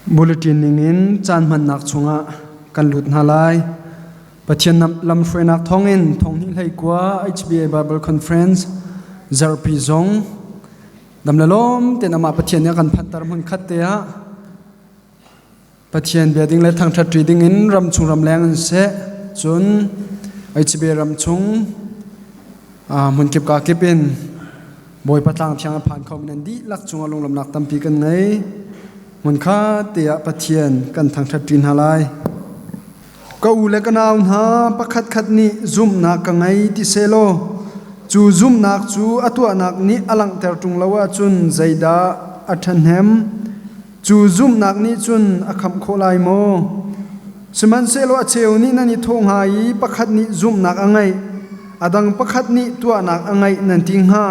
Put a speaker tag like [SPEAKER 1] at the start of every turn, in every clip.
[SPEAKER 1] Bulletin ningin caan hmannak chungah kan lut hna lai. Pathian lamhruainak thawngin thonghnih hleikua HBA Bible Conference zarhpi zong dam le lawm tein amah Pathian nih a kan phanter hmun khat te ah Pathian bia ding le thangṭhat ṭi ding in ramchung ramleng in seh cun HBA ramchung hmunkip ka kip in Bawipa tlang thiang a phan kho mi nan dihlak cungah lunglawmhnak tampi kan ngei. Hmunkhat te ah Pathian kan thangṭhat ṭi hna lai. Ka u le ka nau hna pakhatkhat nih zumhnak ka ngei ti sehlaw cu zumhnak cu a tuahnak nih a langhter ṭung lo ahcun zeidah a ṭhahnem? Cu zumhnak nih cun a khamh khawh lai maw? Sihmanhsehlaw a cheu nih nan i thawh hnga i pakhat nih zumhnak a ngeih, a dang pakhat nih tuahnak a ngeih nan ti hnga.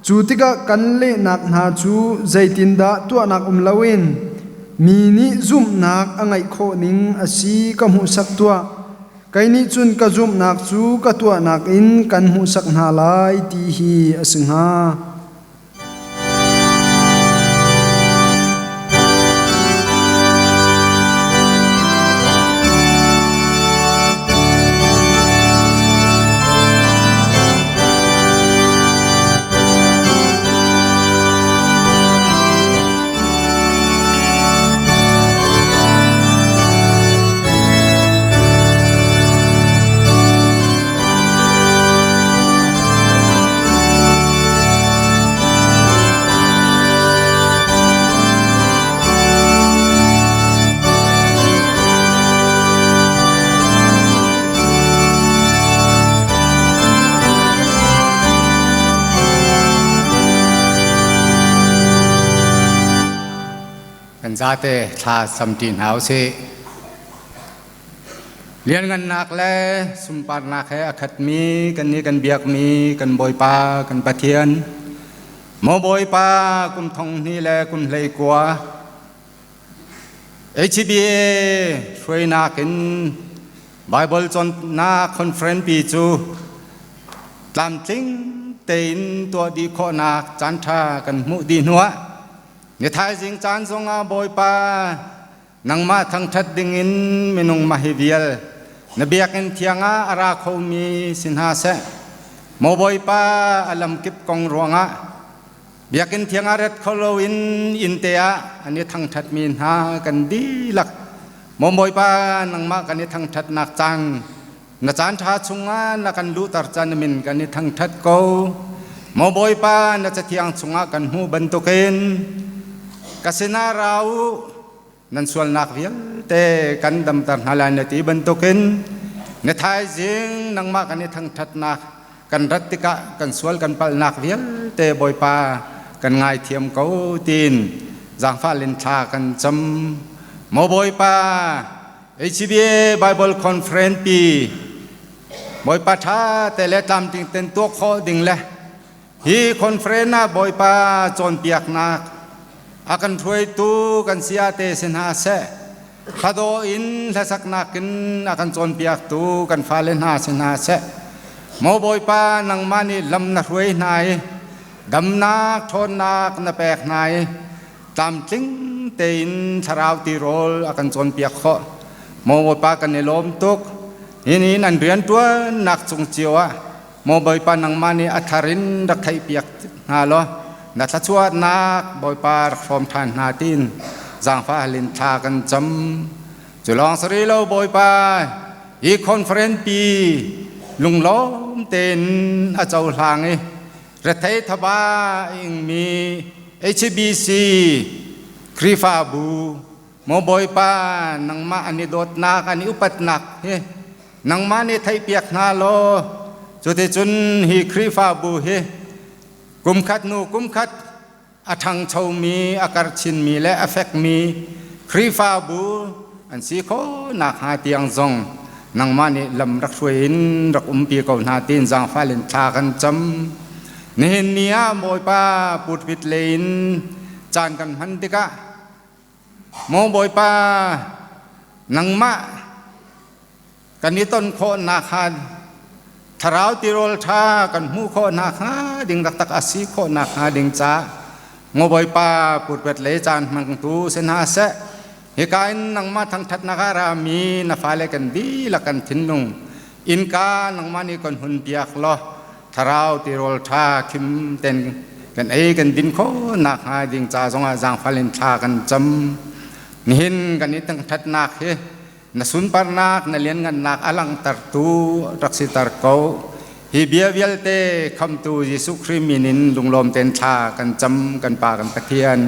[SPEAKER 1] Cu tikah kan lehnak hna cu zeitindah tuahnak um loin mi nih zumhnak a ngeih khawh ning a si ka hmuhsak tuah. Kei nih cun ka zumhnak cu ka tuahnak in kan hmuhsak hna lai ti hi a si hnga.
[SPEAKER 2] Kan zate thla samṭi hna usih. Lianngannak le sunparnak he a khatmi kannih kan biakmi kan Bawipa kan Pathian, maw Bawipa kum thong hnih le kum 19 HBA hruainak in Bible cawnnak conference pi cu tlamtling tein tuah dih khawhnak caanṭha kan hmuh dih hnuah ni thaizing caan zongah Bawipa Nangmah thangṭhat dingin minung mah hi vial na biakinn thiang ah a ra khomi si hna seh. Maw Bawipa, a lamkip kong ruangah biakinn thiang ah ret kho loin inn te ah an i thangṭhatmi hna kan dihlak. Maw Bawipa, nangmah kan i thangṭhatnak caan na caan ṭha chungah na kan luhter caan na min kan i thangṭhat ko. Maw Bawipa, na cathiang chungah kan hmuh bantukin ka sinah ra u, nan sualnak vialte kan damter hna lai na ti bantukin na thaizing nangmah kan i thangṭhatnak kan rat tikah kan sual kan palhnak vialte Bawipa kan ngaithiam ko tiin zaangfah in thla kan cam. Maw Bawipa, HCBA Bible Conference pi Bawipa ṭha te le tlamtling ten tuah khawh ding le hi conference ah Bawipa cawnpiaknak a kan hruaitu kan saya te si hna seh, hladaw in hlasaknak in a kan cawnpiaktu kan fale hna si hna seh, maw Bawipa, nangmah nih lam na hruai hna i damnak ṭhawnnak na pek hna i tlamtling tein thlarau tirawl a kan cawnpiak khawh. Maw Bawipa, kan i lawm tuk. Hi ni nan rianṭuannak cung cio ah maw Bawipa, nangmah nih a thar in rak theihpiak hna law na thluachuahnak Bawipa rak hrawm ṭhan hna tiin zaangfah hal in thla kan cam. Cu lawng si rih lo, Bawipa, hi conference pi lunglawm tein a cohlang i rethei thaba ingmi HBC Khrihfabu, maw Bawipa, nangmah an i dawtnak an i upatnak hi nangmah nih theihpiak hna law cuticun hi Khrihfabu hi kumkhat hnu kumkhat a ṭhangchomi, a karchinmi le a fekmi Khrihfabu an si khawh nakhnga tiang zong nangmah nih lam rak hruai in rak umpi ko hna tiin zaangfah in thla kan cam. Nihin ni ah Bawipa pulpit lei in caan kan hman tikah maw Bawipa, nangmah kan i ton khawh nakhnga, thlarau tirawl ṭha kan hmuh khawh nakhnga ding taktak a si khawh nakhnga ding ca maw Bawipa, pulpit lei caan hmangtu si hna seh. Hika in nangmah thangṭhatnak ah rami na fale kan dihlak kan thinlung innka nangmah nih kan hun piak law thlarau tirawl ṭha khim ten kan ei kan din khawh nakhnga ding ca zongah zaangfal in thla kan cam. Nihin kan i thangṭhatnak hi na sunparnak na lianngannak a langhtertu rak siter ko. Hi bia vialte khamtu Jesuh Khrih min in lunglawm tein thla kan cam kan Pa kan Pathian.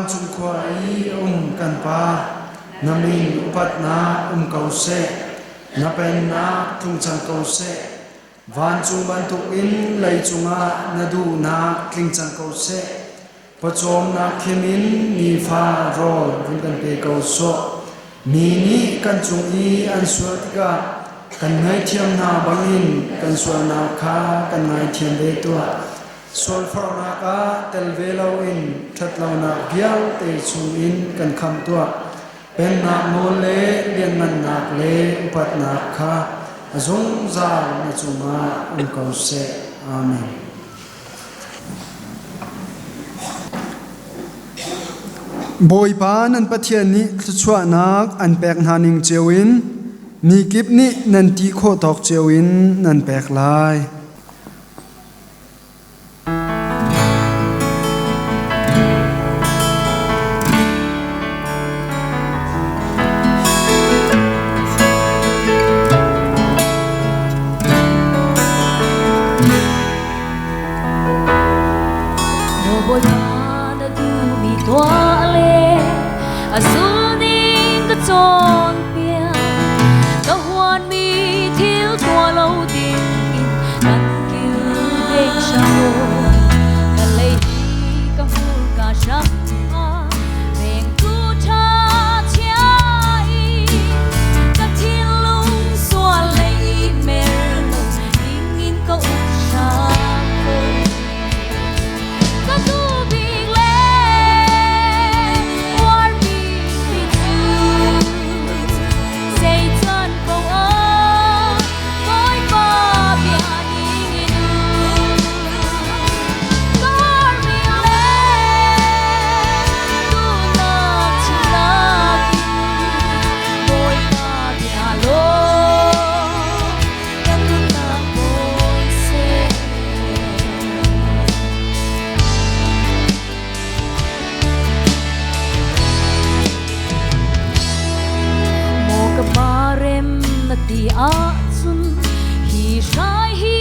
[SPEAKER 1] Vancung khua i a um kan Pa, na min upatnak um ko seh. Na pennak tlung cang ko seh. Vancung bantukin leicung ah na duhnak tling cang ko seh. Pawcawmnak khim in nifa rawl run kan pe ko sawh. Mi nih kan cung i an sual tikah kan ngaihthiam hna bangin kan sualnak kha kan ngaithiam ve tuah. Sualforhnak ah tel ve loin ṭhatlonak vialte chungin kan khamh tuah. Pennak nawl le lianngannak le upatnak kha a zungzal na cungah um ko seh. Amen. Bawipa nan Pathian nih thluachuahnak an pek hna ning cio in mi kip nih nan ti khawh tawk cio in nan pek lai.
[SPEAKER 3] Bawipa na duhmi tuah le a zulning ka cawnpiak ka huanmi thil tuah lo ding in kan kilveng hram ka lei hi ka hmurka hram ah vengtu ṭha chia i ka thinlung sual lei mer lo ding in ka uk hram ko. Ka duh bik le uar bik mi cu zei can paoh ah Bawipa bia ning in um. Ka uar mi le duhnak chimnak in Bawipa bia law kan nunnak bawi seh. Maw ka pa rem na ti ahcun hi hrai hi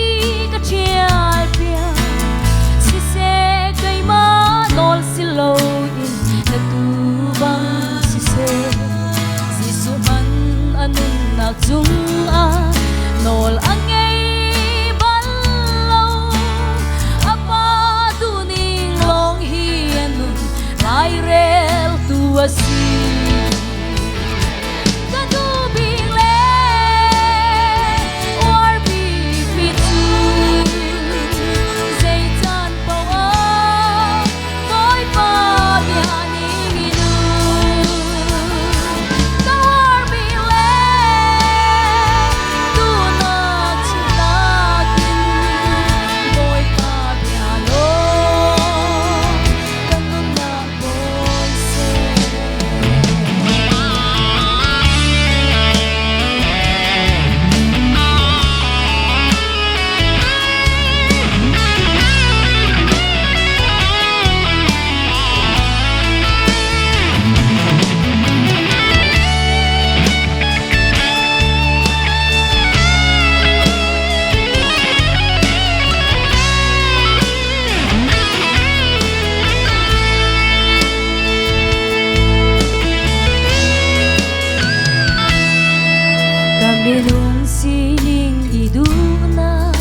[SPEAKER 3] ka ṭhial piak. Siseh keimah nawl si loin na tuu bang siseh. Jesuh hmanh a nunnak cungah nawl a ngei bal lo. A pa duhning lawng hi a nun laireltu a si. Ka duh bik le uar bik mi cu zei caan paoh ah Bawipa bia ning in um. Ka uar bik le duhnak chimnak in Bawipa bia law kan nunnak bawi seh. Ka minung sining i duhnak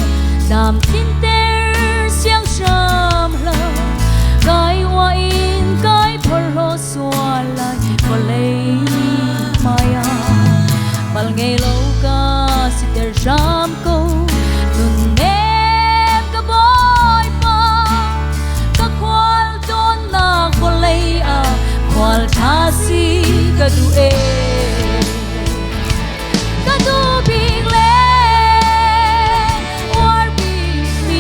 [SPEAKER 3] dam tlinter siang hram hlah kai ua in kai phorhlaw sual lai vawlei hmai ah pal ngei lo ka siter hram ko nunnem ka Bawipa ka khual tawnnak vawlei ah khual ṭha si ka duh e ka duh bik le uar bik mi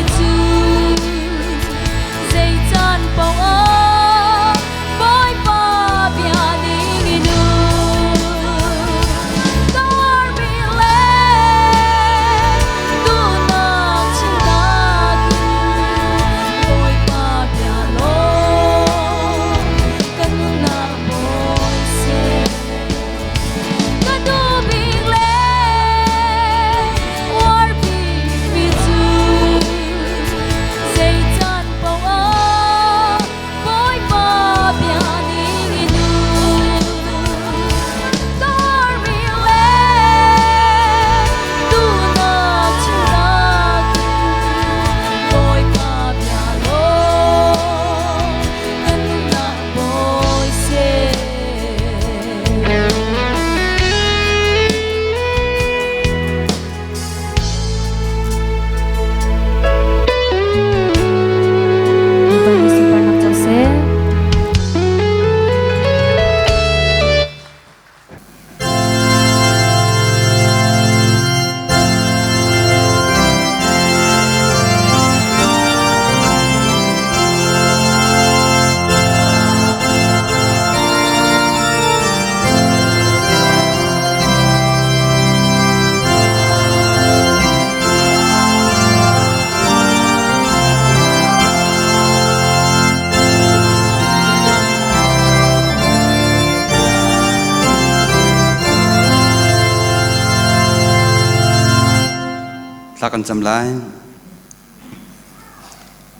[SPEAKER 4] Thla kan cam lai.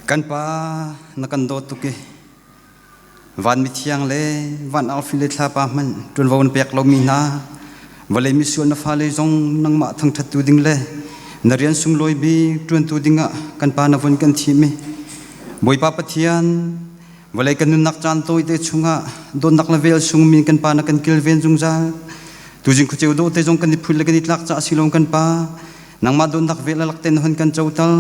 [SPEAKER 4] Kan pa na kan dawt tuk i van mithiang le van arfi le thlapa hmanh ṭuanvo na pek lomi hna vawlei misual na fale zong nangmah thangṭhattu ding le na rian sunglawi bik ṭuantu dingah kan pa na vun kan thim i Bawipa Pathian vawlei kan nunnak caan tawite chungah dawtnak le vel sungmi kan pa na kan kilven zungzal. Tuzing khuaceu dawh te zong kan i phul le kan i tlak caah si lo kan pa nangmah dawtnak vel a lak ten hon kan cotal.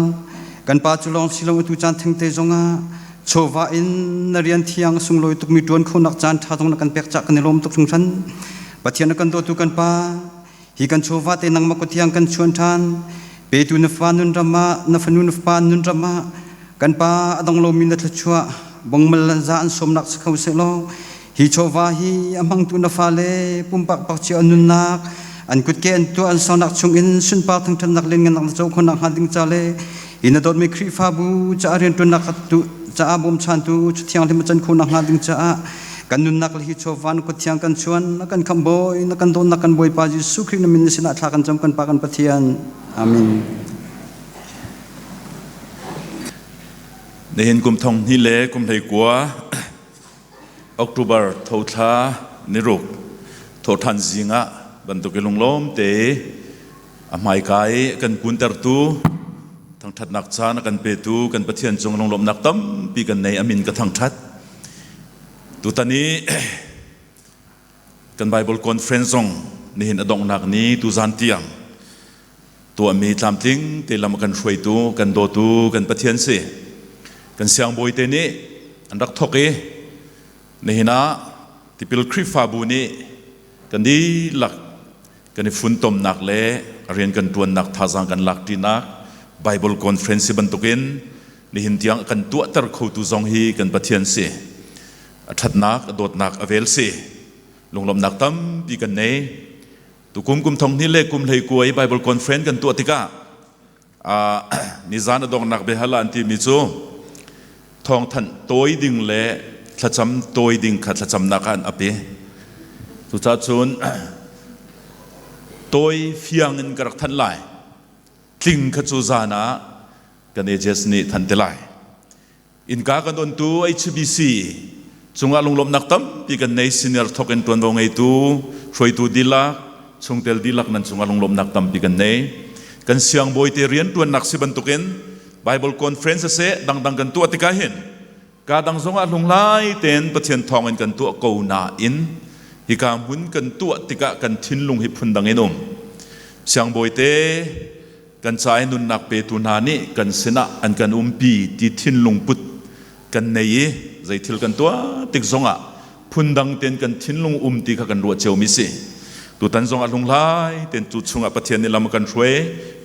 [SPEAKER 4] Kan pa cu lawng si lo, atu caan thengte zongah chawva in na rian thiang sunglawi tukmi ṭuan khonak caan ṭha zong na kan pek cah kan i lawm tuk hringhran. Pathian na kan dawtu kan pa, hi kan chawva te nangmah kut thiang kan chuan ṭhan. Petu na fa nun ram ah, na fanu na fapa nun ram ah kan pa a dong lomi na thluachuah bongmal za an sawmnak si kho sehlaw, hi chawva hi a hmangtu na fale pumpak pak cio an nunnak, an kutke an tuah an saunak chungin sunpar thangṭhatnak lianngannak na co khawhnak hnga ding ca le hi na dawtmi Khrihfabu caah rianṭuannak caah bawmchantu Thianghlim a can khawhnak hnga ding caah kan nunnak le hi chawva na kut thiang kan chuan. Na kan khamhbawi, na kan dawtnak kan Bawipa Jesuh Khrih na min na sinah thla kan cam, kan Pa kan Pathian. Amen.
[SPEAKER 5] Nihin kum 2019 October tho thla niruk thawhṭhan zing ah bantuk i lunglawm te a hmaika i kan kuntertu, thangṭhatnak caan a kan petu kan Pathian cung lunglawmhnak tampi kan nei. Amin ka thangṭhat. Tutan i kan Bible conference zong nihin a donghnak ni tuzan tiang tuahmi tlamtling te lam a kan hruaitu, kan dawtu kan Pathian si. Kan siangbawi te nih an rak thok i nihin ah Tipil Khrihfabu nih kan dihlak kan i funtomnak le rian kan ṭuannak thazaang kan lak ṭinak Bible conference bantukin nihin tiang kan tuahter khotu zong hi kan Pathian si. A ṭhatnak, a dawtnak a vel si. Lunglawmhnak tampi kan nei. Tukum kum 2019 i Bible conference kan tuah tikah nizan a donghnak biahal ah an timi cu thawngthanh tawi ding le thlacam tawi ding kha thlacamnak ah an ap i cucaah cun tawi fiang in ka rak thanh lai, tling kha cu zan ah kan AJS nih thanh te lai. Innka kan ontu HBC cungah lunglawmhnak tampi kan nei. Senior thok in tuanvo ngeitu hruaitu dihlak, chungtel dihlak nan cungah lunglawmhnak tampi kan nei. Kan siangbawi te rian tuannak si bantukin Bible conference seh dangdang kan tuah tikah hin ka dang zongah hlunglai tein Pathian thawngin kan tuah ko nain hika hmun kan tuah tikah kan thinlung hi phundang in um. Siangbawi te kan ca i nunnak petu hna nih kan sinah an kan umpi ti thinlung put kan nei i zeithil kan tuah tik zongah phundang ten kan thinlung um ti kha kan ruah ciomi si. Tutan zongah hlunghlai ten cu chungah Pathian nih lam a kan hruai,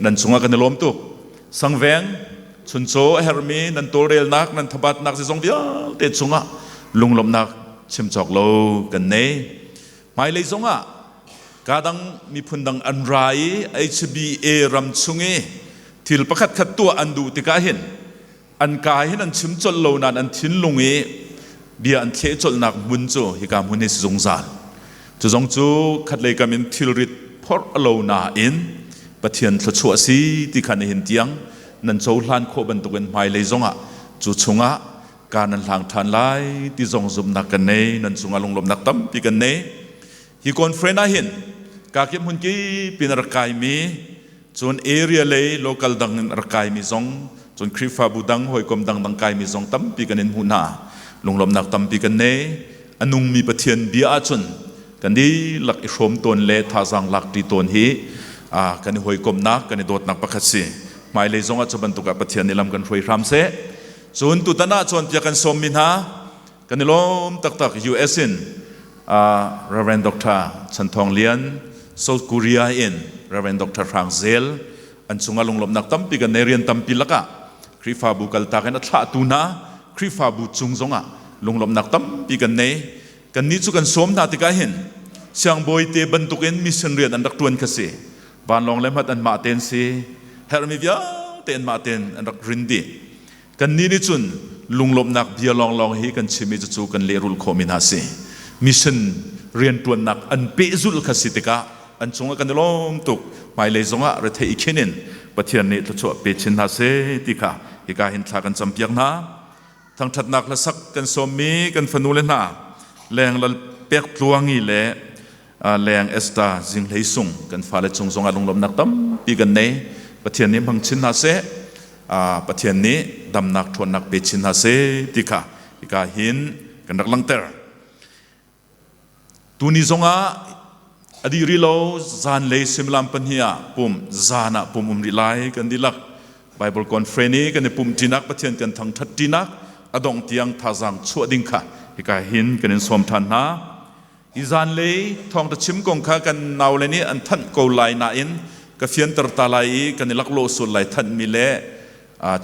[SPEAKER 5] nan chungah kan i lawm tuk. Sangveng chuncaw a herhmi nan tawlrelnak, nan thabatnak zeizong vialte chungah lunglawmhnak chim cawk lo kan nei. Hmailei zongah kadang miphun dang an ra i HBA ram chung i thil pakhat khat tuah an duh tikah hin an ka hin an chim colh lo nain an thinlung i bia an thleh colhnak hmun cu hika hmun hi si zungzal. Cu zong cu khatlei kam in thilrit phorh a lo nain Pathian thluachuah a si ti kha nihin tiang nan cohlan khawh bantukin hmailei zongah cu chungah ka nan hlang ṭhan lai ti zong zumhnak kan nei. Nan cungah lunglawmhnak tampi kan nei. Hi conference ah hin kakip hmun kip in a rak kaimi, cun area lei local dang in a rak kaimi zong, cun Khrihfabu dang hawikom dangdang kaimi zong tampi kan in hmuh hna. Lunglawmhnak tampi kan nei. A nungmi Pathian bia ahcun kan dihlak i hrawm tawn le thazaang lak ṭi tawn hi kan i hawikomhnak, kan i dawtnak pakhat si. Hmailei zongah cu bantuk ah Pathian nih lam kan hruai hram seh. Cun tutan ah cawnpiak kan sawmmi hna kan i lawm taktak. US in Reverend Dr. Chan Thawng Lian, South Korea in Reverend Dr. Hrang Zel an cungah lunglawmhnak tampi kan nei. Rian tampi lakah Khrihfabu kaltak in a thlahtu hna Khrihfabu cung zongah lunglawmhnak tampi kan nei. Kannih cu kan sawm hna tikah hin siangbawi te bantukin mission rian an rak ṭuan kha si. Vanlawng le hmat anmah tein si, herhmi vialte anmah tein an rak rin dih. Kannih nih cun lunglawmhnak bia lawnglawng hi kan chim i cucu kan lehrulh khawhmi hna si. Mission rianṭuannak an pehzulh kha si tikah an cungah kan i lawm tuk. Hmailei zongah rethei i khin in Pathian nih thluachuah pe chin hna seh ti kha hika hin thla kan campiak hna. Thangṭhatnak hlasak kan sawmmi kan fanu le hna leng lal pek tluangi le leng Esther Zinghlei Sung kan fale cung zongah lunglawmhnak tampi kan nei. Pathian nih hmang chin hna seh. Pathian nih damnak ṭhawnnak pe chin hna seh ti kha hika hin kan rak langhter. Tuni zongah a dih rih lo zanlei suimilam pahnih ah pum zan ah pum um rih lai kan dihlak Bible conference i kan i pumh ṭinak Pathian kan thangṭhat ṭinak a dongh tiang thazaang chuah ding kha hika hin kan in sawm ṭhan hna. Hi zanlei thawngṭha chim kong kha kan naule nih an thanh ko lai nain ka fianter ta lai i kan i laklawh sual lai thanhmi le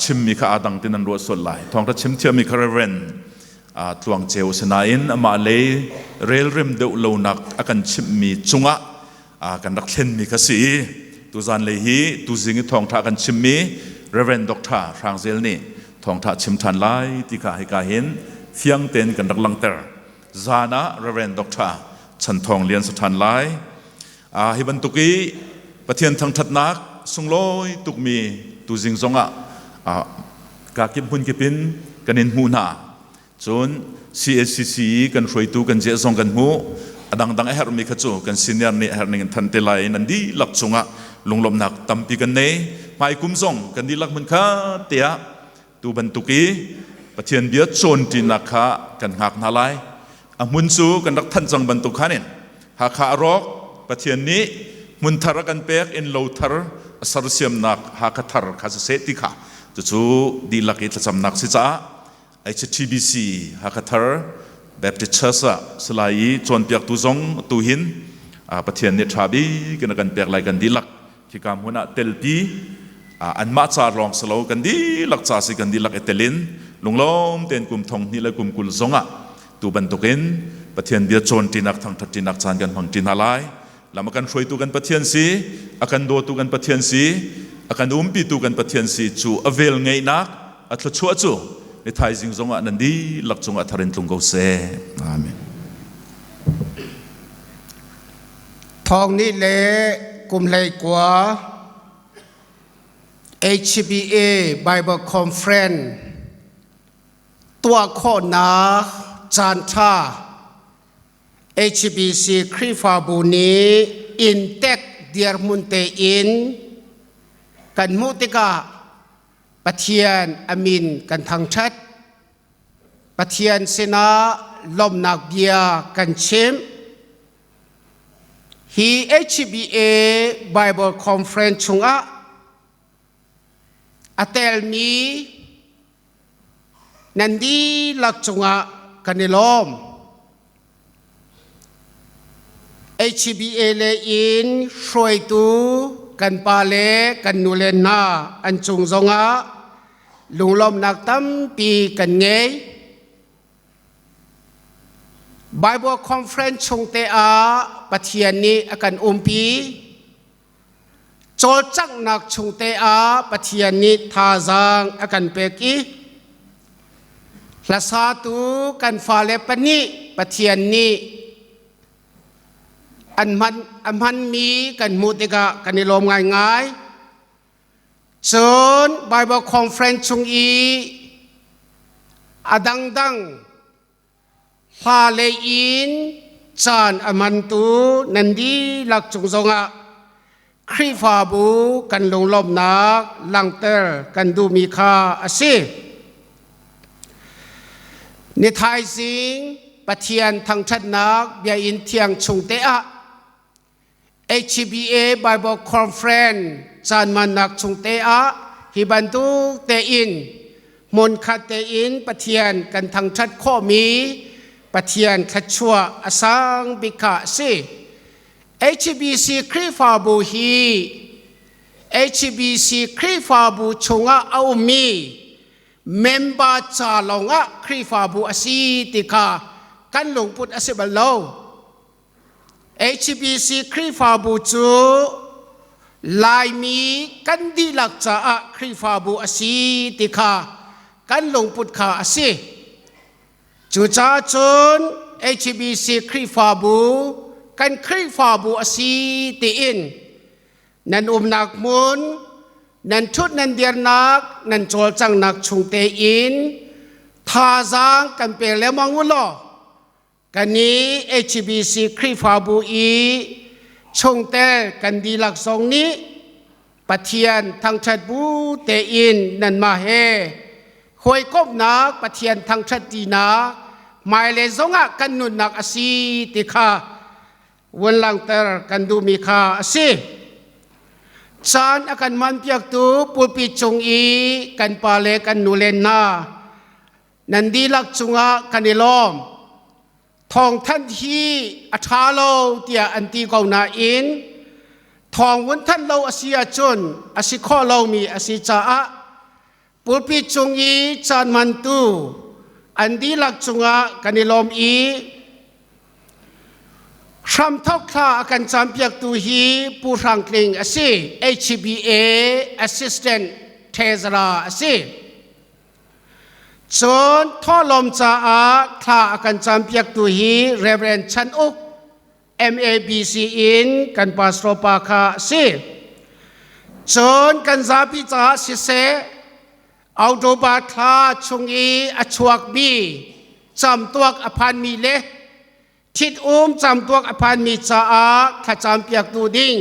[SPEAKER 5] chimmi kha aa dang tin an ruah sual lai. Thawngṭha chim thiammi kha Reverend tluang ceu si nain amah lei relrem deuh lonak a kan chimhmi cungah kan rak thlenmi kha si i tuzan lei hi tuzing i thawngṭha kan chimmi Reverend Dr. Hrang Zel nih thawngṭha chim ṭhan lai ti kha hika hin fiang tein kan rak langhter. Zan ah Reverend Dr. Chan Thawng Lian sa ṭhan lai. Hi bantuk i Pathian thangṭhatnak sunglawi tukmi tuzing zongah kakip hmunkip in kan in hmuh hna. Cun CACC i kan hruaitu kan ziah zong kan hmuh. A dangdang a herhmi kha cu kan senior nih a herh ning in than te lai nan dihlak cungah lunglawmhnak tampi kan nei. Hmai kum zong kan dihlak hmun kha tiah tu bantuk i Pathian bia cawnṭinak kha kan hngak hna lai. A hmun cu kan rak thanh cang bantuk khan in Hakha a rawk Pathian nih hmun thar a kan pek inn lo thar a sersiamnak Hakha thar kha siseh ti kha cucu dihlak i thlacamnak si caah HTBC Hakha thar Baptist Church ah Salai i cawnpiaktu zong tu hin Pathian nih ṭha bik in a kan pek lai kan dihlak Khika hmun ah telpi anmah ca lawng si lo kan dihlak ca si kan dihlak i telin lunglawm tein kum thong hnih le kum 20 zongah tu bantukin Pathian bia cawn ṭinak thangṭhat ṭinak caan kan hmang ṭi hna lai. Lam a kan hruaitu kan Pathian si, a kan dawtu kan Pathian si, a kan umpitu kan Pathian si cu a vel ngeihnak a thluachuah cu ni thaizing zongah nan dihlak cungah thar in tlung ko seh. Amen.
[SPEAKER 6] Thawng nih le kum 19 HBA Bible Conference tuah khawhnak caanṭha HBC Khrihfabu nih inntek dirhmun tein kan hmuh tikah Pathian a min kan thangṭhat. Pathian sinah lawmhnak bia kan chim. Hi HBA Bible Conference chungah a telmi nan dihlak cungah kan i lawm. HBA le in hruaitu kan pa le kan nu le hna an cung zongah lunglawmhnak tampi kan ngei. Bible conference chung te ah Pathian nih a kan umpi. Cawlcanghnak chung te ah Pathian nih thazaang a kan pek i hlasatu kan fale pahnih Pathian nih an hman a hmanmi kan hmuh tikah kan i lawm ngaingai. Cun Bible conference chung i a dangdang hla lei in caan a hmantu nan dihlak cung zongah Khrihfabu kan lunglawmhnak langhter kan duhmi kha a si. Ni thaizing Pathian thangṭhatnak biainn thiang chung te ah HBA Bible Conference caanmannak chung te ah hi bantuk tein hmunkhat tein Pathian kan thangṭhat khawhmi Pathian thluachuah a sang bik kha a si. HBC Khrihfabu hi HBC Khrihfabu chungah a ummi member ca lawngah Khrihfabu a si ti kha kan lungput a si bal lo. HBC Khrihfabu cu Laimi kan dihlak caah Khrihfabu a si ti kha kan lungput kha a si. Cucaah cun HBC Khrihfabu kan Khrihfabu a si tiin nan umnak hmun, Nan ṭhut nan dirnak, nan cawlcanghnak chung tein thazaang kan pe lengmang u law kan i HBC Khrihfabu i chungtel kan dihlak zong nih Pathian thangṭhat bu tein nanmah he hawikomhnak Pathian thangṭhat tinak hmailei zongah kan nunnak a si ti kha vun langhter kan duhmi kha a si. Caan a kan manpiaktu pulpit cung i kan pa le kan nu len hna nan dihlak cungah kan i lawm. Thawngthanh hi a ṭha lo tiah an ti ko nain thawng vun thanh lo a si ahcun a si khawh lomi a si caah pulpit cung i caan mantu an dihlak cungah kan i lawm i hramthok thla a kan campiaktu hi Pu Hrang Tling a si, HBA Assistant Treasurer a si. Cun thawhlawm caah thla a kan campiaktu hi Reverend Chan Uk MABC in kan pastor pa kha a si. Cun kan zapi caah siseh October thla chung i a chuakmi camtuak a phanmi le ṭhit-um camtuak a phanmi caah thlacampiaktu ding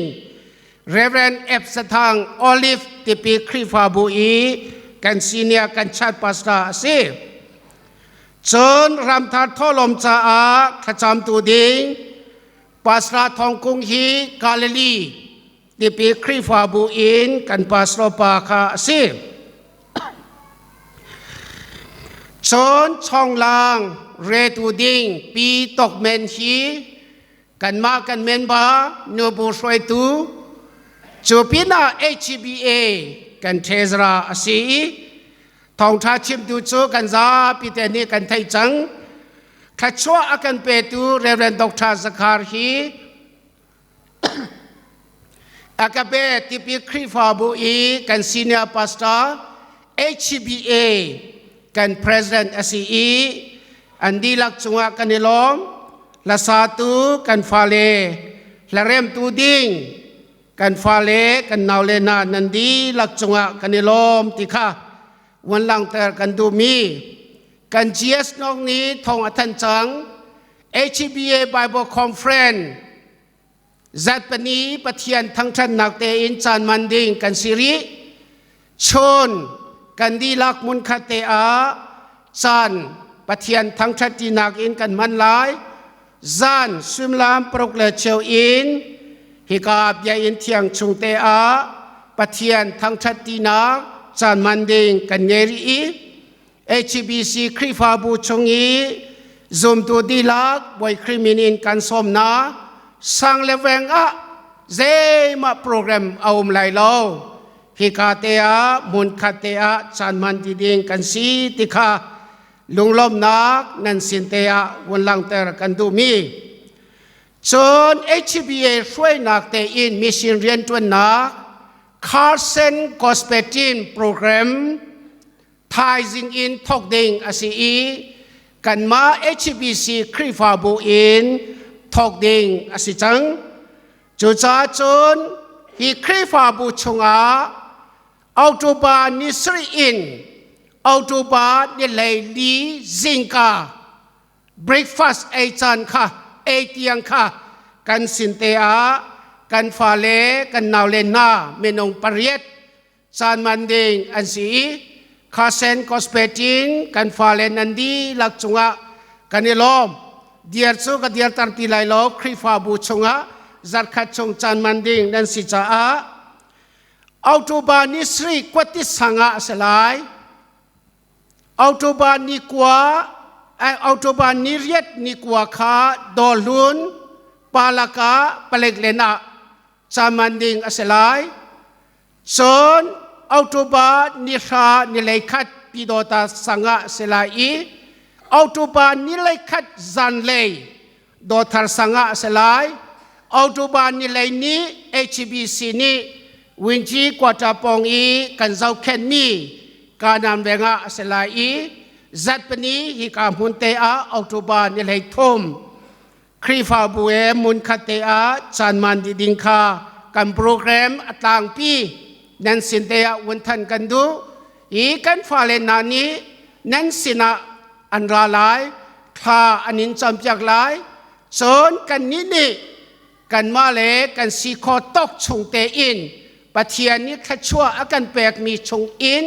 [SPEAKER 6] Reverend F. Sathang Olive Tipi Khrihfabu i kan senior kan church pastor a si. Cun ramthar thawhlawm caah thlacamtu ding Pastor Thong Kung hi Galilee Tipi Khrihfabu in kan pastor pa kha a si. Cun chawnglang retu ding Pi Tok Men hi kanmah kan member nubu hruaitu cu pinah HBA kan treasurer a si i thawngṭha chimtu cu kan zapi te nih kan theih cang. Thluachuah a kan petu Reverend Dr. Zakhar hi Agape Tipi Khrihfabu i kan senior pastor HBA kan president a si i an dihlak cungah kan i lawm. Hlasatu kan fale, hlaremtu ding kan fale, kan naule hna nan dihlak cungah kan i lawm ti kha wan langhter kan duhmi kan GS Nong nih thong a thanh cang. HBA Bible Conference Zatpani Pathian thangṭhatnak tein caan man ding kan si rih. Chun kan dihlak hmunkhat te ah caan Pathian thangṭhat tinak in kan hman lai. Zan suimilam paruk le cheu in hika biakinn thiang chung te ah Pathian thangṭhat tinak caan man ding kan ngei rih i HBC Khrihfabu chung i zumtu dihlak Bawi Khrih min in kan sawm hna. Sang le veng ah zeimah program a um lai lo. Hika te ah hmunkhat te ah caan hman ti ding kan si ti kha lunglawmhnak nan sin te ah vun langhter kan duhmi. Cun HBA hruainak tein mission rianṭuannak Carson Gospel Team program thaizing in thawk ding a si i kanmah HBC Khrihfabu in thawk ding a si cang. Cucaah cun hi Khrihfabu chungah October ni sarih in October ni 14 zingka breakfast ei caan kha ei tiang kha kan sin te ah kan fale kan naule hna minung pariat caan man ding an si i khasen cospetin kan fale nan dihlak cungah kan i lawm diar cu ka diarter ti lai lo Khrihfabu chungah zarkhat chung caan man ding nan si caah October ni sri kwati sangah a si lai October ni kua October ni riat ni kua kha Dawhlun Palaka palek len ah caman ding a si lai. Cun October ni hra ni leikhat Pyidawta sang ah si lai i October ni leikhat zanlei Dawthar sang ah a si lai. October ni lei ni HBC nih Winci quarter pawng i kan zohkhenhmi Kanaan veng ah a si lai i zatpani hika hmun te ah October ni 13 Khrihfabu he hmunkhat te ah caan man dih ding kha kan program a tlangpi. Nan sin te ah vun than kan duh i kan fale hna nih nan sinah an ra lai, thla an in campiak lai. Cun kannih nih kanmah le kan si khawh tawk chung tein Pathian nih thluachuah a kan pekmi chung in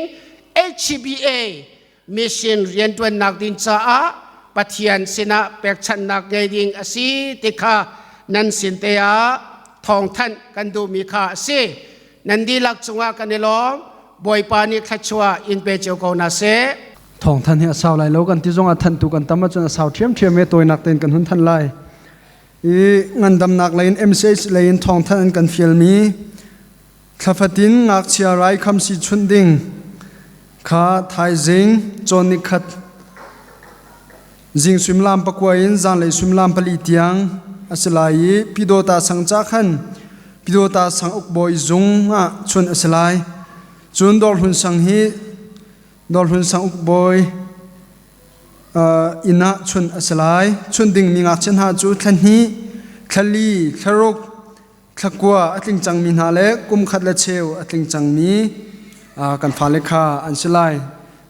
[SPEAKER 6] HCBA mission rianṭuannak ding caah Pathian sinah pekchanhnak ngei ding a si ti kha nan sin te ah thawngthanh kan duhmi kha a si. Nan dihlak cungah kan i lawm. Bawipa nih thluachuah in pe cio ko hna seh.
[SPEAKER 1] Thawngthanh hi a sau lai lo kan ti zongah thanhtu kan tam ahcun a sau ṭhiamṭhiam i tawinak tein kan hun thanh lai. I ngandamnak lei in MCH lei in thawngthanh an kan fialmi Thlafatin ngakchia raikhamsi chunh ding kha thaizing cawn nikhat zing suimilam pakua in zanlei suimilam pali tiang a si lai i Pyidawta sang ca khan Pyidawta sang ukbawi zung ah chunh a si lai. Cun Dawrhlun sang hi Dawrhlun sang ukbawi inn ah chunh a si lai. Chunh dingmi ngakchia hna cu thla hnih, thla li, thla ruk, thlakua a tling cangmi hna le kum khat le cheu a tling cangmi kan fale kha an si lai.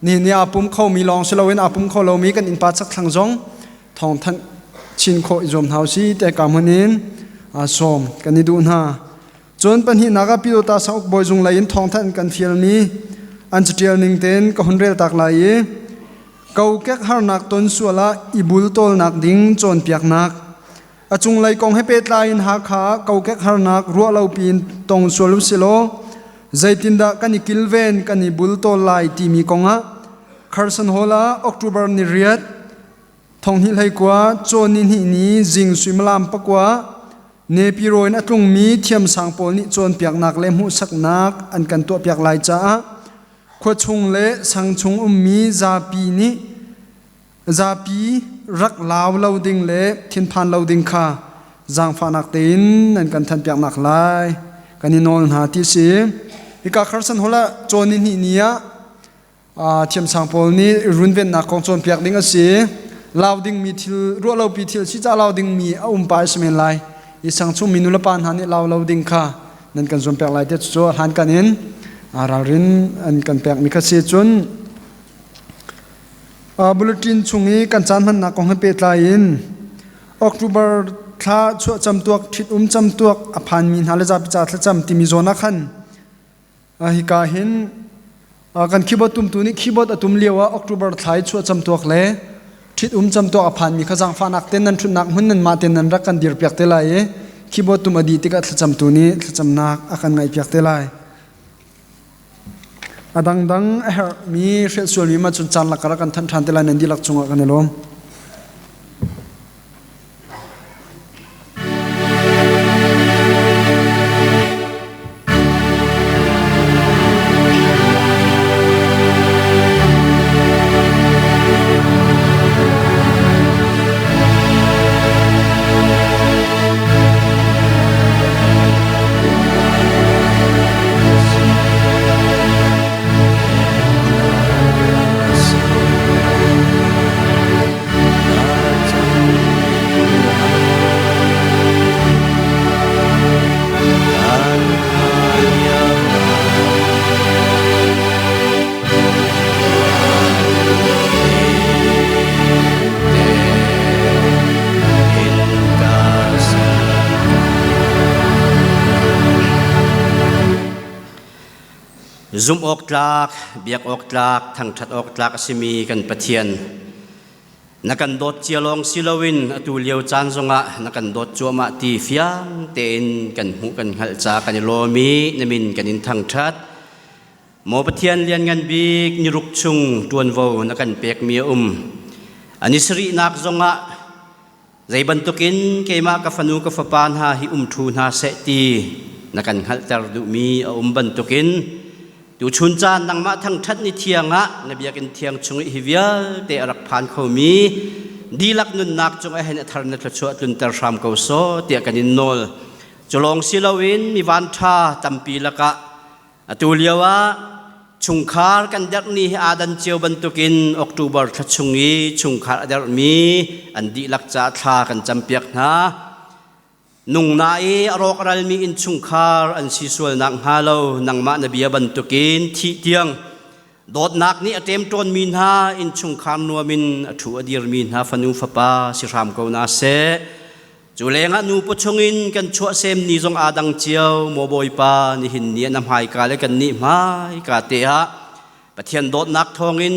[SPEAKER 1] Nihin ni aa pum khomi lawng si loin aa pum kho lomi kan innpa chakthlang zong thawngthanh chin khawh i zuam hna usih te ka hmun in sawm kan i duh hna. Cun pahnihnak ah Pyidawta Sauk bawi zung lei in thawngthanh kan fialmi an catial ning tein ka hun rel tak lai i kokek harnak ton sual ah i bultawlnak ding cawnpiaknak A cunglei kong he pehtlai in Hakha kokek harnak ruah lo piin tong sual usilaw zeitindah kan i kilven kan i bultawl lai timi kongah Carson Hall ah October ni riat thonghnih hleikua cawn ni hnih ni zing suimilam pakua Nepiro in a tlungmi thiamsang pawl nih cawnpiaknak le hmuhsaknak an kan tuahpiak lai caah khuachung le sangchung ummi zapi nih Zapi rak lau lo ding le thinphan lo ding kha zaangfahnak tein nan kan thanpiaknak lai kan i nawl hna ti si. Hika Carson Hall ah cawn ni hnih ni ah thiamsang pawl nih runvennak kong cawnpiak ding a si. Lau dingmi thil ruahlopi thil si ca lau dingmi a um pa a si men lai. I sang chung mi nulepa hna nih lau lo ding kha nan kan zuampiak lai te cu hlan kan in ralrin an kan pekmi kha si cun Bulletin chung i kan caan hmannak kong he pehtlai in October thla chuah camtuak ṭhit-um camtuak a phanmi hna le zapi ca thlacam timi zawn ah khan hika hin kan keyboard tumtu nih keyboard a tum lio ah October thla i chuah camtuak le ṭhit-um camtuak a phanmi kha zaangfahnak ten nan ṭhutnak hmun nan mah ten nan rak kan dirpiak te lai i keyboard tum a dih tikah thlacamtu nih thlacamnak a kan ngaihpiak te lai. A dangdang a herhmi hrialsualmi ma cun caan lakar ah kan thanh ṭhan te lai nan dihlak cungah kan i lawm.
[SPEAKER 7] Zumh awk tlak, biak awk tlak, thangṭhat awk tlak a simi kan Pathian. Na kan dawt cia lawng si loin atu lio caan zongah na kan dawt cuahmah ti fiang tein kan hmuh kan hngalh ca kan i lawm i na min kan in thangṭhat. Maw Pathian lianngan bik niruk chung ṭuanvo na kan pekmi a um. An i sarihnak zongah zei bantukin keimah ka fanu ka fapa hna hi um ṭhu hna seh ti na kan hngalhter duhmi a um bantukin tuchun caan nangmah thangṭhat ni thiang ah na biakinn thiang chung i hi vialte a rak phan khomi dihlak nunnak cungah hin a thar na thluachuah tlunter hram ko sawh tiah kan in nawl. Cu lawng si loin mi vanṭha tampi lakah Atu lio ah chungkhar kan derhni hi aa dan cio bantukin October thla chung i chungkhar a derhmi an dihlak ca thla kan campiak hna. Nung na i a rawk ralmi innchungkhar an si sual nak hnga lo nangmah na bia bantukin thih tiang dawtnak nih a ṭemṭawnmi hna innchungkhar nuam in a ṭhu a dirmi hna fanu fapa si hram ko na seh. Cu lengah nu pawchung in kan chuahsem ni zong aa dang cio maw Bawipa nihin ni ah na hmaika le kan nih hmaika te ah Pathian dawtnak thawngin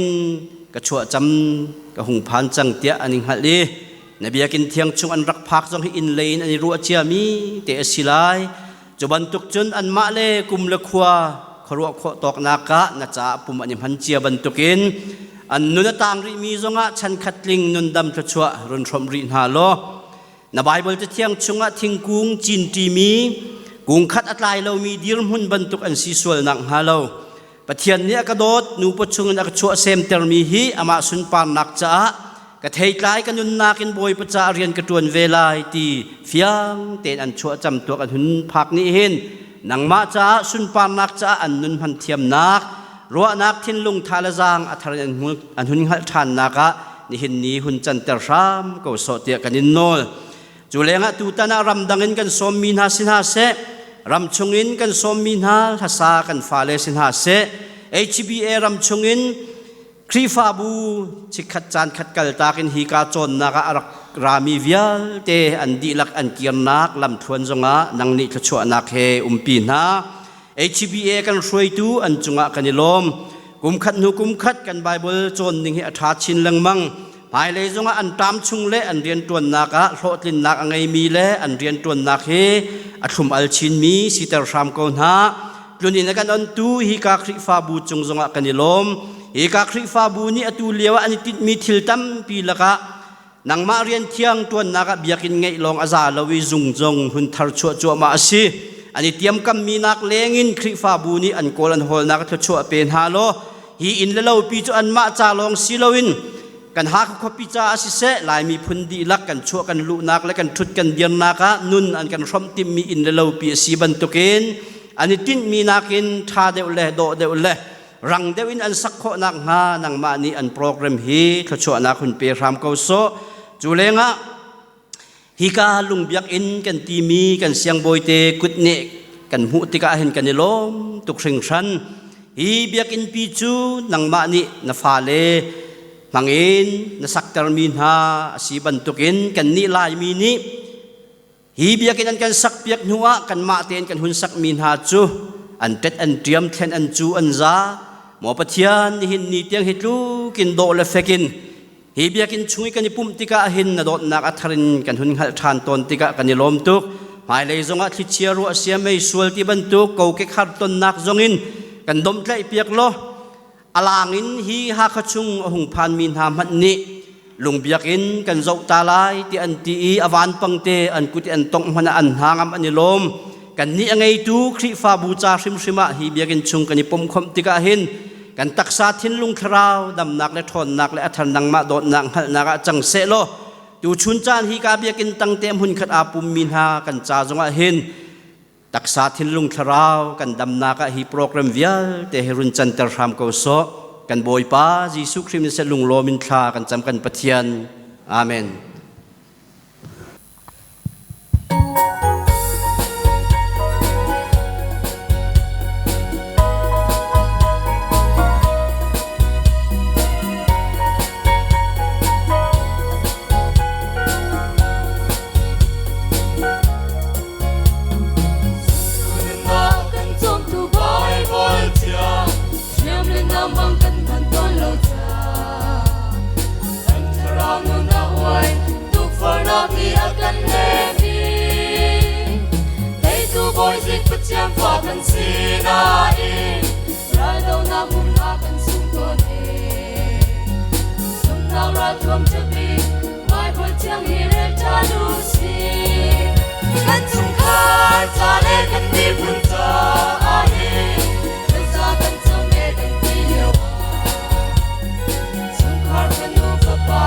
[SPEAKER 7] ka chuahcam ka hung phan cang tiah an i hngalh i na biakinn thiang chung an rak phak zong hi inn lei in an i ruah ciami te a si lai. Cu bantuk cun anmah le kum le khua khuaruah khawh tawknak ah na caah pum an i hman cia bantukin an nun a tang rihmi zongah chan khat tling nundam thluachuah run hrawmh rih hna law na Baibal cathiang chungah thingkung cinṭimi kung khat a tlai lomi dirhmun bantuk an si sual nak hnga lo Pathian nih a ka dawt nupa chungin a ka chuah semtermi hi amah sunparnak caah ka theitlai ka nunnak in Bawipa caah rian ka ṭuan ve lai ti fiang tein an chuah cam tuak an hun phak nih hin nangmah caah sunparnak caah an nun hman thiamnak ruahnak thinlung tha le zaang a thar in an hun hngalh ṭhannak ah nihin ni hun canter hram ko sawh tiah kan in nawl. Cu lengah tutan ah ramdang in kan sawmmi hna si hna seh, ram chungin kan sawmmi hna hlasa kan fale si hna seh, HBA ram chungin Khrihfabu chikkhat caan khat kaltak in hi ka cawnnak ah a rak rami vialte an dihlak an kirnak lamthluan zongah nang nih thluachuahnak he umpi hna. HBA kan hruaitu an cungah kan i lawm. Kum khat hnu kum khat kan Bible cawn ning hi a ṭha chin lengmang. Hmailei zongah an ṭam chung le an rianṭuannak ah hlawhtlinnak a ngeimi le an rianṭuannak hi a thlum-al chinmi siter hram ko hna. Tlun inn a kan ontu hika Khrihfabu cung zongah kan i lawm. Hika Khrihfabu nih atu lio ah an i tinhmi thil tampi lakah nangmah rian thiang ṭuannak ah biakinn ngeih lawng a za lo i zung zong hun thar chuah cuahmah a si. An i tiamkammi nak lengin Khrihfabu nih an kawl an hawlnak thluachuah pe hna law hi inn le lopi cu anmah ca lawng si loin kan Hakha khuapi caah siseh Laimi phun dihlak kan chuah kan luhnak le kan ṭhut kan dirnak ah nun an kan hrawmh timhmi inn le lopi a si bantukin an i tinhmi nakin ṭha deuh le dawh deuh le rang deuh in an sak khawh nakhnga nangmah nih an program hi thluachuahnak hun pe hram ko sawh. Cu lengah hika lungbiakinn kan timi kan siangbawite kutneh kan hmuh tikah hin kan i lawm tuk hringhran. Hi biakinn pi cu nangmah nih na fale hmangin na saktermi hna a si bantukin kannih Laimi nih hi biakinn an kan sakpiak hnuah kanmah tein kan hun sakmi hna cu an tet an ṭiam thlen an cu an za. Maw Pathian, nihin ni tiang hi tlukin dawh le fekin Hi biakinn chung i kan i pumh tikah hin na dawtnak a thar in kan hun hngalh ṭhan tawn tikah kan i lawm tuk. Hmailei zongah thlichia ruah sia mei sual ti bantuk kokek har tonnak zongin kan domhtlaih piak law a lang in hi Hakha chung a hung phanmi hna hmanh nih lungbiak in kan zoh ta lai ti an ti i a vanpang te an kut i an tongh hmanh ah an hna ngam an i lawm. Kannih a ngeitu Khrihfabu ca hrimhrim ah hi biakinn chung kan i pumhkhawmh tikah hin kan taksa thinlung thlarau damnak le ṭhawnnak le a thar nangmah dawtnak hngalhnak ah cang seh law tu chun caan hi ka biakinn tangte hmun khat aa pummi hna kan ca zongah hin taksa thinlung thlarau kan damnak ah hi program vialte hi run canter hram ko sawh. Kan Bawipa Jesuh Khrih min lunglawm in thla kan cam kan Pathian. Amen.
[SPEAKER 3] Kan cawmtu Baibal thiang hriam le namang kan hman tawn lo ca kan thlarau nun a uai tukforhnak nih a kan lem i teitu bawi zik Pathian fa kan si nain raldonak umnak kan sung tawn e zumhnak ralthuam ṭhapi Baibal thiang hi rel ṭhan u sih. Kan chungkhar ca le kan miphun caah hin thlacam kan cam e kan ti lio ah chungkhar fanu fapa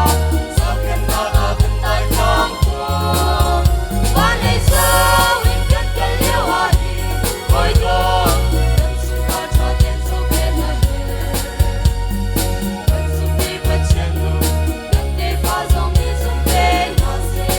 [SPEAKER 3] zohkhenhnak ah kan daithlang tawn. Van lei zau in kan kal lio ah hin hawikom kan chungkhar ṭha tein zohkhenh a herh. Kan zumhmi Pathian nu kan tefa zong nih zum ve hna seh.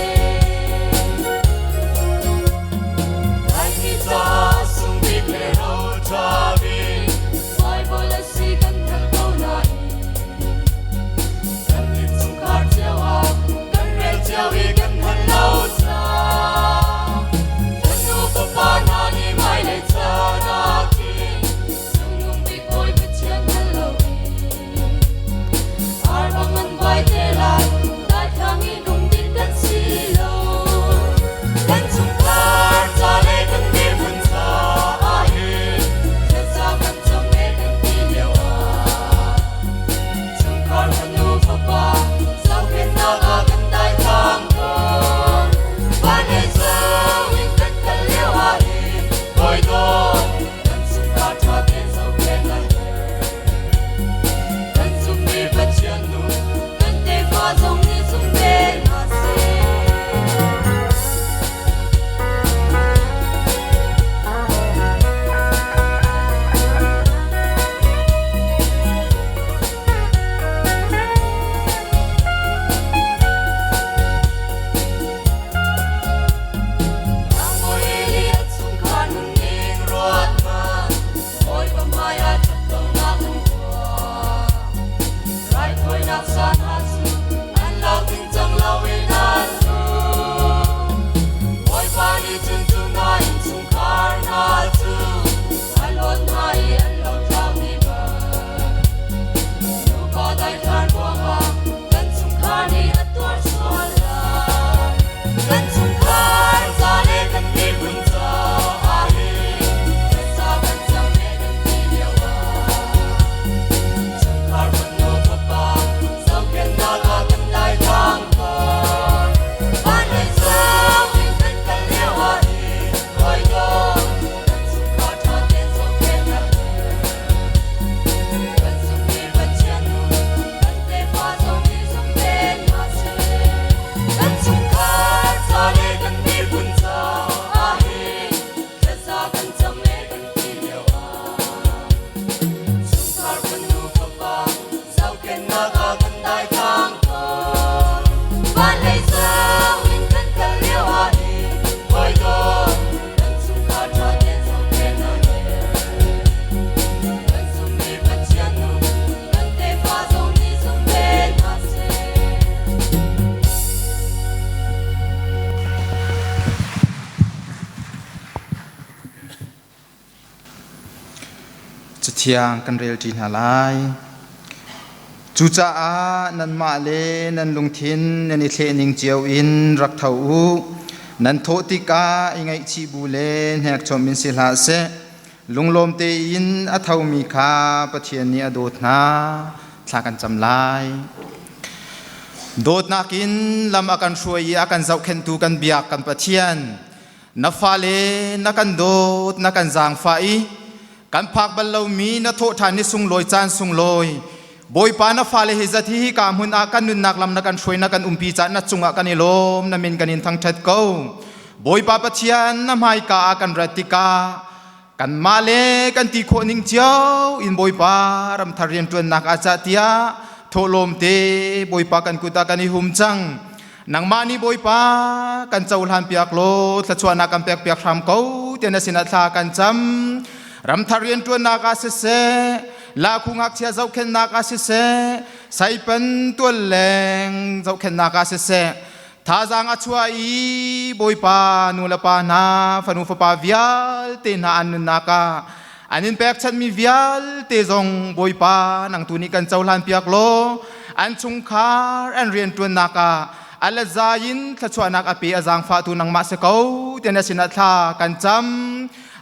[SPEAKER 8] ṭuannak ah kan daithlang tawn. Van lei zau in kan kal lio ah hin hawi dawt kan chungkhar ṭha tein zohkhenh hna he. Kan zumhmi Pathian nung kan tefa zong nih zum ve hna seh.
[SPEAKER 9] Cathiang kan relṭi hna lai. Cucaah nanmah le nan lungthin nan i thlehning cio in rak tho u. Nan thawh tikah i ngaihchih bu le hnekchom in si hlah seh. Lunglawm tein a thomi kha Pathian nih a dawt hna. Thla kan cam lai. Dawtnak in lam a kan hruai i a kan zohkhenhtu kan biak kan Pathian, Na fale na kan dawt, na kan zaangfah i kan phak bal lomi na thawhṭhan ni sunglawi caan sunglawi Bawipa na fale hi zat hi hika hmun ah kan nunnak lam na kan hruai na kan umpi caan na cungah kan i lawm na min kan in thangṭhat ko. Bawipa Pathian na hmaika ah kan rat tikah kanmah le kan ti khawh ning cio in Bawipa ramthar rianṭuannak ah cah tiah thawhlawm te Bawipa kan kut ah kan i hum cang. Nangmah nih Bawipa kan cohlan piak law thluachuahnak kan pek piak hram ko tiah na sinah thla kan cam. Ramthar rianṭuannak ah siseh, lahkhu ngakchia zohkhenhnak ah siseh, saipan tualleng zohkhenhnak ah siseh, thazaang a chuah i Bawipa nu le pa hna, fanu fapa vialte hna an nunnak ah an in pekchanhmi vialte zong Bawipa nang tu nih kan cohlan piak law an chungkhar an rianṭuannak ah a let in thluachuahnak a pe a zaangfahtu nangmah si ko tiah na sinah thla kan cam.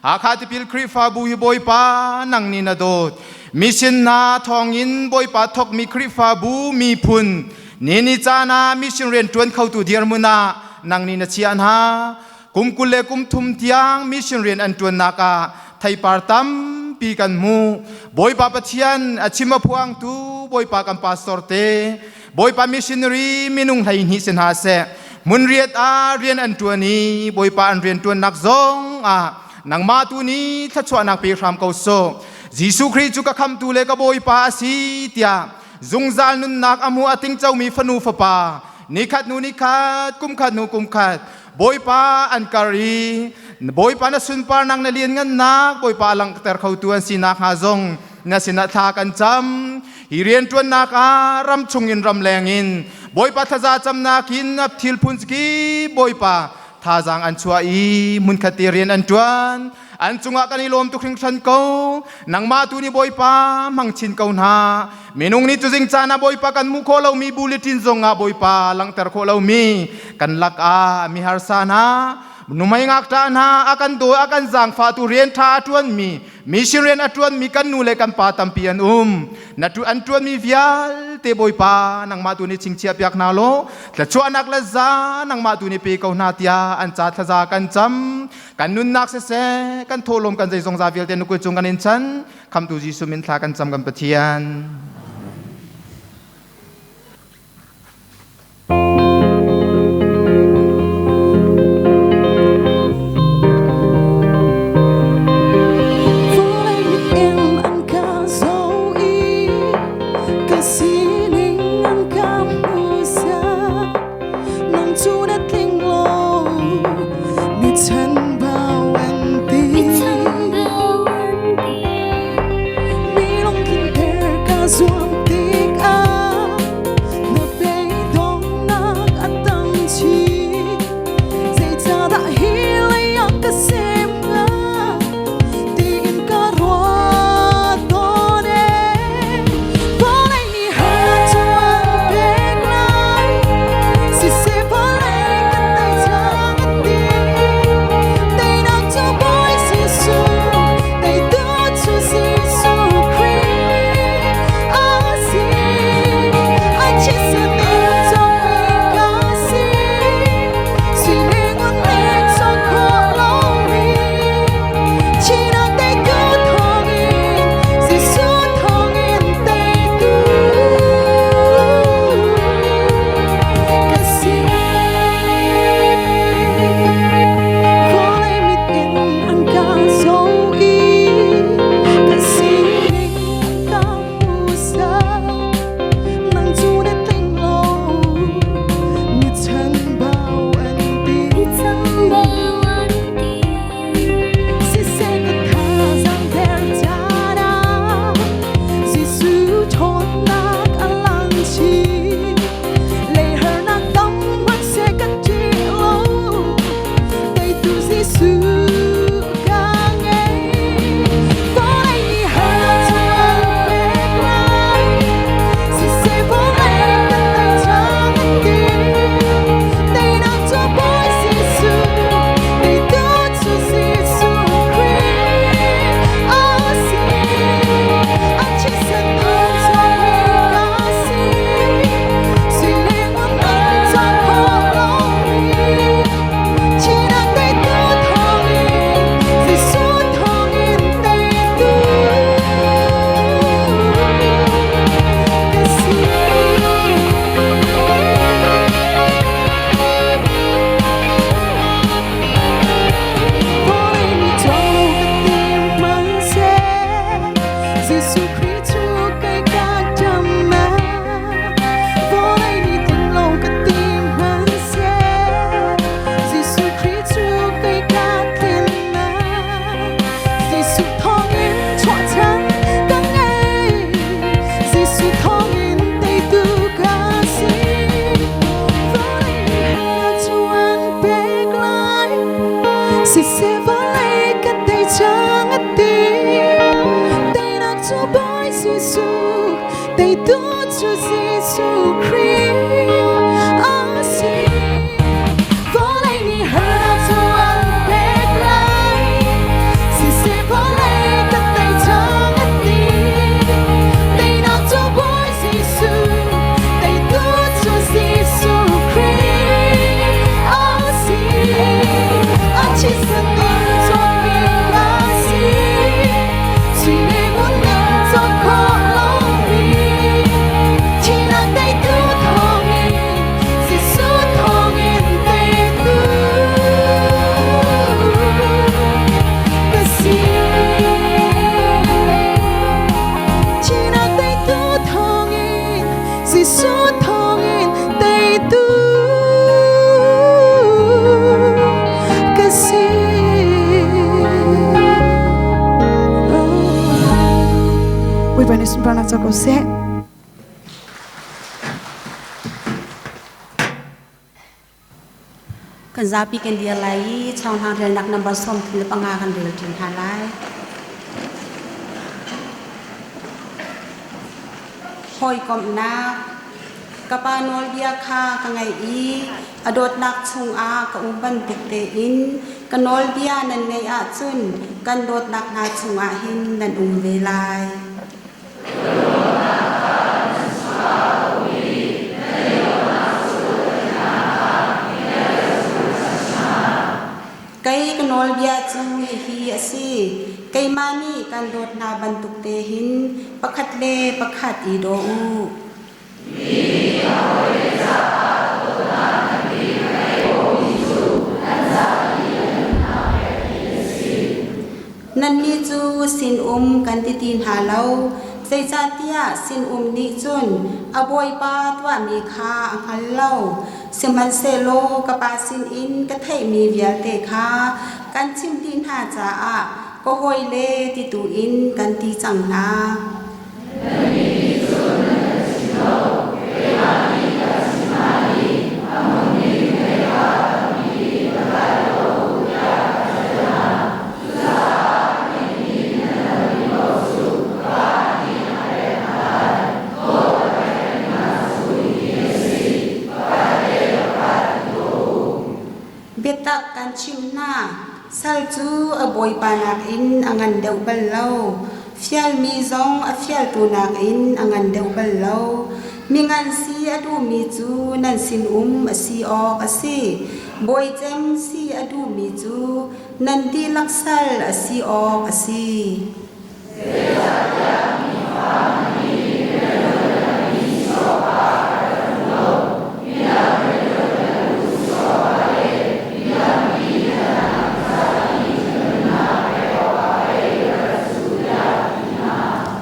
[SPEAKER 9] Hakha Tipil Khrihfabu hi Bawipa nang nih na dawt. Mission hna thawngin Bawipa thawkmi Khrihfabu miphun ni ni caan ah mission rian ṭuan khotu dirhmun ah nang nih na chiah hna. Kum 20 le kum 30 tiang mission rian an ṭuannak ah theipar tampi kan hmu. Bawipa Pathian a chim a phuangtu Bawipa kan pastor te, Bawipa missionary minung 12 si hna seh, hmun riat ah rian an ṭuan i Bawipa an rian ṭuannak zong ah nangmah tu nih thluachuahnak pe hram ko sawh. Jesuh Khrih cu ka khamtu le ka Bawipa a si tiah zungzal nunnak a hmu a tingcomi fanu fapa nikhat hnu nikhat kum khat hnu kum khat Bawipa an kar i Bawipa na sunparnak na lianngannak Bawipa a langhter khotu an si nakhnga zong na sinah thla kan cam. Hi rianṭuannak ah ram chungin ram lengin Bawipa thlaza camnak in a thil phun kip Bawipa thazaang an chuah i hmunkhat te rian an ṭuan. An cungah kan i lawm tuk hringhran ko. Nangmah tu nih Bawipa hmang chin ko hna. Minung nih tuzing caan ah Bawipa kan hmuh khawh lomi bulletin zong ah Bawipa langhter khawh lomi kan lak ah mi harsa hna numei ngakṭah hna a kan daw a kan zaangfahtu rian ṭha a ṭuanmi mission rian a ṭuanmi kan nu le kan pa tampi an um. Na tu an ṭuanmi vialte Bawipa nangmah tu nih chingchiah piak hna law thluachuahnak le za nangmah tu nih pe ko hna tiah an ca thlaza kan cam. Kan nunnak siseh kan thawhlawm kan zeizong za vialte na kut cung kan in chan. Khamtu Jesuh min thla kan cam kan Pathian.
[SPEAKER 8] Mi lungthin per ka zuam. si Lei harnak tam hmanhseh kan ṭih lo Teitu Jesuh ka ngei Vawlei nih harnak cu an pek lai Siseh vawlei kan tei cang an ti Teinak cu Bawi Jesuh Teitu cu Jesuh Khrih a si A thisen in chuakmi ka si Sui le ngun in cawk khawh lomi Thihnak teitu thawngin Jesuh thawngin teitu ka si. Vawlei nih cawk ka tim hmanhseh Jesuh Khrih cu kei ka ṭamnak Vawlei nih tlung lo ka tim hmanhseh Jesuh Khrih cu kei ka tlinnak Jesuh thawngin chuahchan ka ngei Jesuh thawngin teitu ka si Vawlei nih harnak cu an pek lai Siseh vawlei kan tei cang a ti Teinak cu Bawi Jesuh teitu cu Jesuh Khrih a si. Vawlei nih harnak cu an pek lai Siseh vawlei kan tei cang a ti Teinak cu Bawi Jesuh teitu cu Jesuh Khrih a si. A thisen in cawkmi ka si Sui le ngun in cawk khawh lomi Thihnak teitu thawngin Jesuh thawngin teitu ka si. Thihnak teitu thawngin Jesuh thawngin teitu ka si.
[SPEAKER 10] Bawipa nih sunparnak co ko seh.
[SPEAKER 11] Kan zapi kan dir lai i chawnghlang relnak number 35 kan rel ṭi hna lai. Hawikomhnak Ka pa nawlbia kha ka ngaih i a dawtnak chungah ka um bantuk tein ka nawlbia nan ngaih ahcun kan dawtnak hna chungah hin nan um ve lai. Kei ka nawlbia cu hihi a si: keimah nih kan dawt hna bantuk te hin pakhat le pakhat i daw u. Nannih cu sinum kan ti ti hna lo, zeicahtiah sinum nih cun a bawipa tuahmi kha a hngal lo. Sihmanhsehlaw ka Pa sinin ka theihmi vialte kha kan chimh dih hna caah ka hawile ti tu in kan ti cang hna. Biatak kan chimh hna, sal cu a bawipa nakin a ngan deuh bal lo. Fialmi zong a fialtu nakin a ngan deuh bal lo. Mingan si a duhmi cu nan sinum a si awk a si. Bawi cem si a duhmi cu nan dihlak sal a si awk a si.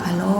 [SPEAKER 11] Alo.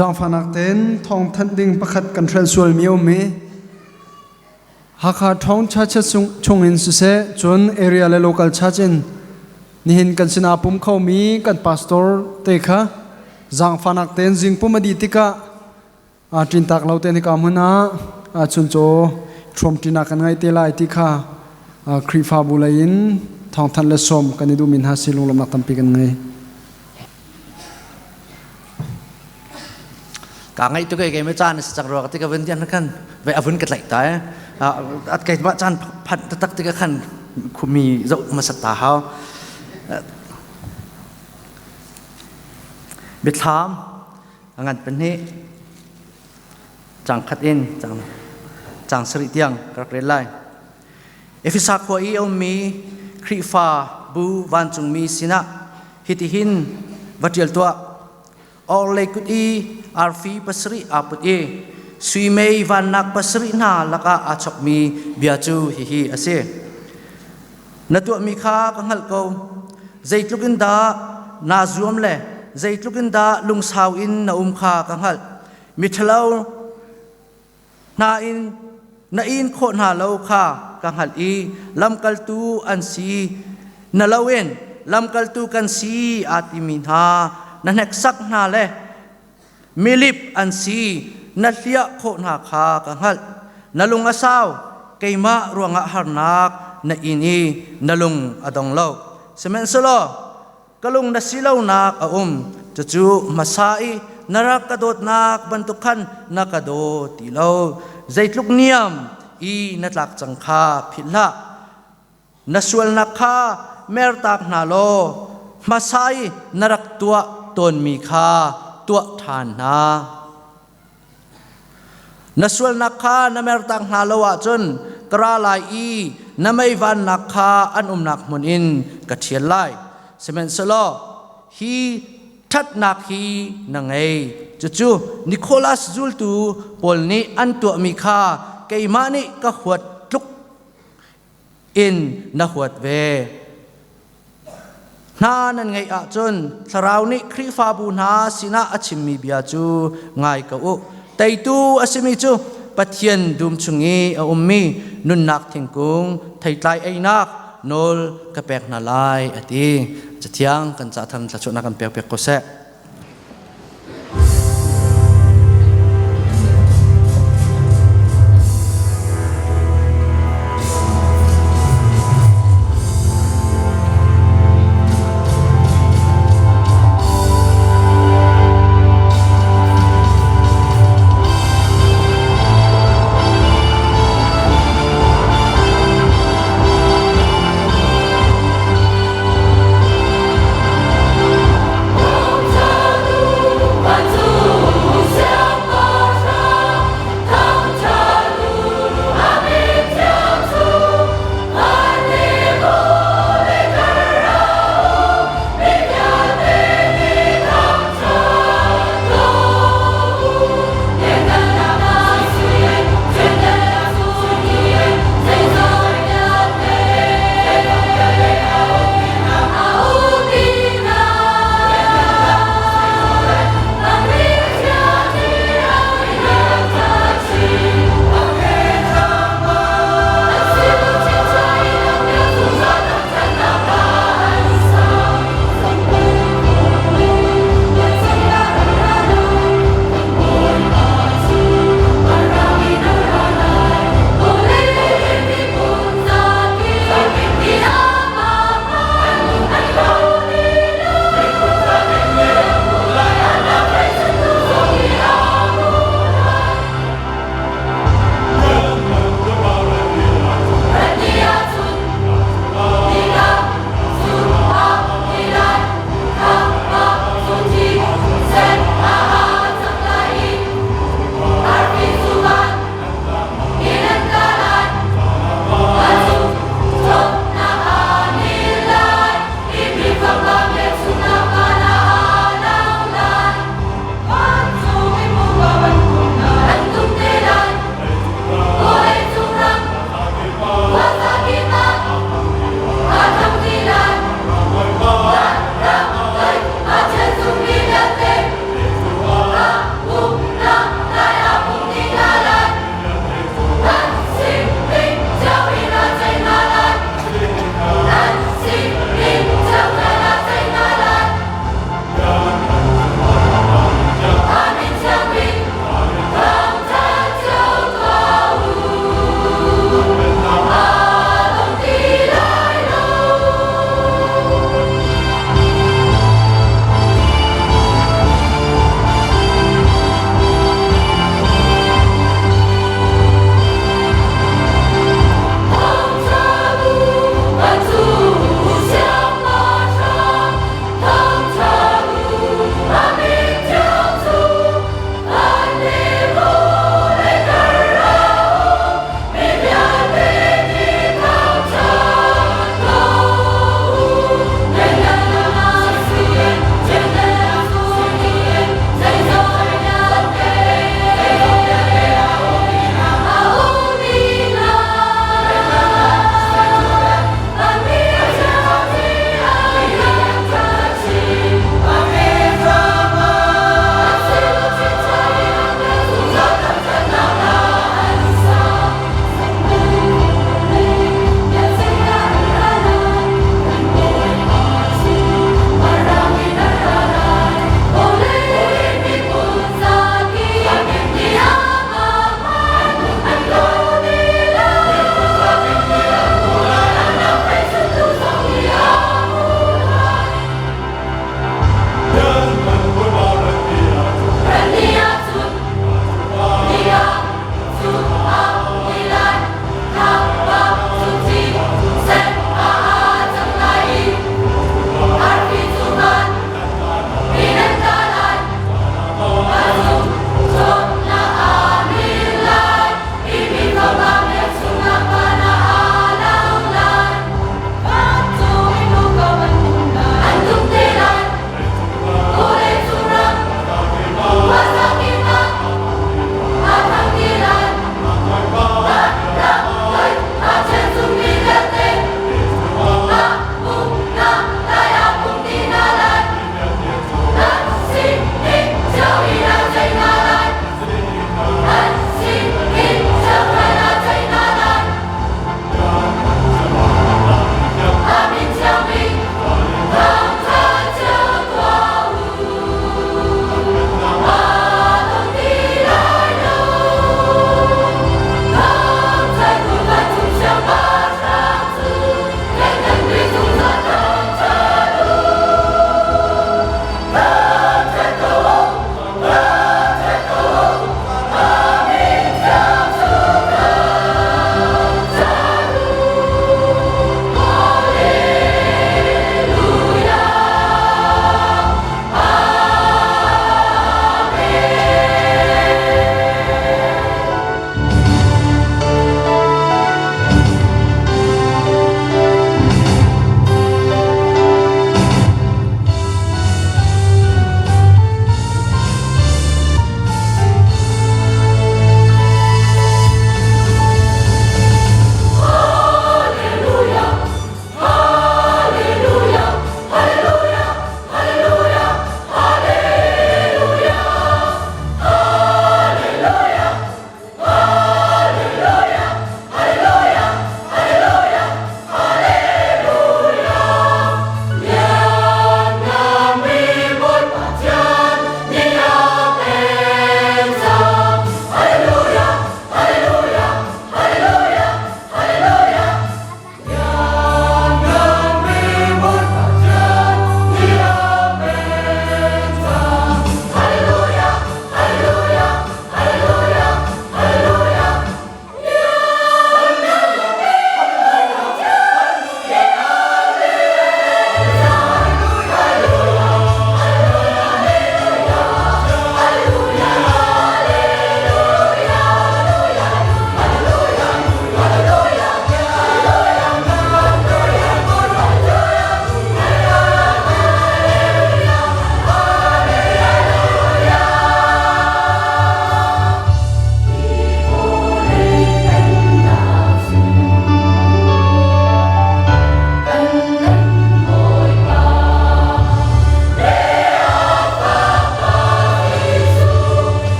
[SPEAKER 1] Zaangfahnak tein thawngthanh ding pakhat kan hrelh sualmi a um i Hakha Thawng Church chungin siseh cun area le local church in nihin kan sinah pum khomi kan pastor te kha zaangfahnak tein zingpum a dih tikah ṭintak lo tein hika hmun ah chuncaw ṭhuamṭinak kan ngei te lai ti kha Khrihfabu lei in thawngthanh le sawm kan i duhmi hna si lunglawmhnak tampi kan ngei.
[SPEAKER 12] Ka ngaih tu kai me caan si cak ruak ti ka vun tian khan ve avun ka tlaih ta at kai ma caan phat tak ti ka khan khumi zo ma sat ta hau biathlam angan pan hi cang khat in cang cang sari tiang ka rak rel lai Efesa khua i a ummi Khrihfa bu vancungmi sinah hitihin va ṭial tuah. Orhlei kut i arfi pasarih aa put i sui mei vannak pasarih hna lakah aa chokmi bia cu hihi a si. Na tuahmi kha ka hngalh ko. Zeitluk in dah naa zuam le zeitluk in dah lungsau in na um kha ka hngalh. Miṭhalo hna in na in khawh hna lo kha ka hngalh i lamkaltu an si na loin lamkaltu kan si aa timi hna na hneksak hna le milip an si na hliah khawh hna kha ka hngalh. Na lung a sau, keimah ruangah harnak na in i na lung a dong lo. Sihmanhsehlaw ka lung na si lonak a um, cucu hmasa i na rak ka dawtnak bantuk khan na ka daw ti lo. Zeitluk niam i na tlak cang kha philh hlah. Na sualnak kha mertak hna law hmasa i na rak tuah tawnmi kha tuah ṭhan hna. Na sualnak kha na mertak hna lo ahcun ka ra lai i na meivannak kha an umnak hmun in ka ṭhial lai. Sihmanhsehlaw hi ṭhatnak hi na ngei. Cucu Nicholas zultu pawl nih an tuahmi kha keimah nih ka huat tluk in na huat ve. Hna nan ngeih ahcun Thlarau nih Khrihfabu hna sinah a chimmi bia cu ngai ko u. Teitu a simi cu Pathian dum chung i a ummi nunnak thingkung theitlai einak nawl ka pek hna lai a ti. Cathiang kan ca than thluachuahnak kan pek piak ko seh.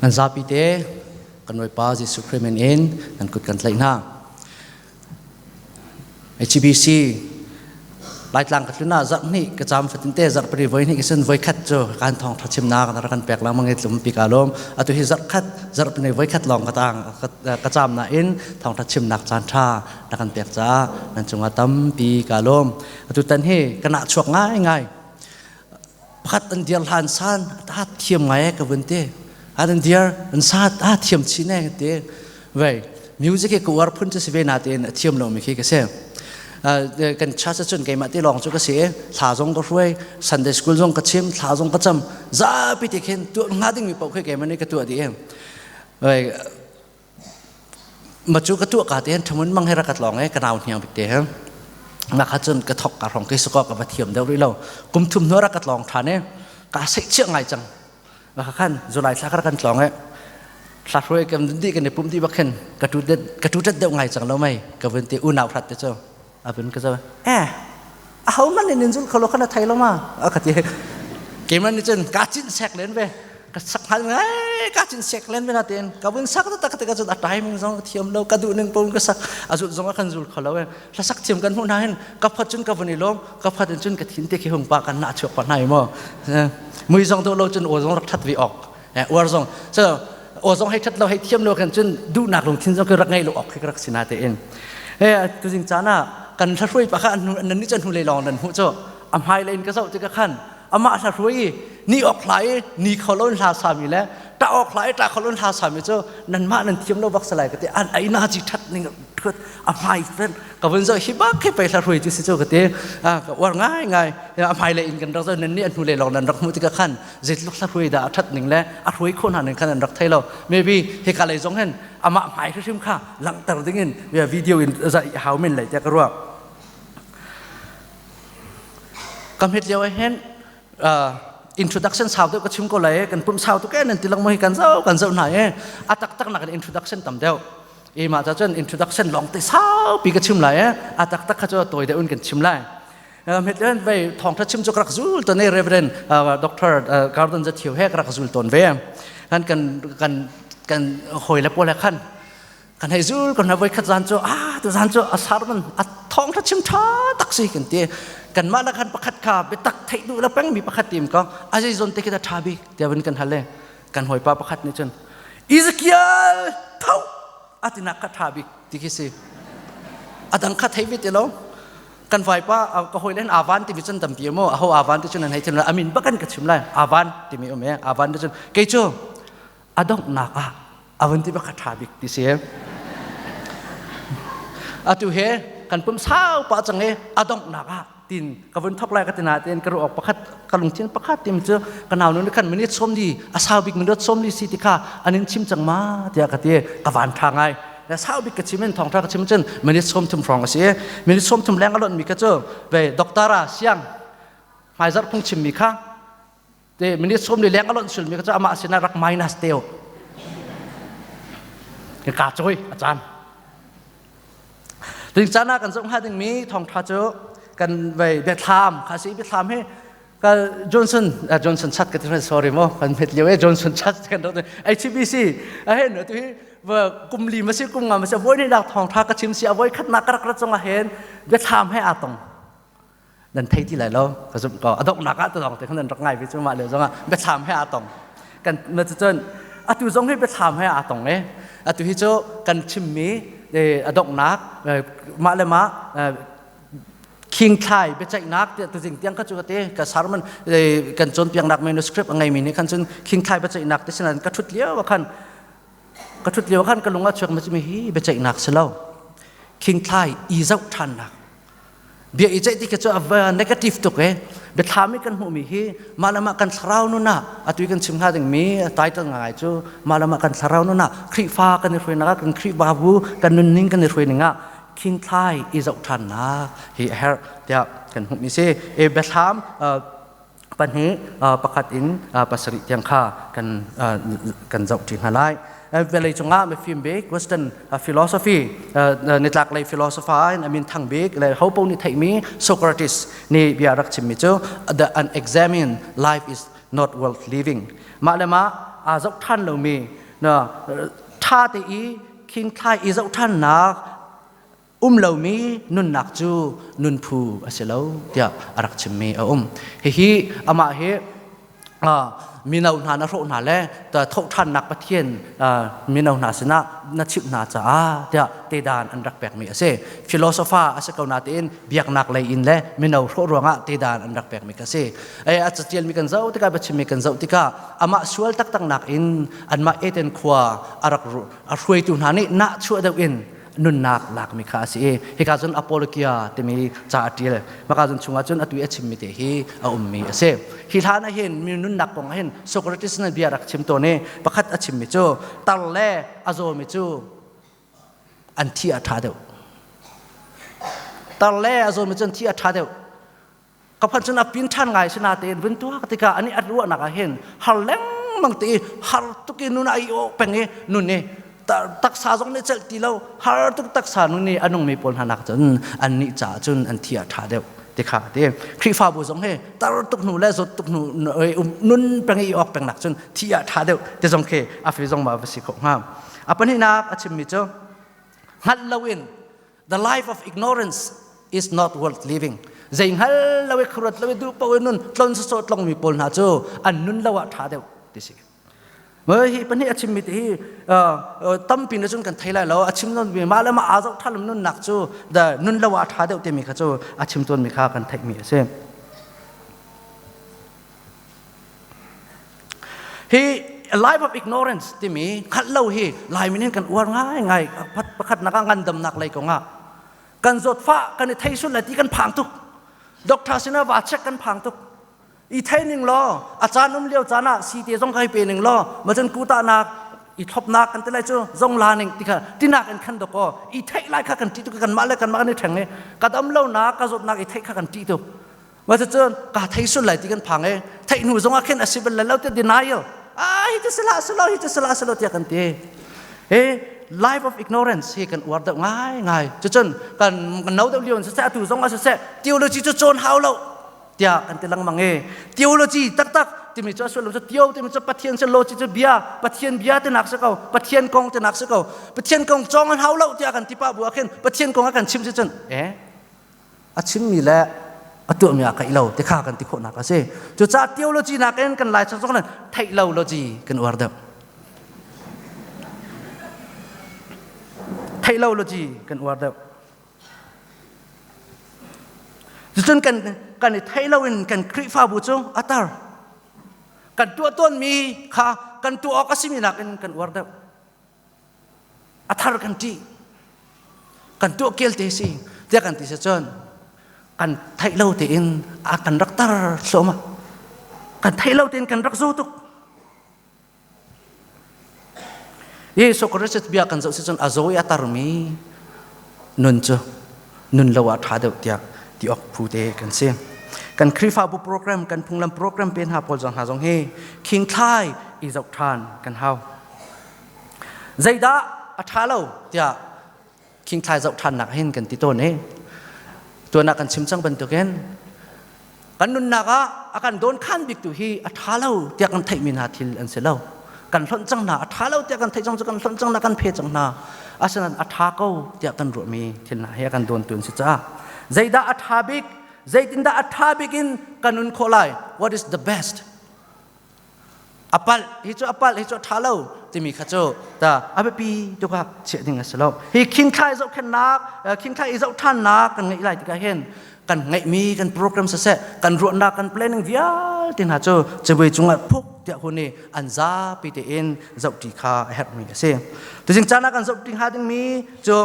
[SPEAKER 12] Nan zapi te kan Bawipa Jesuh Khrih min in nan kut kan tlaih hna. HBC Laitlang ka tlun ah zarh hnih ka cam fatin te zarh pari voi hnih ka sin voi khat cu kan thong tha chimnak na kan pek lang mangi tlum pi ka lom atu hi zarh khat zarh pani voi khat long ka tang ka cam na in thong tha chimnak caan tha na kan pek ca nan cungah tampi ka lom atu tan hi kana chuak ngai ngai pakhat an dir hlan san ta thiam ngai ka vun te an dir an sa ta thiam chin e te vei music ke uar phun chu si ve na te thiam lo mi khi ka se kan church cun keimah te lawng cu ka si thla zong ka hruai Sunday school zong ka chim thla zong ka cam zapi te khin tuah nga ding mi paoh khi keimah nih ka tuah dih vei ma cu ka tuah ka te hin thamun mang he rak ka tlawng e ka nau hniang bik te he na kha cun ka thok ka rong ke sako ka va thiam deuh rih lo kum thum hnu rak ka tlawng than e ka seih chiah ngai cang ma kha khan July thla kha kan tlawng e thla hruai kan di kan i pum di bak khin ka tu ka tu tet deuh ngai cang lo mei ka vun te unau hrat te cu abun ka zo eh a ho man in zul kholo khana thai lo ma a ka ti keman ni cun ka cin sek len ve ka sak hal ngai ka cin sek len ve na ten ka vun sak ta ka te ka cun a timing zong ka thiam lo ka duh ning pon ka sak a zul zong a kan zul kholo e la sak thiam kan hmu na hin ka phat cun ka vun i lom ka phat in cun ka thin te khi hung pa kan na chuak pa nai mo mui zong do lo cun o zong rak that vi ok uar zong so o zong hei that lo hei thiam lo kan cun duhnak lungthin zong rak ngei lo ok khi rak sina te in e tu jing cana kan hla pa kha nan ni chan hu le long nan hu cho a hmai le in ka zau ti ka khan amah hla hruai ni ok hlai ni kholon hla sami le ta ok hlai ta kholon hla sami chu nan mah nan thiam lo bak salai ka te an ai na chi that ning thut a hmai fen ka vun zo hi bak khi pe hla hruai chu si chu ka te a ka war ngai ngai a hmai le in kan rak zo nan ni an hnu le long nan rak mu ti ka khan zeitluk hla hruai dah a that ning le a hruai kho hna ning khan an rak thei lo maybe hika lei zong hin amah hmai hrim kha langhter ding in video in zai hau men lai te ka ruah kam het lio hen introduction sau deuh ka chim ko lai kan pum sau tu ke nan ti lang mo hi kan zo kan zo na e a tak tak na kan introduction tam deuh e ma cha chun introduction long te sau pi ka chim lai e a tak tak kha chu toy deuh in kan chim lai het vei thong tha chim chu rak zul to ne Reverend Dr. Gordon za thiu he rak zul ton ve kan kan kan kan hoi le pol khan kan hei zul kan voi khat zan chu a tu zan chu a sarman a thong tha chim tha tak si kan ti kan ma la khan pakhat kha be tak thei du la peng mi pakhat tim ko a zai zon te ki da tha bi te van kan hale kan hoi pa pakhat ni chun Ezekiel thau atina ka tha bik ti khi si adang kha thei ve te lo kan vaipa ka hoi len avan ti mi cun tampi mo aho avan ti cun an hei thim lai amin bakan ka chim lai avan ti mi um e avan ti cun kei cu adonghnak ah avan ti bak tha bik ti si atu he kan pum sau pa chang e adonghnak ah tin ka vun thok lai ka tina tin ka ruak pakhat ka lungthin pakhat tim chu ka nau nu khan minute som di a sau bik minute som li si ti kha anin chim chang ma tia ka ti ka van tha ngai na sau bik ka chim in thong tha ka chim cun minute som thum frong a si minute som thum leng alon mi ka chu ve doctora siang hmaizar phung chim mi kha te minute som li leng alon sul mi ka chu ama sina rak minus teo ka choi a chan Ting caan ah kan zoh hnga dingmi thawngṭha cu kan vei biathlam kha si biathlam hi ka Johnson Johnson chat ka ti sorry mo kan met lio e Johnson chat kan rak HBC a hen tu hi kum li ma si kum nga ma si voi ni dak thawngṭha ka chim si a voi khat nak ka rak rat zong ah hen biathlam he aa tong nan thei ti lai lo ka zumh ko a donghnak ah tulong te khan nan rak ngai ve cu mah le zong ah biathlam he aa tong kan na cun atu zong hi biathlam he aa tong e atu hi cu kan chimmi a donghnak mah le mah king thlai biaceihnak tiah tuzing tiang kha cu ka te ka sermon kan cawnpiaknak manuscript a ngeimi nih khan cun king thlai biaceihnak te sinan ka thut lio khan ka thut lio khan ka lung a chuak mi hi biaceihnak si lo king thlai i zoh ṭhannak Bia i ceih ti khi cu a negative tuk e. Biathlam i kan hmuhmi hi mah le mah kan thlarau nun ah atu i kan chim hnga dingmi title ngai cu mah le mah kan thlarau nun ah Khrihfa kan i hruainak ah kan Khrihfabu kan nunning kan i hruai ning ah khingthlai i zoh ṭhannak hi a herh tiah kan hmuhmi si. E biathlam pahnih pakhat in pasarih tiang kha kan kan zoh ṭi hna lai. Vawlei cungah mifim bik Western philosophy nitlak lei philosopher in amin thang bik le ho paoh nih theihmi Socrates nih bia rak chimmi cu the unexamined life is not worth living. Mah le mah aa zoh ṭhan lomi na ṭha te i khingthlai i zoh ṭhannak um lomi nunnak cu nunphu a si lo tiah a rak chimmi a um. Hihi amah hi mino hna na hrawh hna le thawhṭhannak Pathian mino hna sinah na chimh hna caah tiah tedan an rak pekmi a si. Philosopher a si ko natein biaknak lei in le mino hrawh ruangah tedan an rak pekmi ka si. A catialmi kan zoh tikah biachimmi kan zoh tikah amah sual taktak nakin anmah Eden khua a rak a hruaitu hna nih nahchuah deuh in nunnak lakmi kha a si i hika cun apologia timi ca a ṭial. Maka cun chungah cun atu i a chimmi te hi a ummi a si. Hi hlan ah hin mi nunnak kong ah hin Socrates nih bia rak chim tawn i pakhat a chimmi cu tar le a zawmi cu an thi a ṭha deuh. Tar le a zawmi cu an thi a ṭha deuh. Ka phan cun a pin ṭhan ngai si natein vun tuak tikah ani a ruahnak ah hin har lengmang te i har tuk i nun ai awh peng i nun i taksa zong nih celh ti lo har tuk taksa nun i a nungmi pawl hna nak cun an nih caah cun an thi a ṭha deuh ti kha ti. Khrihfabu zong hi tar tuk hnu le zawt tuk hnu nun peng i awk peng nak cun thi a ṭha deuh ti zong khi a fi zong ma va si kho hnga. A pahnihnak a chimmi cu hngalh loin. The life of ignorance is not worth living. Zei hngal lo i khuaruat lo i duh paoh in nun tlon sawsawh tlongmi pawl hna cu an nun lo ah ṭha deuh ti si. Hi pahnih a chimmi te hi tampi na cun kan thei lai lo. A chim non mi mah le mah aa zoh ṭha nunnak cu the nun lo ah ṭha deuh timi kha cu a chim tawnmi kha kan theihmi a si. Hi life of ignorance timi hngalh lo hi Laimi nih kan uar ngaingai. Pakhat nak ah ngandamnak lei kong ah kan zawtfah kan i thei sul lai ti kan phang tuk. Doctor sinah va check kan phang tuk. I thei ning law a caan um lio caan ah si te zong kai pe ning law macun kutahnak i thlopnak kan ti lai cu zong la ning ti kha tinak in khan dok aw i theih lai kha kan ṭih tuk. Kan mah le kan mah kan i ṭheng i ka dam lo nak ka zawtnak i theih kha kan ṭih tuk. Mah cucun ka thei sul lai ti kan phang i theih hnu zongah khin a si bal lo ti denial. Ah, hi cu sila silo, hi cu sila silo tiah kan ti. Hi life of ignorance hi kan uar deuh ngai ngai. Cucun kan no deuh lio in siseh, atu zong ah siseh, theology cu cawn hau lo tiah kan ti lengmang i theology taktak timi cu a sullam cu theo timi cu Pathian si, logy cu bia, Pathian bia tinak si ko, Pathian kong tinak si ko. Pathian kong cawng an hau lo tiah kan ti pah bu ah khin Pathian kong a kan chim si cun eh a chimmi le a tuahmi ah kaih lo ti kha kan ti khawhnak a si. Cucaah theology nakin kan lai zong nan theih lo logy kan uar deuh. Theih lo logy kan uar deuh. Cucun kan kan i theih lo in kan Khrihfabu cu a tar. Kan tuah tawnmi kha kan tuah awk a simi nakin kan uar deuh. A thar kan ṭih, kan tuah kel te si tiah kan ti si cun kan theih lo tein a kan rak tar thluahmah, kan theih lo tein kan rak zaw tuk. Jesuh Christ bia kan zoh si cun a zaw i a tarmi nun cu nun lo ah ṭha deuh tiah ti awk phu te kan si. Kan Khrihfabu program, kan phunglam program pe hna pawl zong hna zong hi khingthlai i zoh ṭhan kan hau. Zeidah a ṭha lo tiah khingthlai zoh ṭhannak hin kan ti tawn i tuan ah kan chim cang bantukin kan nunnak ah a kan dawnkhan bik tu hi a ṭha lo tiah kan theihmi hna thil an si lo. Kan hlonh cang hna, a ṭha lo tiah kan theih cang cu kan hlonh cang hna, kan phe cang hna. Asinain a ṭha ko tiah kan ruahmi thil hna hi a kan dawntu an si caah zeidah a ṭha bik, zeitindah a ṭha bik in kan nun khawh lai? What is the best? A palh hi cu, a palh hi cu, a ṭha lo timi kha cu ta a biapi tuk ah chiah ding a si lo. Hi khingthlai zohkhenhnak, khingthlai i zoh ṭhannak kan ngeih lai tikah hin kan ngeihmi kan program siseh, kan ruahnak, kan planning vialte hna cu cabuai cungah phuk tiah hun i an zapi tein zohṭi kha a herhmi a si. Tuzing caan ah kan zohṭi hnga dingmi cu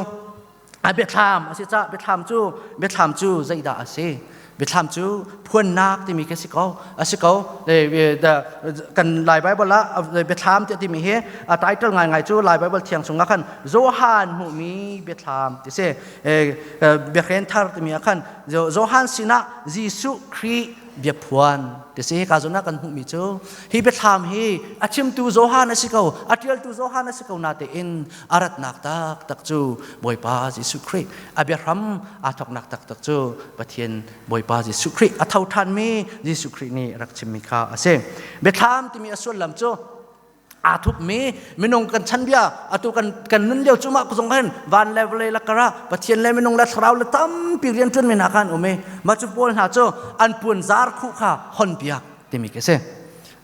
[SPEAKER 12] a biathlam a si caah biathlam cu, biathlam cu zeidah a si? Biathlam cu phuannak timi khi si ko, a si ko. Kan Lai Bible ah biathlam tiah timi hi a title ngaingai cu Lai Bible thiang chungah khan Johan hmuhmi biathlam ti si. Biakhren thar timi ah khan Johan sinah Jesuh Khrih bia phuan ti si. Ka zona kan hmuhmi cu hi biathlam hi a chimtu Johan a si ko, a ṭialtu Johan a si ko natein a ratnak taktak cu Bawipa Jesuh Khrih, a biahram aa thawknak taktak cu Pathian Bawipa Jesuh Khrih, a tho ṭhanmi Jesuh Khrih nih rak chimmi kha a si. Biathlam timi a sullam cu aa thupmi minung kan chanbia, atu kan kan nun lio cu mah zong khan van le vawlei lakar ah Pathian le minung le thlarau le tampi rian ṭuan mi hna khan um i mah cu pawl hna cu an puan zar khuh kha hon piak timi khi si.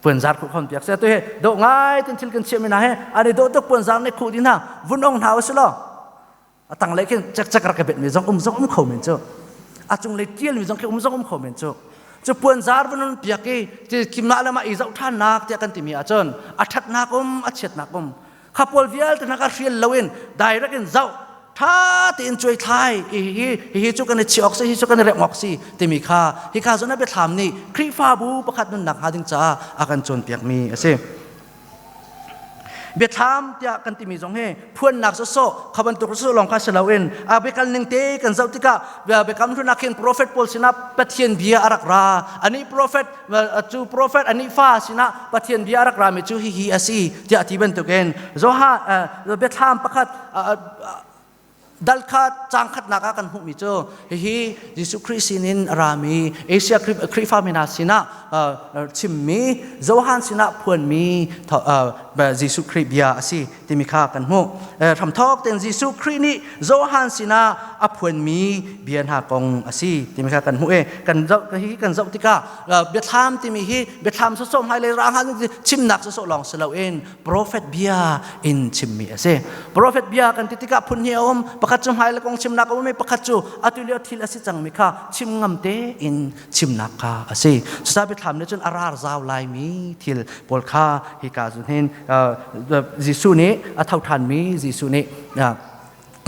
[SPEAKER 12] Puan zar khuh hon piak si. Atu hi dawh ngai tin thil kan chiah mi hna he an i dawh tuk, puan zar nih khuh dih hna vun ong hna usih law a tanglei khin cekcek rak ka bet mi zong um zong um kho men cu, a cunglei tial mi zong khi um zong um kho men cu. Cu puanzar vun un piak i ti mah le mah i zoh ṭhannak tiah kan timi ahcun a ṭhatnak um, a chiatnak um. Kha pawl vialte hna kha hrial loin direct in zoh ṭha tein cuai thlai hi hi hi cu kan i chiah awk si, hi cu kan i remh awk si timi kha hika zawn ah biathlam nih Khrihfabu pakhat nunnak hnga ding caah a kan cawnpiakmi a si. Biathlam tiah kan timi zong hi phuannak sawsawh kha bantuk sawsawh lawng kha si loin a biakal ning te kan zoh tikah biakam hlun ah khin prophet pawl sinah Pathian bia a rak ra. Anih prophet cu prophet anih fa sinah Pathian bia a rak rami cu hihi a si tiah ti bantukin Joha biathlam pakhat dal kha cang khatnak ah kan hmuhmi cu hihi Jesuh Khrih sinin a rami, Asia Khrihfa mi hna sinah chimmi, Johan sinah phuanmi Jesuh Khrih bia a si timi kha kan hmuh. Hramthawk tein Jesuh Khrih nih Johan sinah a phuanmi bia hna kong a si timi kha kan hmuh i kan zoh hi kan zoh tikah biathlam timi hi biathlam sawsawh hmailei ra chimnak sawsawh lawng si loin Prophet bia in chimmi a si. Prophet bia kan ti tikah phun hi a um. Pakhat cu hmailei kong chimnak a um i pakhat cu atu lio thil a si cangmi kha chim ngam tein chimnak kha a si. Cucaah biathlam nih cun a rar zau laimi thil pawl kha hika zun hin Jesuh nih, a tho ṭhanmi Jesuh nih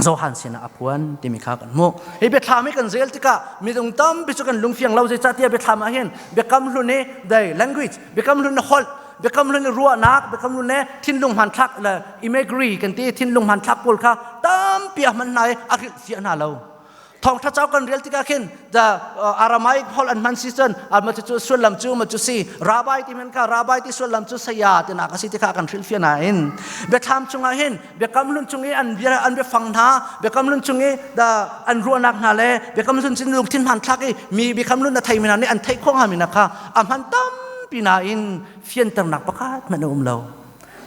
[SPEAKER 12] Johan sinah a phuan timi kha kan hmuh. Hi biathlam hi kan zel tikah midung tampi cu kan lungfiang lo, zeicahtiah biathlam ah hin biakam hlun i the language, biakam hlun i holh, biakam hlun i ruahnak, biakam hlun i thinlung hmanthlak le imagery kan ti, thinlung hmanthlak pawl kha tampi a hman hna i a hrilhfiah hna lo. Thawngtha cauk kan rel tikah khin the Aramaic holh an hman si cun ma cu sullam cu ma cu si rabbi ti men kha rabbi ti sullam cu saya ti nak a si ti kha kan hrilhfiah nain biathlam chungah hin biakam hlun chung i an bia, an biafang hna, biakam hlun chung i the an ruahnak hna le biakam hlun sin lungthin hmanthlak i mi biakam hlun a thei mi hna nih an theih khawh hnga mi na kha a hman tampi nain fianternak pakhat hmanh a um lo.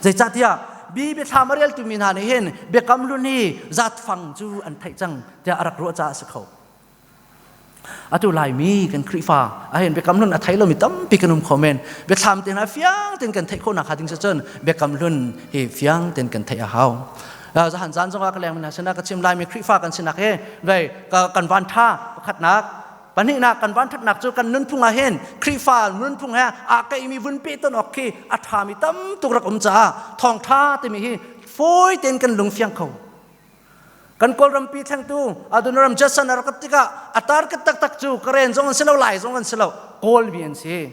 [SPEAKER 12] Zeicahtiah bi biathlam a reltu mi hna nih hin biakam hlun hi zatfang cu an theih cang tiah a rak ruah caah a si kho. Atu Laimi kan Khrihfa ahhin biakam hlun a thei lomi tampi kan um kho men. Biathlam te hna fiang tein kan theih khawhnak hnga ding cun biakam hlun hi fiang tein kan theih a hau. Zahan zan zongah ka leng mi hna sinah ka chim, Laimi Khrihfa kan sinak hi vei kan van tha pakhatnak, pahnihnak kan van thatnak cu kan nunphung ah hin Khrihfa nunphung he aa keimi vun peh ton awk khi a ṭhami tam tuk rak um caah thawngṭha timi hi fawi tein kan lung fiang kho. Kan Kawlrampi thlengtu Adoniram Judson a rak tikah a target taktak cu Karen zong an si lo, Lai zong an si lo, Kawlmi an si.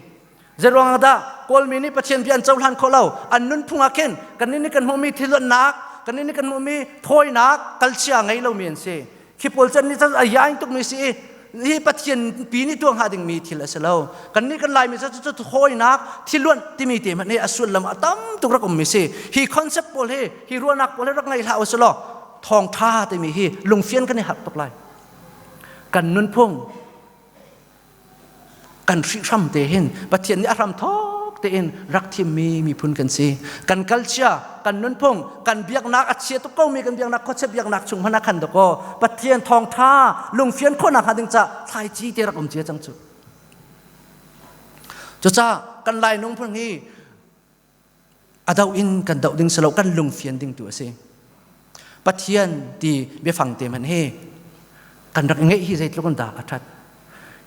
[SPEAKER 12] Zeiruang ah dah Kawlmi nih Pathian bia an cohlan khawh lo? An nunphung ah khin kannih nih kan hmuhmi thilluannak, kannih nih kan hmuhmi thawinak kalchia ngei lomi an si. Khi pawl can nih cun a yaing tukmi si i hi Pathian pi nih tuah hnga dingmi thil a si lo. Kannih kan Laimi cu cu thawinak thiluanh timi te hmanh hi a sullam a tam tuk rak ummi si. Hi concept pawl hi, hi ruahnak pawl hi rak ngei hlah usih law thawngṭha timi hi lungfian kan i harh tuk lai. Kan nunphung kan hrihhram te hin Pathian nih a hram thawk tein rak thimmi miphun kan si. Kan kalchia, kan nunphung, kan biaknak a chia tuk komi kan biaknak, khuachia biaknak chung hmanh ah khan dakaw Pathian thawngtha lungfian khawhnak hnga ding ca thlaici te rak um cia cang cu. Cucaah kan Lai nungphung hi a doh in kan doh ding si lo, kan lungfian ding tu a si. Pathian ti biafang te hmanh hi kan rak ngeih hi zeitluk in dah a ṭhat.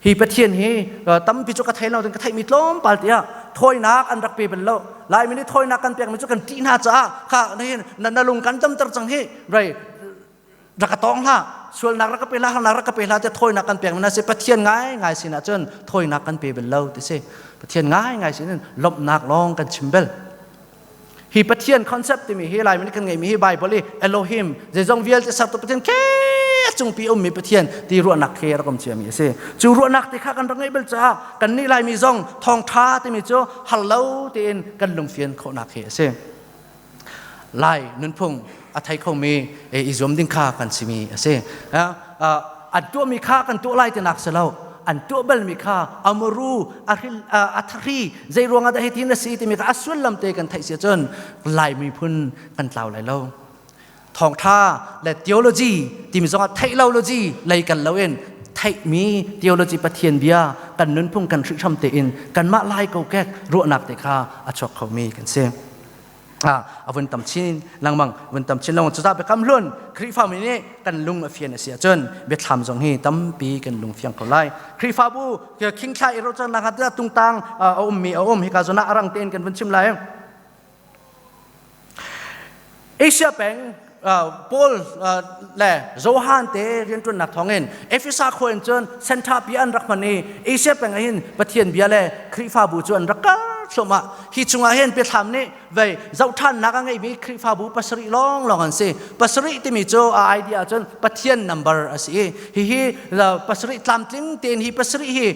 [SPEAKER 12] Hi Pathian hi tampi cu ka thei lo, ka theihmi tlawmpal tiah thawinak an rak pe bal lo. Laimi nih thawinak kan pekmi cu kan ṭih hna caah kha na lung kan damter cang hi rai rak ka tawng hlah, sualnak rak ka pe hlah, harnak rak ka pe hlah tiah thawinak kan pek na si. Pathian ngai ngai sinah cun thawinak kan pe bal lo ti si. Pathian ngai ngai sin lawmhnak lawng kan chim bel. Hi Pathian concept timi hi Laimi nih kan ngeihmi hi Bible i Elohim, zeizong vialte sertu Pathian ke. cungpi ummi Pathian ti ruahnak khi rak um ciami a si. Cu ruahnak te kha kan rak ngeih bal caah kan nih Laimi zong thawngṭha timi cu har lo tein kan lungfian khawhnak hi a si. Lai nunphung a thei khomi i zuam ding kha kan simi a si. An tuahmi kha kan tuah lai tinak si lo. An tuah balmi kha amuru a thari zei ruangah dah hitin a si timi kha a sullam te kan theih si ahcun Lai miphun kan tlau lai lo. Thawngṭha le theology timi zongah theih lo-logy lei kan loin theihmi theology Pathian bia kan nunphung kan hrihhram tein kanmah lai kokek ruahnak te kha a chuak khomi kan si. A vun tam chin lengmang vun tam chin lengmang cucaah biakam hlun Khrihfami nih kan lung a fian a si ahcun biathlam zong hi tampi kan lung fiang ko lai. Khrihfabu khingthla i rocannak ah tungtang a ummi a um hika zawn ah a rang tein kan vun chim lai. Asia peng Paul le Johan te rianṭuannak thawngin Efesa khua in cun Senta pi an rak hman i Asia peng ah hin Pathian bia le Khrihfabu cu an rak kar thluahmah. Hi chungah hin biathlam nih vei zohṭhannak a ngeimi Khrihfabu pasarih lawnglawng an si. Pasarih timi cu a idea cun Pathian number a si i hihi pasarih tlamtling tein hi pasarih hi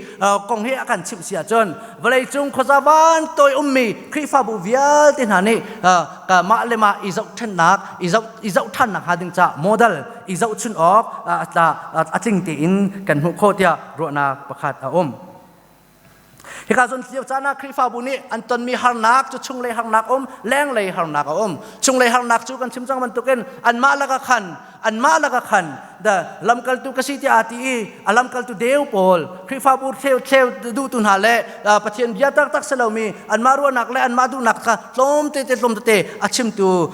[SPEAKER 12] kong hi a kan chimh si ahcun vawleicung khuaza van toi ummi Khrihfabu vialte hna nih mah le mah i zohṭhennak i zohṭhannak hnga ding caah model i zohchun awk a tling tein kan hmuh khawh tiah ruahnak pakhat a um. Hika zawn lio caan ah Khrihfabu nih an tonmi harnak cu chunglei harnak um, lenglei harnak a um. Chunglei harnak cu kan chim cang bantukin anmah lakah khan anmah lakah khan the lamkaltu ka si tiah aa ti i a lamkaltu deu pawl Khrihfabu thleu thleu duhtu hna le Pathian bia taktak si lomi anmah ruahnak le anmah duhnak kha tlawm tete tlawm tete a chimtu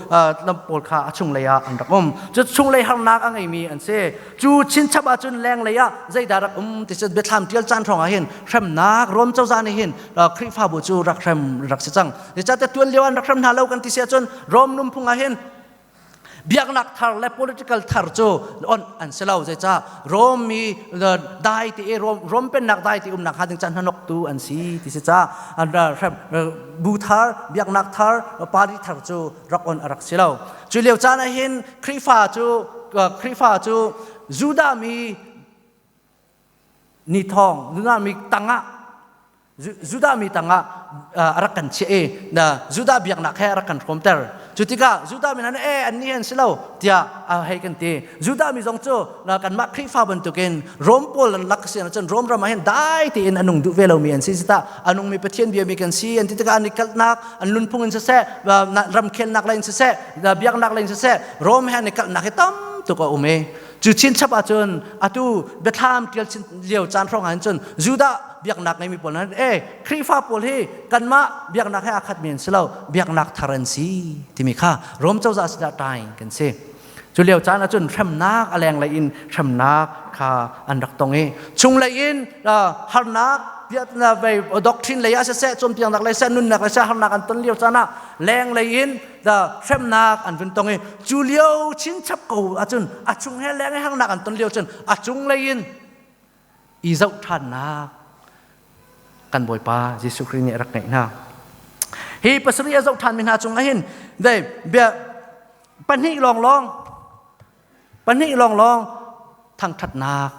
[SPEAKER 12] lam pawl kha a chunglei ah an rak um. Cu chunglei harnak a ngeimi an si. Cu chinchap ahcun lenglei ah zeidah rak um ti cu biathlam ṭial caan hrawng ah hin hremnak Rom cozah nih hin Khrihfabu cu rak hrem rak si cang. Zeicahtiah tuan lio an rak hrem hna lo kan ti si ahcun Rom nunphung ah hin biaknak thar le political thar cu on an si lo. Zeicah Rom mi dai ti i Rom pennak dai ti umnak hnga ding caan hnanoktu an si ti si caah hrem bu thar biaknak thar party thar cu rak on a rak si lo. Cu lio caan ah hin Khrihfa cu Khrihfa cu Judah mi ni thong Judah mi tangah Judah mi tangah a rak kan chiah i na Judah biaknak he a rak kan hrawmter. Cu tikah Judah mi hna nih eh annih an si lo tiah a hei kan ti. Judah mi zong cu na kanmah Khrihfa bantukin Rom pawl an lak si ahcun Rom ram ah hin dai tein a nung duh ve lomi an si. Tah a nungmi Pathian biami kan si an ti tikah an i kalhnak an nunphung in siseh ramkhelnak lei in siseh biaknak lei in siseh Rom he an i kalhnak hi tam tuk a um i cu chinchap ahcun atu biathlam tial lio caan hrawng ah cun Judah biaknak ngeimi pawl hna eh Khrihfa pawl hi kanmah biaknak he aa khatmi an si lo biaknak thar an si timi kha Rom cozah sinah tain kan si. Cu lio caan ahcun hremnak a lenglei in hremnak kha an rak tong i chunglei in harnak doctrine lei ah siseh cawnpiaknak lei seh nunnak lei seh harnak an ton lio caan ah lenglei in hremnak an vun tong i cu lio chinchap ko ahcun a chung he leng he harnak an ton lio cun a cunglei in i zoh ṭhannak kan Bawipa Jesuh Khrih nih a rak ngeih hna. Hi pasarih a zoh ṭhanmi hna cungah hin bia pahnih lawnglawng pahnih lawnglawng thangṭhatnak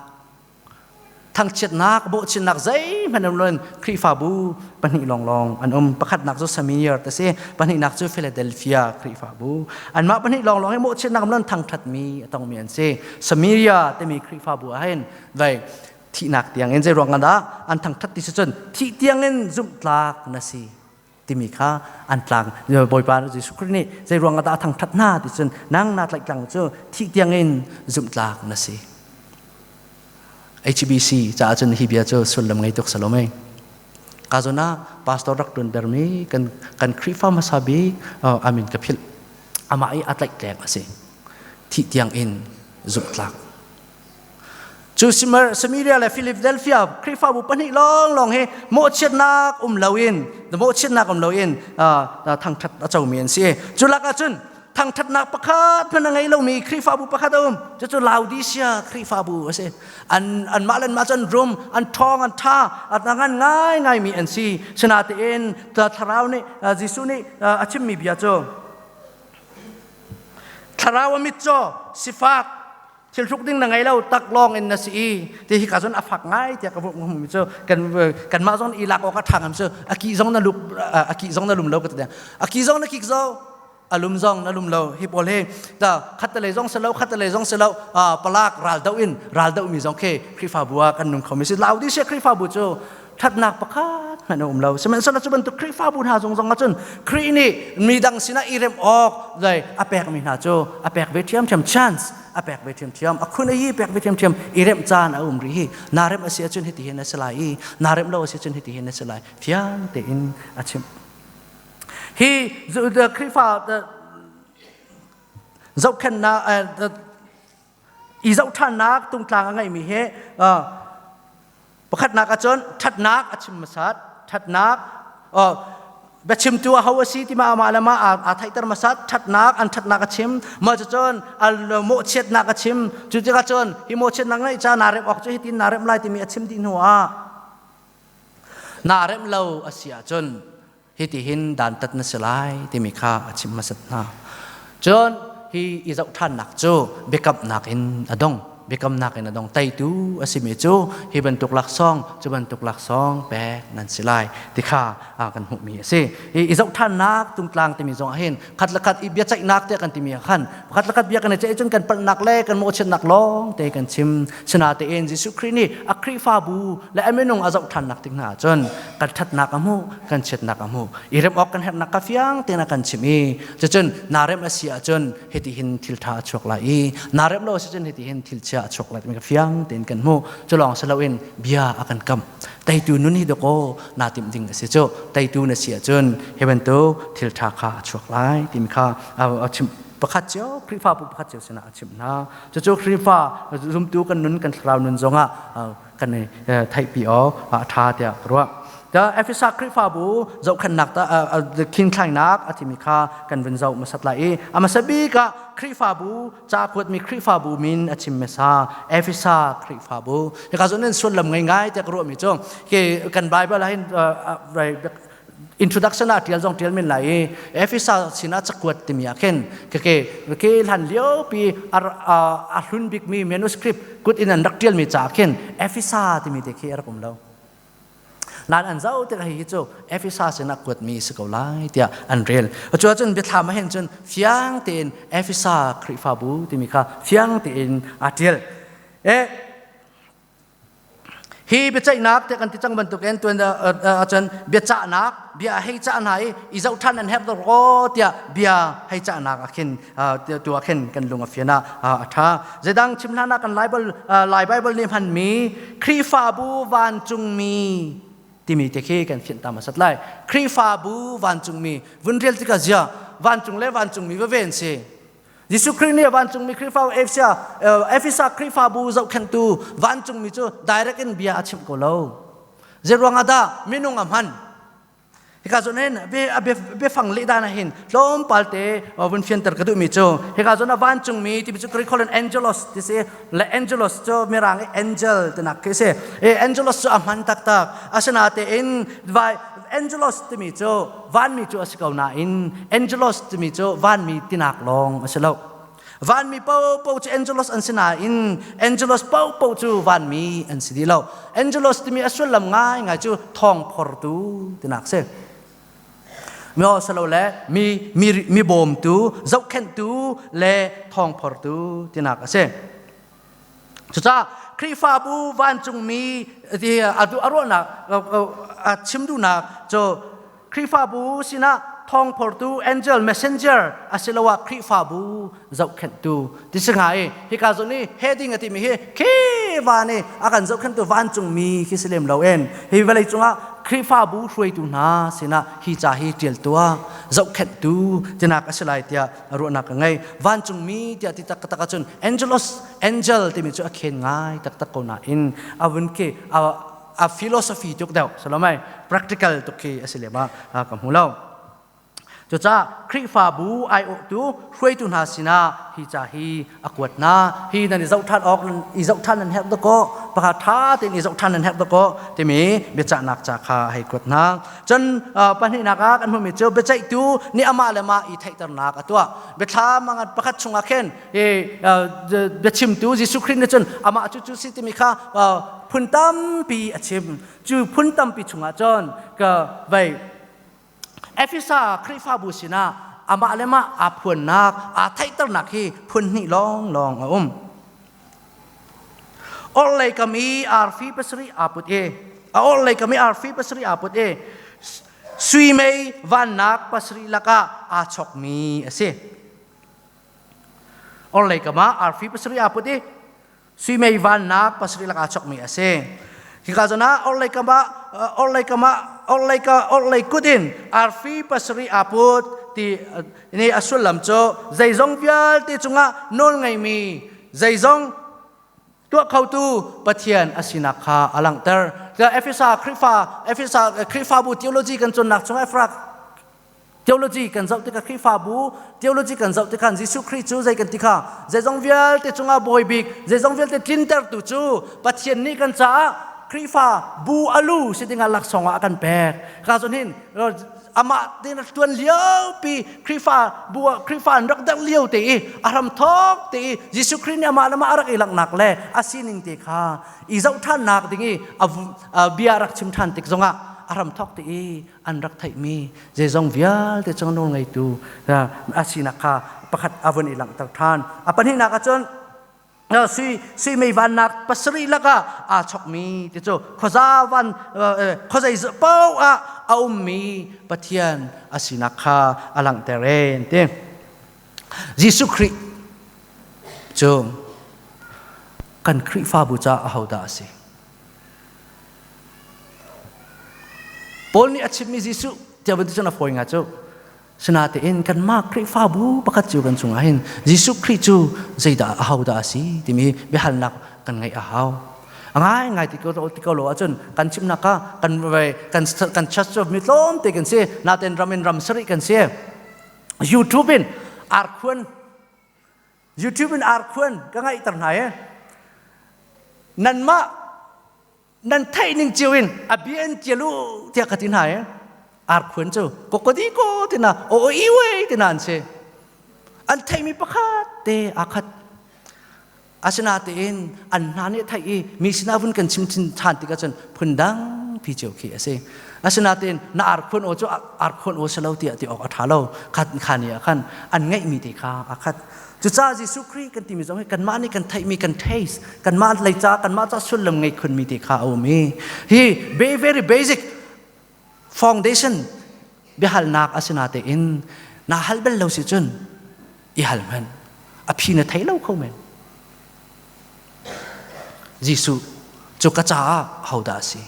[SPEAKER 12] thangchiatnak bawhchinnak zeihmanh um loin Khrihfabu pahnih lawnglawng an um. Pakhatnak cu Samir te si, pahnihnak cu Philadelphia Khrihfabu. Anmah pahnih lawnglawng hi mawhchiatnak um loin thangṭhatmi a tongmi an si. Samaria timi Khrihfabu ah hin vei thihnak tiang in zei ruang dah an thangṭhat ti si cun thih tiang in zumhtlak na si timi kha an tlang Bawipa Jesuh Khrih nih zei ruang dah a thangṭhat hna ti cun nang na tlaih cu thih tiang in zumhtlak na si. HBC caah cun hi bia cu sullam ngei tuk salome. Ka zawn ah pastor rak ṭuan bermi kan kan Khrihfa hmasa bik amin ka philh amah i a tlaihtleng a si. Thih tiang in zumhtlak. Cu Samaria le Philadelphia Khrihfabu pahnih lawnglawng hi mawhchiatnak um loin mawhchiatnak um loin thangṭhat a comi an si. Cu lakah cun thangṭhatnak pakhat hmanh a ngei lomi Khrihfabu pakhat a um. Cucu Laodicea Khrihfabu a si. An anmah le anmah cu an rum, an ṭhawng, an ṭha, a ngan ngaingaimi an si. Sinain thlarau nih Jesuh nih a chimmi bia cu thlarau a mitcaw, sifak, Thil hruk ding na ngei lo, tak lawng in na si i ti hi ka zon a fak ngai tiah ka hmu mi cu kan kanmah zong i lak awk a ṭha ngam cu a ki zong na lup a ki zong na lum lo ka ti a ki zong na kik zo a lum zong na lum lo hi pawl hi ta khat le zong se lo khat le zong se lo palak ral do in ral do mi zong khi Khrihfabu ah kan nung kho mi si Laodicea Khrihfabu cu thatnak pakhat hmanh a um lo. Sihmanhsehlaw cu bantuk Khrihfabu hna zong zong ahcun Khrih nih midang sinah i rem awk zei a pekmi hna cu a pek ve ṭhiamṭhiam, chance a pek ve ṭhiamṭhiam, a khun a hi pek ve ṭhiamṭhiam. I remh caan a um rih hi. Naa remh a si ahcun hiti hin a si lai i naa remh lo a si ahcun hiti hin a si lai, fiang tein a chimh. Hi Khrihfa zohkhenhnak, i zohṭhannak tungtlang a ngeihmi hi pakhatnak ahcun ṭhatnak a chim hmasat. Ṭhatnak, biachimtu aho a si ti ma amah le mah aa theihter hmasat. Ṭhatnak, an ṭhatnak a chim. Mah cucun mawhchiatnak a chim. Cu tikah cun hi mawhchiatnak ngeih ca naa remh awk cu hitin naa remh lai timi a chim dih hnu ah, naa remh lo a si ahcun hitihin dantat na si lai timi kha a chim hmasat hna. Cun hi i zohṭhannak cu biakamnak in a dong. Biakamnak in a dong. Teitu a simi cu hi bantuk laksawng, cu bantuk laksawng pek nan si lai ti kha kan hmuhmi a si. Hi i zohṭhannak tungtlang timi zong ah hin khat le khat i biaceihnak tiah kan timi ah khan khat le khat bia kan i ceih cun kan palhnak le kan mawhchiatnak lawng te kan chim. Sinatein Jesuh Khrih nih a Khrihfabu le a minung a zohṭhannak tik hna ahcun kan ṭhatnak a hmuh, kan chiatnak a hmuh, i remh awk kan herhnak ka fiang tein a kan chimh i cucun naa remh a si ahcun hiti hin thil ṭha a chuak lai i naa remh lo a si cun hiti hin thil chia a chuak lai timi ka fiang tein kan hmuh. Cu lawng si loin bia a kan kam. Teitu nun hi dakaw naa timh ding a si cu. Teitu na si ahcun hi bantuk thil ṭha kha a chuak lai timi kha a chimh. Pakhat cio, Khrihfabu pakhat cio sinah a chimh hna. Cucu Khrihfa zumtu kan nun, kan thlarau nun zongah kan i theihpi awk a ṭha tiah ka ruah. Ta Efesa Khrihfabu zohkhenhnak ta khingthlainak a timi kha kan vun zoh hmasat lai i a hmasa bik ah Khrihfabu ca kuatmi Khrihfabu min a chim hmasa, Efesa Khrihfabu. Hika zawn in sullam ngei ngai tiah ka ruahmi cu khi kan Bible ah hin introduction ah tial zong tial men lai i Efesa sinah cakuat timi ah khin ke ke hlan lio pi a hlun bikmi manuscript kut in an rak tialmi ca khin Efesa timi te khi a rak um lo. Nan an zau tik hi cu Efesa sinah kuatmi si ko lai tiah an rel. Cu ahcun biathlam ah hin cun fiang tein Efesa Khrihfabu timi kha fiang tein aa tial. E Hi biaceihnak te kan ti cang bantukin tuan ahcun biacahnak bia hei cah hna i i zoh ṭhan an herh ro tiah bia hei cahnak ah khin tu ah khin kan lung a fian ah a ṭha. Zeidang chim hlan ah kan Lai Bible nih hmanmi Khrihfabu vancungmi timi te khi kan fianh ta hmasat lai. Khrihfabu vancungmi vun rel tikah zia vancung le vancungmi va ven si. Jesuh Khrih nih vancungmi Khrihfa Asia Efesa Khrihfabu zohkhenhtu vancungmi cu direct in bia a chimh ko lo. Zeiruang ah dah minung a hman? Hika zawn hin biafang leh dan ah hin tlawmpal te vun fianter ka duhmi cu hika zawn ah vancungmi timi cu Greek holh in angelos ti si le angelos cu mirang i angel tinak khi si. E angelos cu a hman taktak. Asinain vai angelos timi cu vanmi cu a si ko nain angelos timi cu vanmi tinak lawng a si lo. Vanmi paohpaoh cu angelos an si nain angelos paohpaoh cu vanmi an si dih lo. Angelos timi a sullam ngaingai cu thawngphortu tinak si. Mio silole mi mi mi bawmtu, zohkhenhtu le thawngphortu tinak a si. Cucaah Khrihfabu vancungmi ti a duh a ruahnak, a chim duhnak cu Khrihfabu sinah thawngphortu, angel messenger asiloah Khrihfabu zohkhenhtu ti si hnga i hika zawn i heading a timi hi khi van i a kan zohkhenhtu vancungmi khi si lem loin hi vawlei cungah Khrihfabu hruaitu hna sinah hi ca hi ṭial tuah, zohkhenhtu tinak a si lai tiah ruahnak ka ngei. Vancungmi tiah ti taktak ahcun angelos, angel timi cu a khen ngai taktak ko nain a vun khi a philosophy tuk deuh salomai practical tuk khi a si lem ah ka hmu lo. Cucaah Khrihfabu aiawhtu hruaitu hna sinah hi ca hi a kuat hna. Hi nan i zoh ṭhan awk i zoh ṭhan nan herh dakaw pakhat ṭha tein i zoh ṭhan nan herh dakaw timi biacahnak ca kha a hei kuat hna. Cun pahnihnak ah kan hmuhmi cu biaceihtu nih amah le mah i theihternak a tuah. Biathlam pakhat chungah khin hi biachimtu Jesuh Khrih nih cun amah cu cu si timi kha phun tampi a chim. Cu phun tampi chungah cun ka vei Efesa Khrihfabu sinah amah le mah aa phuannak, aa theihternak hi phun hnih lawnglawng a um. Orhlei kam i arfi pasarih aa put i a orhlei kam i arfi pasarih aa put i sui mei vannak pasarih lakah aa chokmi a si. Orhlei kam ah arfi pasarih aa put i sui mei vannak pasarih lakah chokmi a si. Hika zawn ah orhlei kam ah orhlei kam ah orhlei ka orhlei kut in arfi pasarih aa put ti ni a sullam cu zeizong vialte cungah nawl ngeimi zeizong tuah khotu Pathian a sinak kha a langhter. Efesa Khrihfa Efesa Khrihfabu theology kan cawnnak chungah Efra Theology kan zoh tikah Khrihfabu theology kan zoh tikah Jesuh Khrih cu zei kan ti kha zeizong vialte cungah bawi bik zeizong vialte tlintertu cu Pathian nih kan caah Khrihfa bu alu si dingah laksawng ah a kan pek. Ka zon hin amah tin tuan lio pi Khrihfa bu Khrihfa an rak dang lio te i a hram thok te i Jesuh Khrih nih amah le mah a rak i langhnak le a sining te kha i zoh ṭhannak ding i a bia rak chim ṭhan tik zongah a hram thok te i an rak theihmi zeizong vialte cung nawl ngeitu a sinak kha pakhat a vun i langhter ṭhan. A pahnihnak ah cun sui sui mei vannak pasarih lakah aa chokmi ti cu khuaza van khuazei paoh ah a ummi Pathian a sinak kha a langhter en ti. Jesuh Khrih cu kan Khrihfabu caah ahodah a si? Paul nih a chimmi Jesuh tiah van ti cun a fawi nga cu. Sinatein kanmah Khrihfabu pakhat cu kan chungah hin Jesuh Khrih cu zeidah ahodah a si timi biahalnak kan ngeih a hau. A ngai ngai ti ko ti ko lo ahcun kan chimnak kha kan kan kan church cu mi tlawmte kan si natein ram in ram sarih kan si. YouTube in arkhuan YouTube in arkhuan ka ngaihter hna i nanmah nan theih ning cio in a bia in tial u tiah ka ti hna i arkhuan cu kokodi ko tina o o iwe tina an si an theihmi pakhat te aa khat asinatein an hna nih theih i mi sinah vun kan chim ṭhan tikah cun phundang pi cio khi a si asinatein na arkhuan aw cu arkhuan aw si lo tiah ti awk a ṭha lo khat kha ni ah khan an ngeihmi te kha aa khat Cucaah Jesuh Khrih kan timi zong hi kanmah nih kan theihmi kan taste kanmah lei ca kanmah ca sullam ngei khunmi te kha a um i hi very basic foundation biahalnak a si natein na hal bal lo si cun i hal hmanh a phi na thei lo kho men Jesuh cu ka caah hodah a si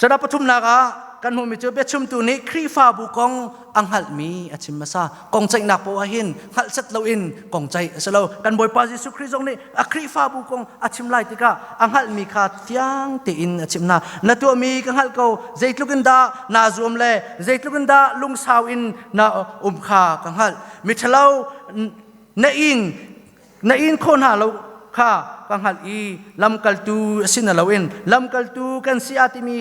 [SPEAKER 12] Cun a pathumnak ah kan hmuhmi cu biachimtu nih Khrihfabu kong a hngalhmi a chim hmasa. Kong ceihnak poah hin hngalh set loin kong ceih a si lo. Kan Bawipa Jesuh Khrih zong nih a Khrihfabu kong a chim lai tikah a hngalhmi kha fiang tein a chim hna. Na tuahmi ka hngalh ko, zeitluk in dah naa zuam le zeitluk in dah lungsau in na um kha ka hngalh. Miṭhalo na ing na in khawh hna lo kha ka hngalh i lamkaltu a si na loin lamkaltu kan si a timi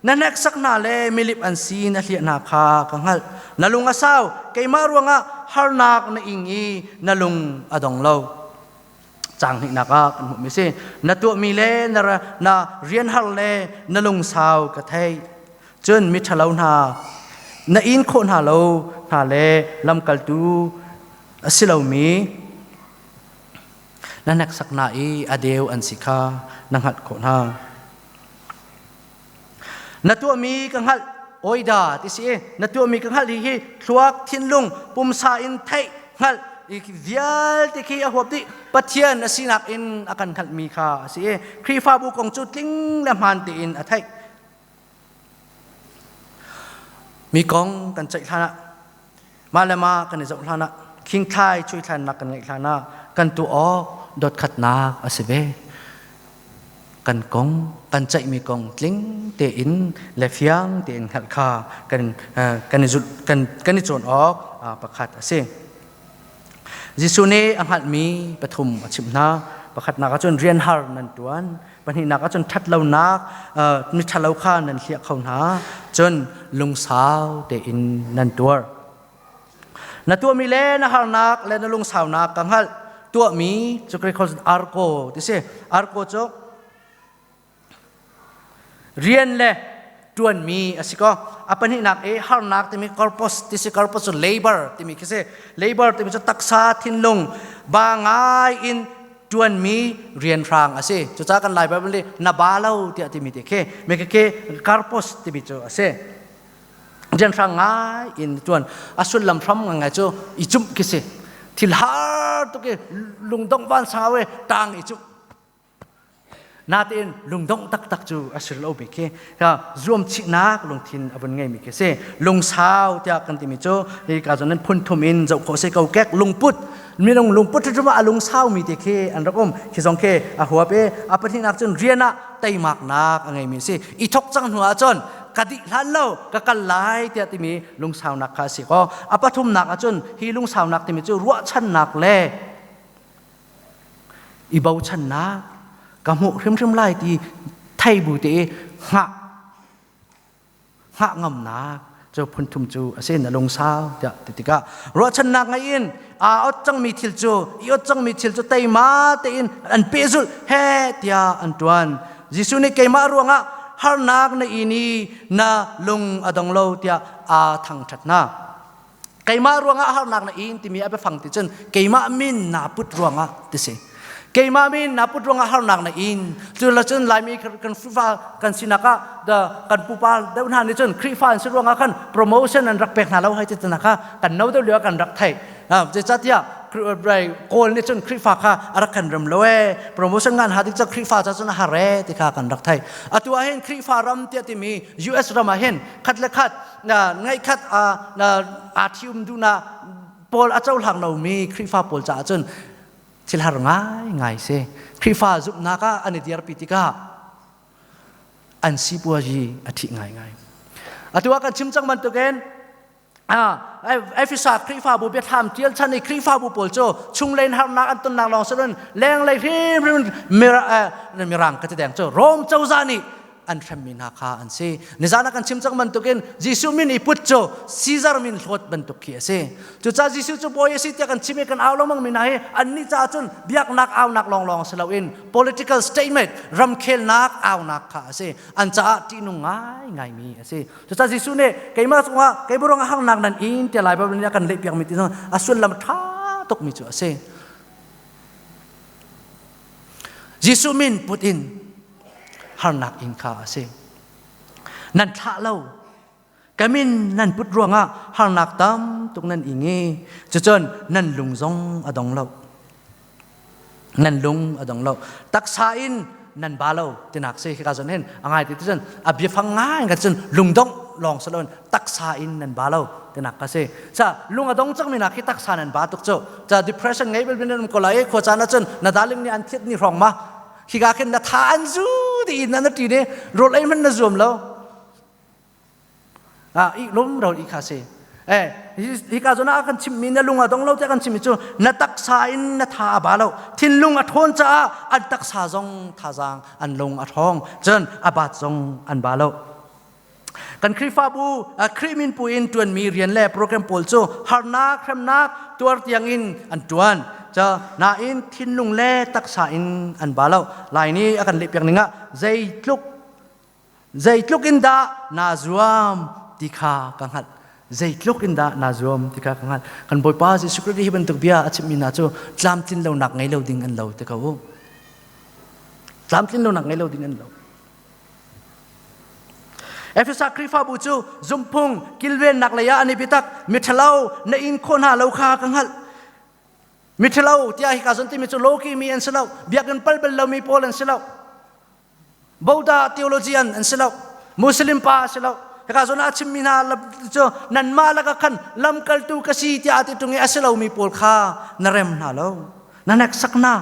[SPEAKER 12] na hneksak hna le milip an si na hliah hna kha ka hngalh na lung a sau keimah ruangah harnak na ing i na lung a dong lo cang hnihnak ah kan hmuhmi si na tuahmi le na, na rian har le na lungsau ka theih cun miṭhalo hna na in khawh hna lo hna le lamkaltu a si lomi na hneksak hna i a deu an si kha na hngalh khawh hna. Na tuahmi ka hngalh oida ti si na tuahmi ka hngalh hi hi thluak thinlung pumsa in theih hngalh vialte khi a huap dih Pathian a sinak in a kan hngalhmi kha a si i Khrihfabu kong cu tling le hmaan tein a theih Mi kong kan ceih hlan ah mah le mah kan i zoh hlan ah khingthlai cuithlannak kan ngeih hlan ah kan tuah awk dotkhatnak a si ve. Kan kong kan ceihmi kong tling tein le fiang tein hngalh kha kan kan i zulh kan kan i cawn awk pakhat a si. Jesuh nih a hngalhmi pathum a chimh hna. Pakhatnak ahcun rian har nan ṭuan, pahnihnak ahcun ṭhatlonak mi ṭhalo kha nan hliah kho hna, cun lungsau tein nan tuar. Na tuahmi le na harnak le na lungsaunak ka hngalh. Tuahmi cu Greek arko ti si. Arko cu Rian le ṭuanmi a si ko. A pahnihnak i harnak timi corpus ti si corpus cu labor timi khi si. Labor timi cu taksa thinlung ba ngai in ṭuanmi rianhrang a si. Cucaah kan Lai Bible nih na ba lo tiah timi te khi me khi corpus timi cu a si. Rianhrang ngai in ṭuan a sullam hram ngai cu i cumh khi si. Thil har tuk i lungdongh van sau i tang i cumh Natein lungdongh taktak cu a si lo bik khi zuamchihnak lungthin a vun ngeimi khi si. Lungsau tiah kan timi cu hi ka zawn phun thum in zoh khawh si ko kek lungput minung lungput cu a lungsau mi te khi an rak um khi zong khi a huap i a pahnihnak cun rian ah teimaknak a ngeimi si i thok cang hnu ah cun ka dih hlan lo ka kal lai tiah timi lungsaunak kha a si ko a pathumnak ah cun hi lungsaunak timi cu ruahchannak le I bochannak ka hmuh hrimhrim lai ti thei bu te i hngah hngah ngamnak cu phun thum cu a si na lungsau tiah ti tikah ruahchannak ngei in aa ot cangmi thil cu i ot cangmi thil cu teima tein an pehzulh he tiah an ṭuan. Jesuh nih keimah ruangah harnak na in i na lung a dong lo tiah aa thangṭhat hna. Keimah ruangah harnak na in timi a biafang ti cun keimah min naa put ruangah ti si. Keimah min naa put ruangah harnak na in. Cu la cun Laimi kan Khrihfa kan sinak ah kan pupa deuh hna nih cun Khrihfa an si ruangah khan promotion an rak pek hna lo hai ti nak kha kan no deuh lio kan rak theih. Zeicahtiah Kawl nih cun Khrihfa kha a rak kan rem lo ee promotion ngan ha ding cu Khrihfa ca cun a har ee ti kha kan rak theih. Atu ah hin Khrihfa ram tiah timi US ram ah hin khat le khat na ngeihkhat na aa ṭhium duh na pawl a cohlang lomi Khrihfa pawl caah cun thil har ngaingai si. Khrihfa zumhnak ah an i dirpi tikah an sipuazi a ṭhih ngaingai. Atu ah kan chim cang bantukin Efesa Khrihfabu biathlam ṭial chan i Khrihfabu pawl cu chunglei in harnak an tonnak lawng si loin lenglei hrimhrim mirang ka ti deng cu Rom cozah nih an hremmi hna kha an si. Nizan ah kan chim cang bantukin Jesuh min i put cu Caesar min hlawt bantuk khi a si. Cucaah Jesuh cu bawi a si tiah kan chim i kan au lengmang mi hna hi annih caah cun biaknak aunak lawnglawng si loin political statement ramkhelnak aunak kha a si. An caah ṭihnung ngaingaimi a si. Cucaah Jesuh nih keimah cungah kei ruangah harnak nan in tiah Lai Baibal nih a kan lehpiakmi ti a sullam ṭha tukmi cu a si. Jesuh min put in harnak in kha a si. Nan thlah lo. Ka min nan put ruangah harnak tam tuk nan ing i cucun nan lung zong a dong lo. Nan lung a dong lo. Taksa in nan ba lo tinak si hika zawn hin a ngai ti cun a biafang ngai ka cun lungdongh lawng si loin taksa in nan ba lo tinak ka si sa lung a dong cangmi nak hi taksa nan ba tuk cu ca depression ngei bel bin um ko lai khua caan ahcun na darling nih an thiat ni hrawng ma hika khin na tha an zu ti in na ti ne rawl ei man na zuam lo ah i lum ro i kha si eh hika zona kan chimmi na lung a dong lo te kan chimmi cu na taksa in na tha a ba lo thinlung a ṭhawn caah an taksa zong thazaang an lung a ṭhawng cun a bat zong an ba lo kan Khrihfabu Khrih min pu in ṭuanmi rian le program pawl cu harnak hremnak tuar tiang in an ṭuan ca nain thinlung le taksa in an ba lo lai nih a kan lehpiak ning ah zeitluk Zeitluk in dah naa zuam ti kha ka hngalh. Zeitluk in dah naa zuam ti kha ka hngalh. Kan Bawipa Jesuh Khrih hi bantuk bia a chimmi hna cu tlamtlin lonak ngei lo ding an lo te ko u. Tlamtlin lonak ngei lo ding an lo. Efesa Khrihfabu cu zumhphung kilvennak lei ah an i biatak miṭhalo na in khawh hna lo kha ka hngalh. Miṭhalo tiah hika zawn timi cu lawki mi an si lo, biakinn pal bal lomi pawl an si lo. Boda theologian an si lo. Muslim pa a si lo. Hika zawn ah chimmi hna cu nanmah lakah khan lamkaltu ka si tiah a ti ṭung i a si lomi pawl kha na rem hna lo. Na hneksak hna.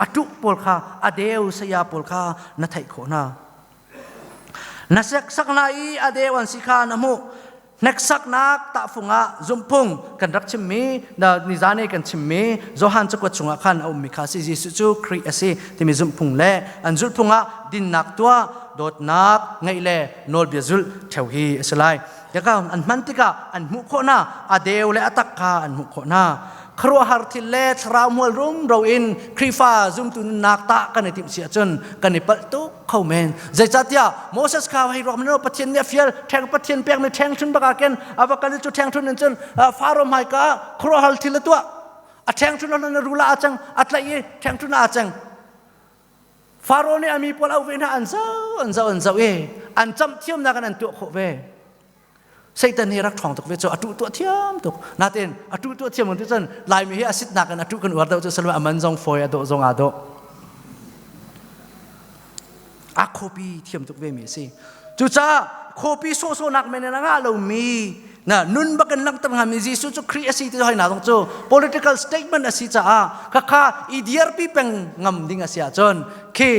[SPEAKER 12] Atu pawl kha adeu saya pawl kha na theih khawh hna. Na sak na i adeu an si kha na hmuh. Hneksaknak tahfung ah zumhphung kan rak chimmi na nizan i kan chimmi Johan cakuat chungah khan a ummi kha si Jesuh cu Khrih a si timi zumhphung le an zulhphung ah dinnak tuah dawtnak ngeih le nawlbia zulh ṭheo hi a si lai. Yaka an hman tikah an hmuh khawh hna a deu le a tak kha an hmuh khawh hna. Khuaruahhar thil le thlarau mual rumro in Khrihfa zumtu nunnak tah kan i timh si ahcun kan i palh tuk kho men. Zeicahtiah Moses kha hei ruak men Pathian nih a fial ṭheng Pathian pekmi ṭheng ṭhun bak ah khin a va kal i cu ṭheng ṭhun in cun Faro hmaika ah khuaruahhar thil a tuah. A ṭheng ṭhun ah rula a cang a tlaih i ṭheng ṭhun ah a cang. Faro nih a mi pawl auh ve hna an zoh an zoh an zoh i an camh thiamnak in an tuah khawh ve. Satan hi rak ṭhawng tuk ve cu a tuh tuah thiam tuk. Natin a tuh tuah thiam ti cun Laimi hi a sitnak in a tuh kan uar deuh cu salma a man zong fawi a dawh zong aa dawh. A khuapi thiam tuk ve mi a si. Cucaah khuapi sawhsawhnak men in a ngah lomi na nun bak in langhter hngami Jesuh cu Khrih a si ti hoi na zong cu political statement a si caah khakha i dirpi peng ngam ding a si ahcun khi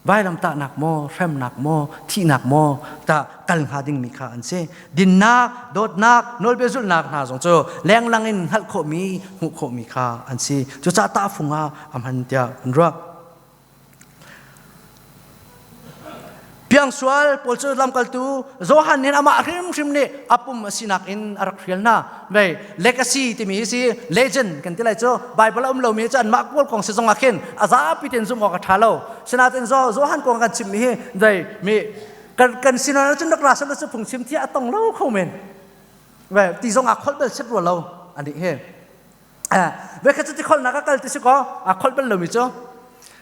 [SPEAKER 12] vailamtahnak maw hremnak maw thihnak maw ta kal hnga dingmi kha an si dinnak dawtnak nawlbia zulhnak hna zong cu lenglang in hngalh khawhmi hmuh khawhmi kha an si cucaah tahfung ah a hman tiah an ruah Piangsual pawl cu lamkaltu Johan nih amah hrimhrim nih a pum a sinak in a rak hrial hna. Vei legacy timi hi si legend kan ti lai cu Bible a um lomi cu anmah pawl kong si zong ah khin a zapi tein zumh awk a ṭha lo. Sinain Johan kong kan chimmi hi vei mi kan kan sinah cun rak ra sal cu phungchim thiah a tong lo kho men. Vei ti zong ah kholh bel set rua lo ani hi. Ve kha cu ti kholnak a kal ti si kaw a kholh bal lomi cu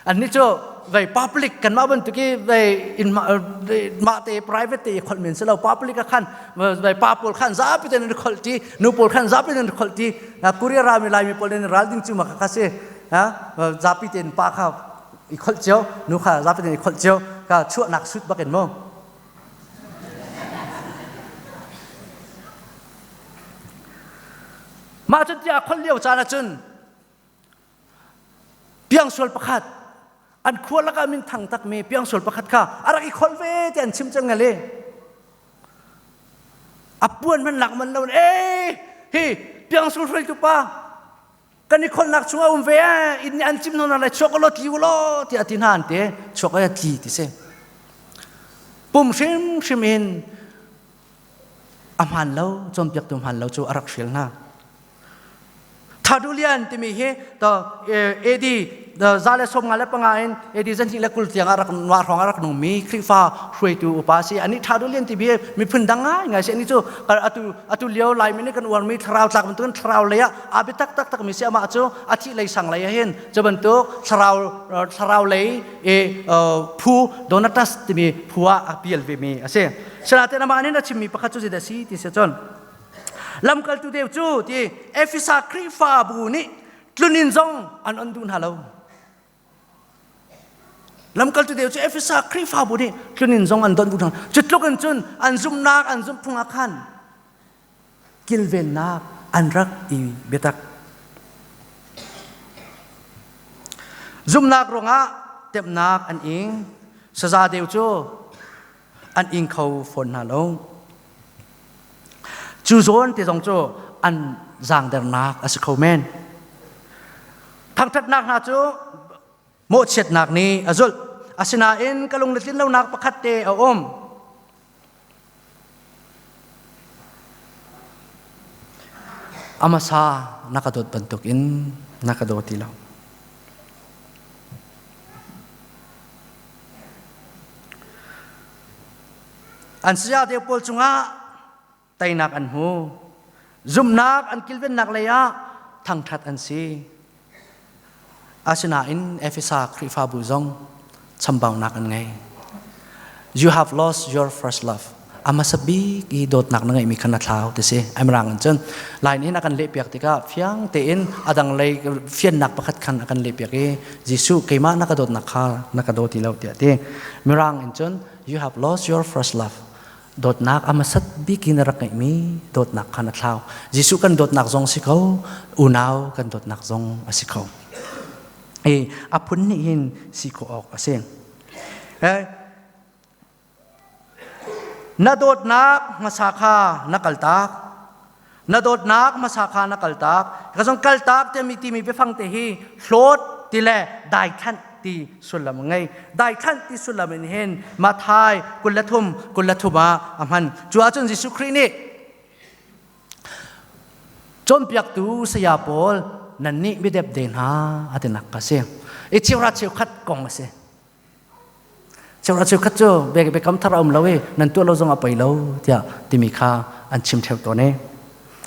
[SPEAKER 12] annih cu vei public kanmah bantuk i vei in mah te private te i kholh men si lo public ah khan vei pa pawl khan zapi ten an kholh ti nu pawl khan zapi ten an kholh ti Korea rami Laimi pawl in ral ding cu ma kha si zapi ten pa kha i kholh cio nu kha zapi ten i kholh cio ka chuahnak sut bakin mu Mah cu tiah khol lio caan ahcun piangsual pakhat an khua lakah min thang takmi piangsual pakhat kha a rak i khol ve ti an chim cang ngal i a puan hman lak man lo ee hi piangsual hruaitu pa kan i kholnak chung a um ve inn nih an chim hna lai chuak law tli law tiah ti hna an ti chuak ai tli ti si pum hrimhrim in a hmaan lo cawnpiaktu hmaan lo cu a rak hrial hna Thadulian timi hi to AD 155 in AD 220 tiang a rak wa hrawng a rak nungmi Khrihfa hruaitu upa si ani Thadulian ti bi miphun dang ngai ngai si ani cu atu atu lio Laimi nih kan uarmi thlarau tlak bantukin thlarau lei ah a biatak taktak mi si amah cu a thih lei sang lei ah hin cu bantuk thlarau thlarau lei e phu Donatus timi phu ah a pial ve mi a si Sinain amah nih a chimmi pakhat cu zeidah a si ti si cun lamkaltu deu cu ti Efesa Khrihfabu nih tlunin zong an on duh hna lo. Lamkaltu deu cu Efesa Khrihfabu nih tlunin zong an don duh hna. Cu tluk in cun an zumhnak an zumhphung ah khan kilvennak an rak i biatak. Zumhnak ruangah temhnak an ing. Saza deu cu an ing kho fawn hna lo. Cu zawn te zong cu an zaangdernak a si kho men. Thangṭhatnak hna cu mawhchiatnak nih a zulh. Asinain ka lung le tlin lonak pakhat te a um. A hmasa na ka dawt bantukin na ka daw ti lo. An saya deu pawl cungah teinak an hmu. Zumhnak an kilvennak lei ah thangṭhat an si. Asinain Efesa Khrihfabu zong chambaunak an ngei. You have lost your first love. A hmasa bik i dawtnak na ngeihmi kha na thlau ti si. Ai in cun Lai nih a kan lehpiak tikah fiang tein a dang lei fiannak pakhat khan a kan lehpiak i Jesuh keimah na ka dawtnak kha na ka daw ti lo tiah ti. Mirang in cun you have lost your first love. Dawtnak a hmasat bik in na rak ngeihmi dawtnak kha na thlau. Jesuh kan dawtnak zong si ko, unau kan dawtnak zong a si ko. I a phun nih hin si khawh awk a si. Na dawtnak hmasa kha na kaltak. Na dawtnak hmasa kha na kaltak. Ka zong kaltak timi timi biafang te hi hlawt ti le daithlanh ti sullam a ngei. Daithlanh ti sullam in hin Mathai 23 23 ah a hman. Cu ahcun Jesuh Khrih nih Cawnpiaktu saya pawl nannih biadep de hna a tinak ka si. I cheuhra cheukhat kong a si. Cheuhra cheukhat cu biakam thar a um lo i nan tuah lo zong a poi lo tiah timi kha an chim ṭheo tawn i.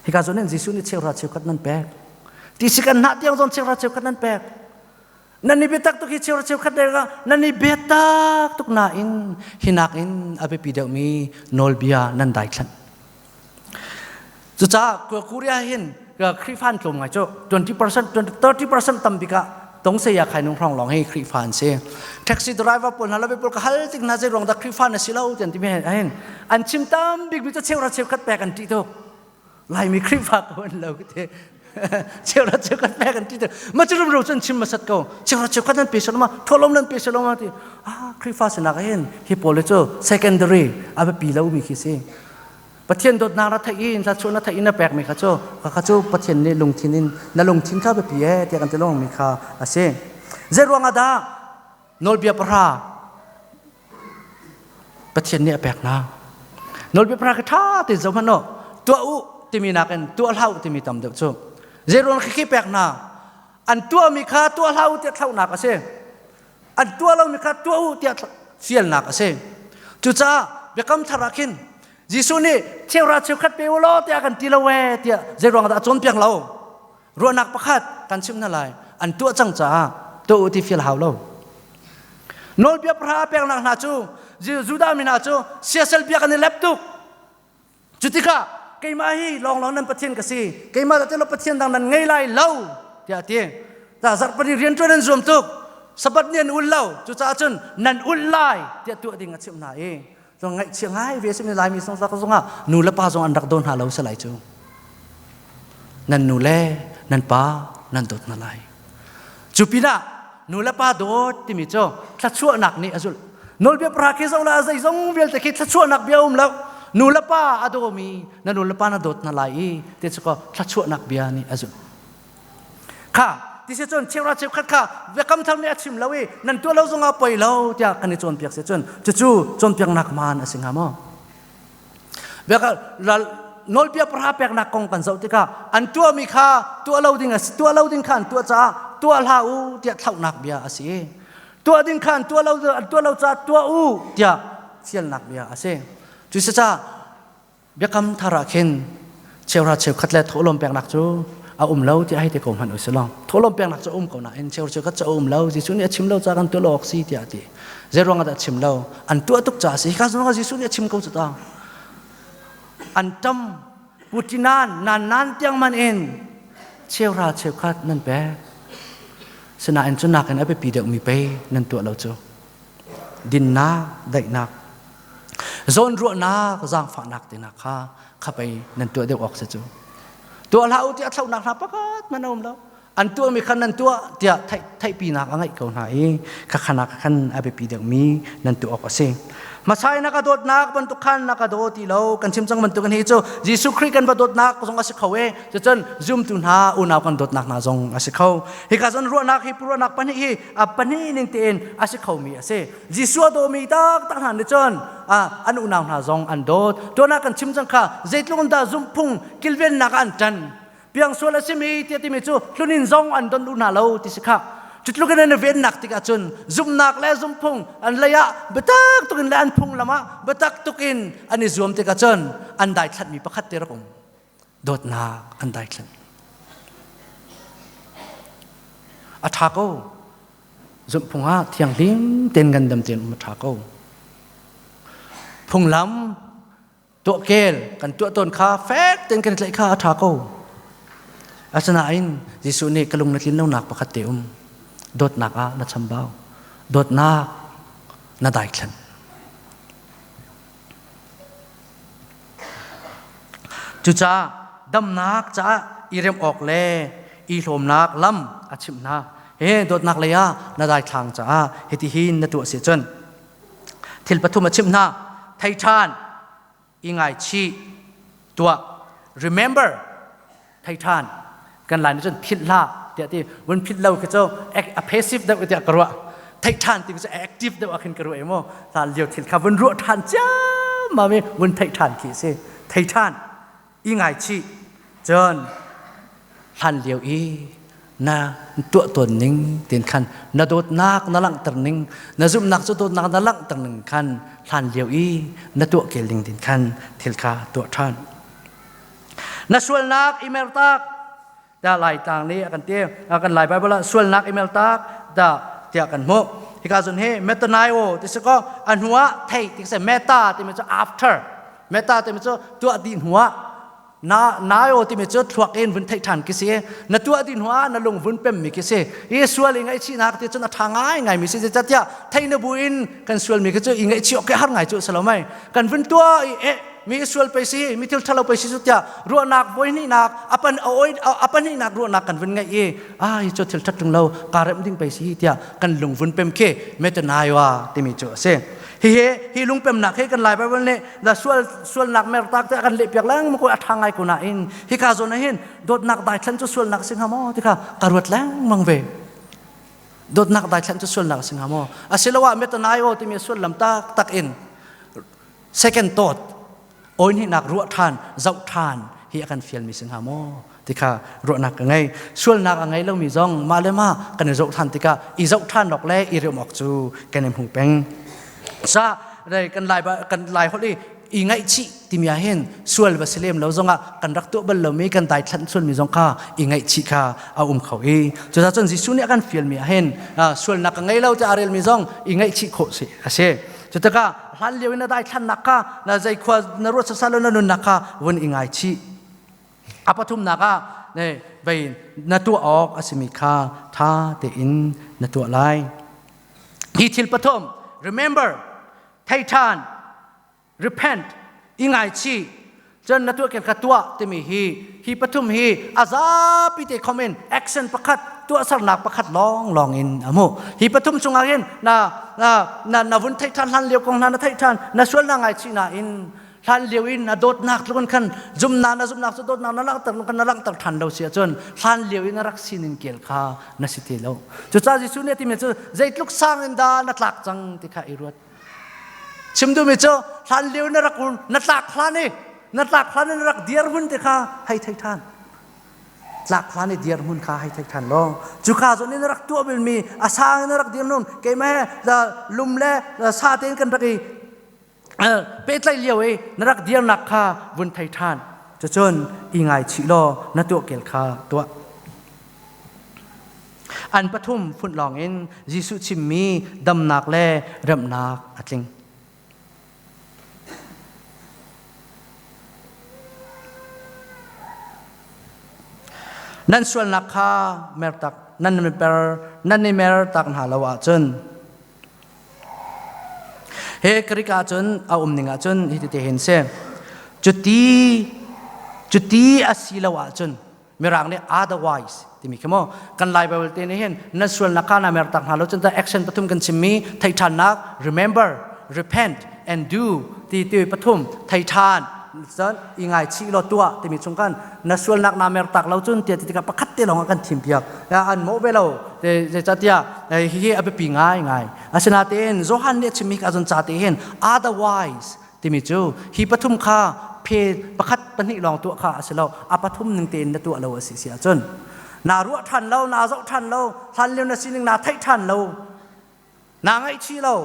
[SPEAKER 12] Hika zawn in Jesuh nih cheuhra cheukhat nan pek. Ti si kan hnah tiang zong cheuhra cheukhat nan pek. Nan i biatak tuk hi cheuhra cheukhat dek ah nan i biatak tuk nain hi nakin a biapi deuhmi nawlbia nan daithlanh. Cucaah Korea hin Khrihfa an tlawm ngai cu 20% 30% tam bik ah tongse ya khai nung hrong lawng hi Khrihfa an si. Taxi driver pawl hna labe pawl ka hal tik hna zei ruang dah Khrihfa na si lo tian timi hin an chim tam bik mi cu cheuhra cheukhat pek an ṭih tuk. Laimi Khrihfa ko an lo te. Cheuhra cheukhat pek an ṭih tuk. Ma cu rumro cun chim masat ko. Cheuhra cheukhat nan pe saloma, tholom nan pe saloma ti. Ah Khrihfa sinak hin hi pawl cu secondary a biapi lo mi khi si. Pathian dawtnak na theih i thluachuah na theih i na pekmi kha cu kha cu Pathian nih lungthin in na lungthin kha biapi e tiah kan ti lengmangmi kha a si. Zei ruangah dah nawlbia pahra Pathian nih a pek hna? Nawlbia pahra kha ṭha tein zoh hmanh u. Tuah u timi nakin tuah hlah u timi tam deuh cu. Zei ruang khi pek hna? An tuahmi kha tuah hlah u tiah thlauhnak a si. An tuah lomi kha tuah u tiah fialnak a si. Cucaah biakam thar ah khin Jesuh nih cheuhra cheukhat pe u law tiah kan ti lo ee tiah zei ruang dah a cawnpiak lo? Ruahnak pakhat kan chimh hna lai. An tuah cang caah tuah u ti fial hau lo. Nawlbia pahra a peknak hna cu Judah mi hna cu siasal bia kan i lep tuk. Cutikah keimah hi lawnglawng nan Pathian ka si. Keimah dah ti Pathian dang nan ngei lai lo tiah a ti. Ta zarhpani rian ṭuan an zuam tuk. Sabbath ni an ul lo. Cucaah cun nan ul lai tiah tuah ding a chimh hna i zong ngaihchia ngai ve simi Laimi zong zongah nu le pa zong an rak daw hna lo si lai cu. Nan nu le nan pa nan dawt hna lai. Cu pinah nu le pa dawt timi cu thluachuahnak nih a zulh. Nawlbia pahra khi zoh la zeizong vialte khi thluachuahnak bia um lo. Nu le pa a dawmi na nu le pa na dawt hna lai i ti cu thluachuahnak bia nih a zulh. Kha ti si cun cheuhra cheukhat kha biakam thar nih a chim lo i nan tuah lo zongah poi lo tiah kan i cawnpiak si cun cucu cawnpiaknak man a si hnga maw? Nawlbia pahra peknak kong kan zoh tikah an tuahmi kha tuah lo ding a si tuah lo ding kha an tuah caah tuah hlah u tiah thlauhnak bia a si. Tuah ding kha an tuah lo an tuah lo caah tuah u tiah fialnak bia a si. Cucaah biakam thar ah khin cheuhra cheukhat le thawhlawm peknak cu a um lo tiah hei ti ko hmanh usih law thawhlawm peknak cu a um ko nain cheuhra cheukhat cu a um lo Jesuh nih a chim lo caah kan tuah lo awk si tiah a ti. Zei ruangah dah a chim lo? An tuah tuk caah a si. Hika zawn ah Jesuh nih a chim ko cu ta. An ṭam putinan nan nan tiang man in cheuhra cheukhat nan pek. Sinain cu nakin a biapi deuhmi pei nan tuah lo cu. Dinnak, daihnak, zawnruahnak, zaangfahnak tinak kha kha pei nan tuah deuh awk si cu. Tuah hlah u tiah thlauhnak hna pakhat hmanh a um lo. An tuahmi kha nan tuah tiah theihpinak a ngeih ko hna i khakhanak khan a biapi deuhmi nan tuah awk a si. Hmasa na ka dawtnak bantuk khan na ka daw ti lo kan chim cang bantuk hi cu Jesuh Khrih kan va dawtnak zong a si kho e cucun zumtu hna unau kan dawtnak hna zong a si kho hika zon ruahnak hi ruahnak pahnih hi a pahnih ning tein a si khomi a si Jesuh a dawmi taktak hna nih cun an unau hna zong an dawt tuana kan chim cang kha zeitluk in dah zumhphung kilvennak ah an ṭan piangsual a simi tiah timi cu hlunin zong an don duh hna lo ti si kha cutluk in an vennak tikah cun zumhnak le zumhphung an lei ah biatak tukin le an phunglam ah biatak tukin an i zuam tikah cun an daithlanhmi pakhat te rak um dawtnak an daithlanh a ṭha ko zumhphung ah thianghlim ten ngandam ten um a ṭha ko phunglam tuahkel kan tuah tawn kha fek tein kan tlaih kha a ṭha ko. Asinain Jesuh nih ka lung na tlin lonak pakhat te um. Dawtnak ah na chambau. Dawtnak na daithlan. Cucaah damnak caah i rem awk le i hlawmnak lam a chimh hna. He dawtnak lei ah na dai thlang caah hiti hin na tuah si cun thil pathum a chimh hna. Thei ṭhan, i ngaichih, tuah. Remember, thei ṭhan. Kan lai nih cun philh hlah tiah ti. Vun philh lo khi cu a passive deuh tiah ka ruah. Thei ṭhan ti cu active deuh ah khin ka ruah mu. Hlan lio thil kha vun ruah ṭhan ciammam i vun theih ṭhan khi a si. Thei ṭhan, i ngaichih, cun hlan lio i na tuah tawn ning tin khan na dawtnak na langhter ning, na zumhnak cu dawtnak na langhter ning khan hlan lio i na tuah kel ding tin khan thil kha tuah ṭhan. Na sualnak i mertak da lai tlang nih a kan ti. Kan Lai Bible ah sualnak i mertak da tiah kan hmuh. Hika zun hi metanaio ti si ko a hnuah thei ti si. Meta timi cu after, meta timi cu tuah dih hnuah, na naio timi cu thluak in vun theih ṭhan khi si. Na tuah dih hnuah na lung vun pem mi khi si. I sual i ngaihchihnak ti cun a ṭha ngai ngai mi si. Zeicahtiah thei na bu in kan sual mi khi cu i ngaihchih awk har ngai cu si lo mei. Kan vun tuah i eh, mi sual pei si, mi thil ṭhalo pei si cu tiah ruahnak voihnihnak apan oi apahnihnak ruahnak kan vun ngaih i ai cu thil ṭhat ṭung lo, kaa remh ding pei si tiah kan lung vun pem khi metanoia timi cu a si. Hihi hi lungpemnak hi kan Lai Bible nih da sual sualnak mertak te kan leh piak lengmang ko. A ṭha ngai ko nain hika zawn ah hin dawtnak daithlan cu sualnak si hnga maw ti kha ka ruat lengmang ve. Dawtnak daithlan cu sualnak si hnga maw, asiloah metanoia timi sullam tak tak in second thought, oinhnak ruah ṭhan, zoh ṭhan hi a kan fialmi si hnga maw ti kha ruahnak ka ngei. Sualnak a ngei lomi zong mah le mah kan i zoh ṭhan tikah i zoh ṭhan awk le i riam awk cu kan i hmu peng. Sa kan lai kan lai holh i i ngaihchih timi ah hin sual va si lem lo zongah kan rak tuah bal lomi kan daithlanh sualmi zong kha i ngaihchih kha a um kho i cucaah cun Jesuh nih a kan fialmi ah hin sualnak ka ngei lo tiah a relmi zong i ngaihchih khawh si a si. Cu tikah hlan lio in na daithlannak kha na zei khua na ruat sasal lo, na nunnak kha vun i ngaichih. A pathumnak ah ne vei na tuah awk a simi kha tha tein na tuah lai. Hi thil pathum, remember, thei ṭhan, repent, i ngaichih, cun na tuah kha tuah timi hi hi pathum hi a zapi te khom in action pakhat, tuahsernak pakhat lawng lawng in a hmu. Hi pathum chungah hin na na na na vun theih ṭhan, hlan lio kong hna na theih ṭhan, na sual na ngaichih na in hlan lio in na dawtnak tluk khan zumnak na zumnak cu dawtnak na langhter khan na langhter ṭhan lo si ahcun hlan lio in na rak sining kel kha na si ti lo. Cucaah Jesuh nih a timi cu zeitluk sang in dah na tlak cang ti kha i ruat. Chim duhmi cu hlan lio na rak na tlak hlan i na tlak hlan in na rak dir hmun ti kha hei thei ṭhan. Tlak hlan i dir hmun kha hei thei ṭhan law cuka zawn in na rak tuah bilmi a sang in na rak dir nun keimah he lum le sa tein kan rak i pehtlaih lio i na rak dirnak kha vun thei ṭhan. Cucun i ngaichih law na tuah kel kha tuah. An pathum funh lawngin Jesuh chimmi damnak le remnak a tling. Nan sualnak kha mertak nan per nan i mer tak hna lo ahcun he Greek ahcun a um ning ahcun hi ti hin si. Cuti cuti a si lo ahcun, Mirang nih otherwise timi khi mu. Kan Lai Bible te nih hin na sualnak kha na mer tak hna lo cun action pathum kan chimmi, theihṭhannak, remember, repent and do ti ti pathum, theihṭhan, cun i ngaichih law tuah timi chung kan na sualnak na mer tak lo cun tiah ti tikah pakhat te lawng ah kan thim piak. An mawh ve lo, zeicahtiah hihi a biapi ngai ngai. Asinain Johan nih a chimmi ka zon ca te hin otherwise timi cu hi pathum kha phe pakhat pahnih lawng tuah kha a si lo. A pathum ning tein na tuah lo a si si ahcun, naa ruah ṭhan lo, naa zoh ṭhan lo, hlan lio na sining naa theih ṭhan lo, naa ngaihchih lo,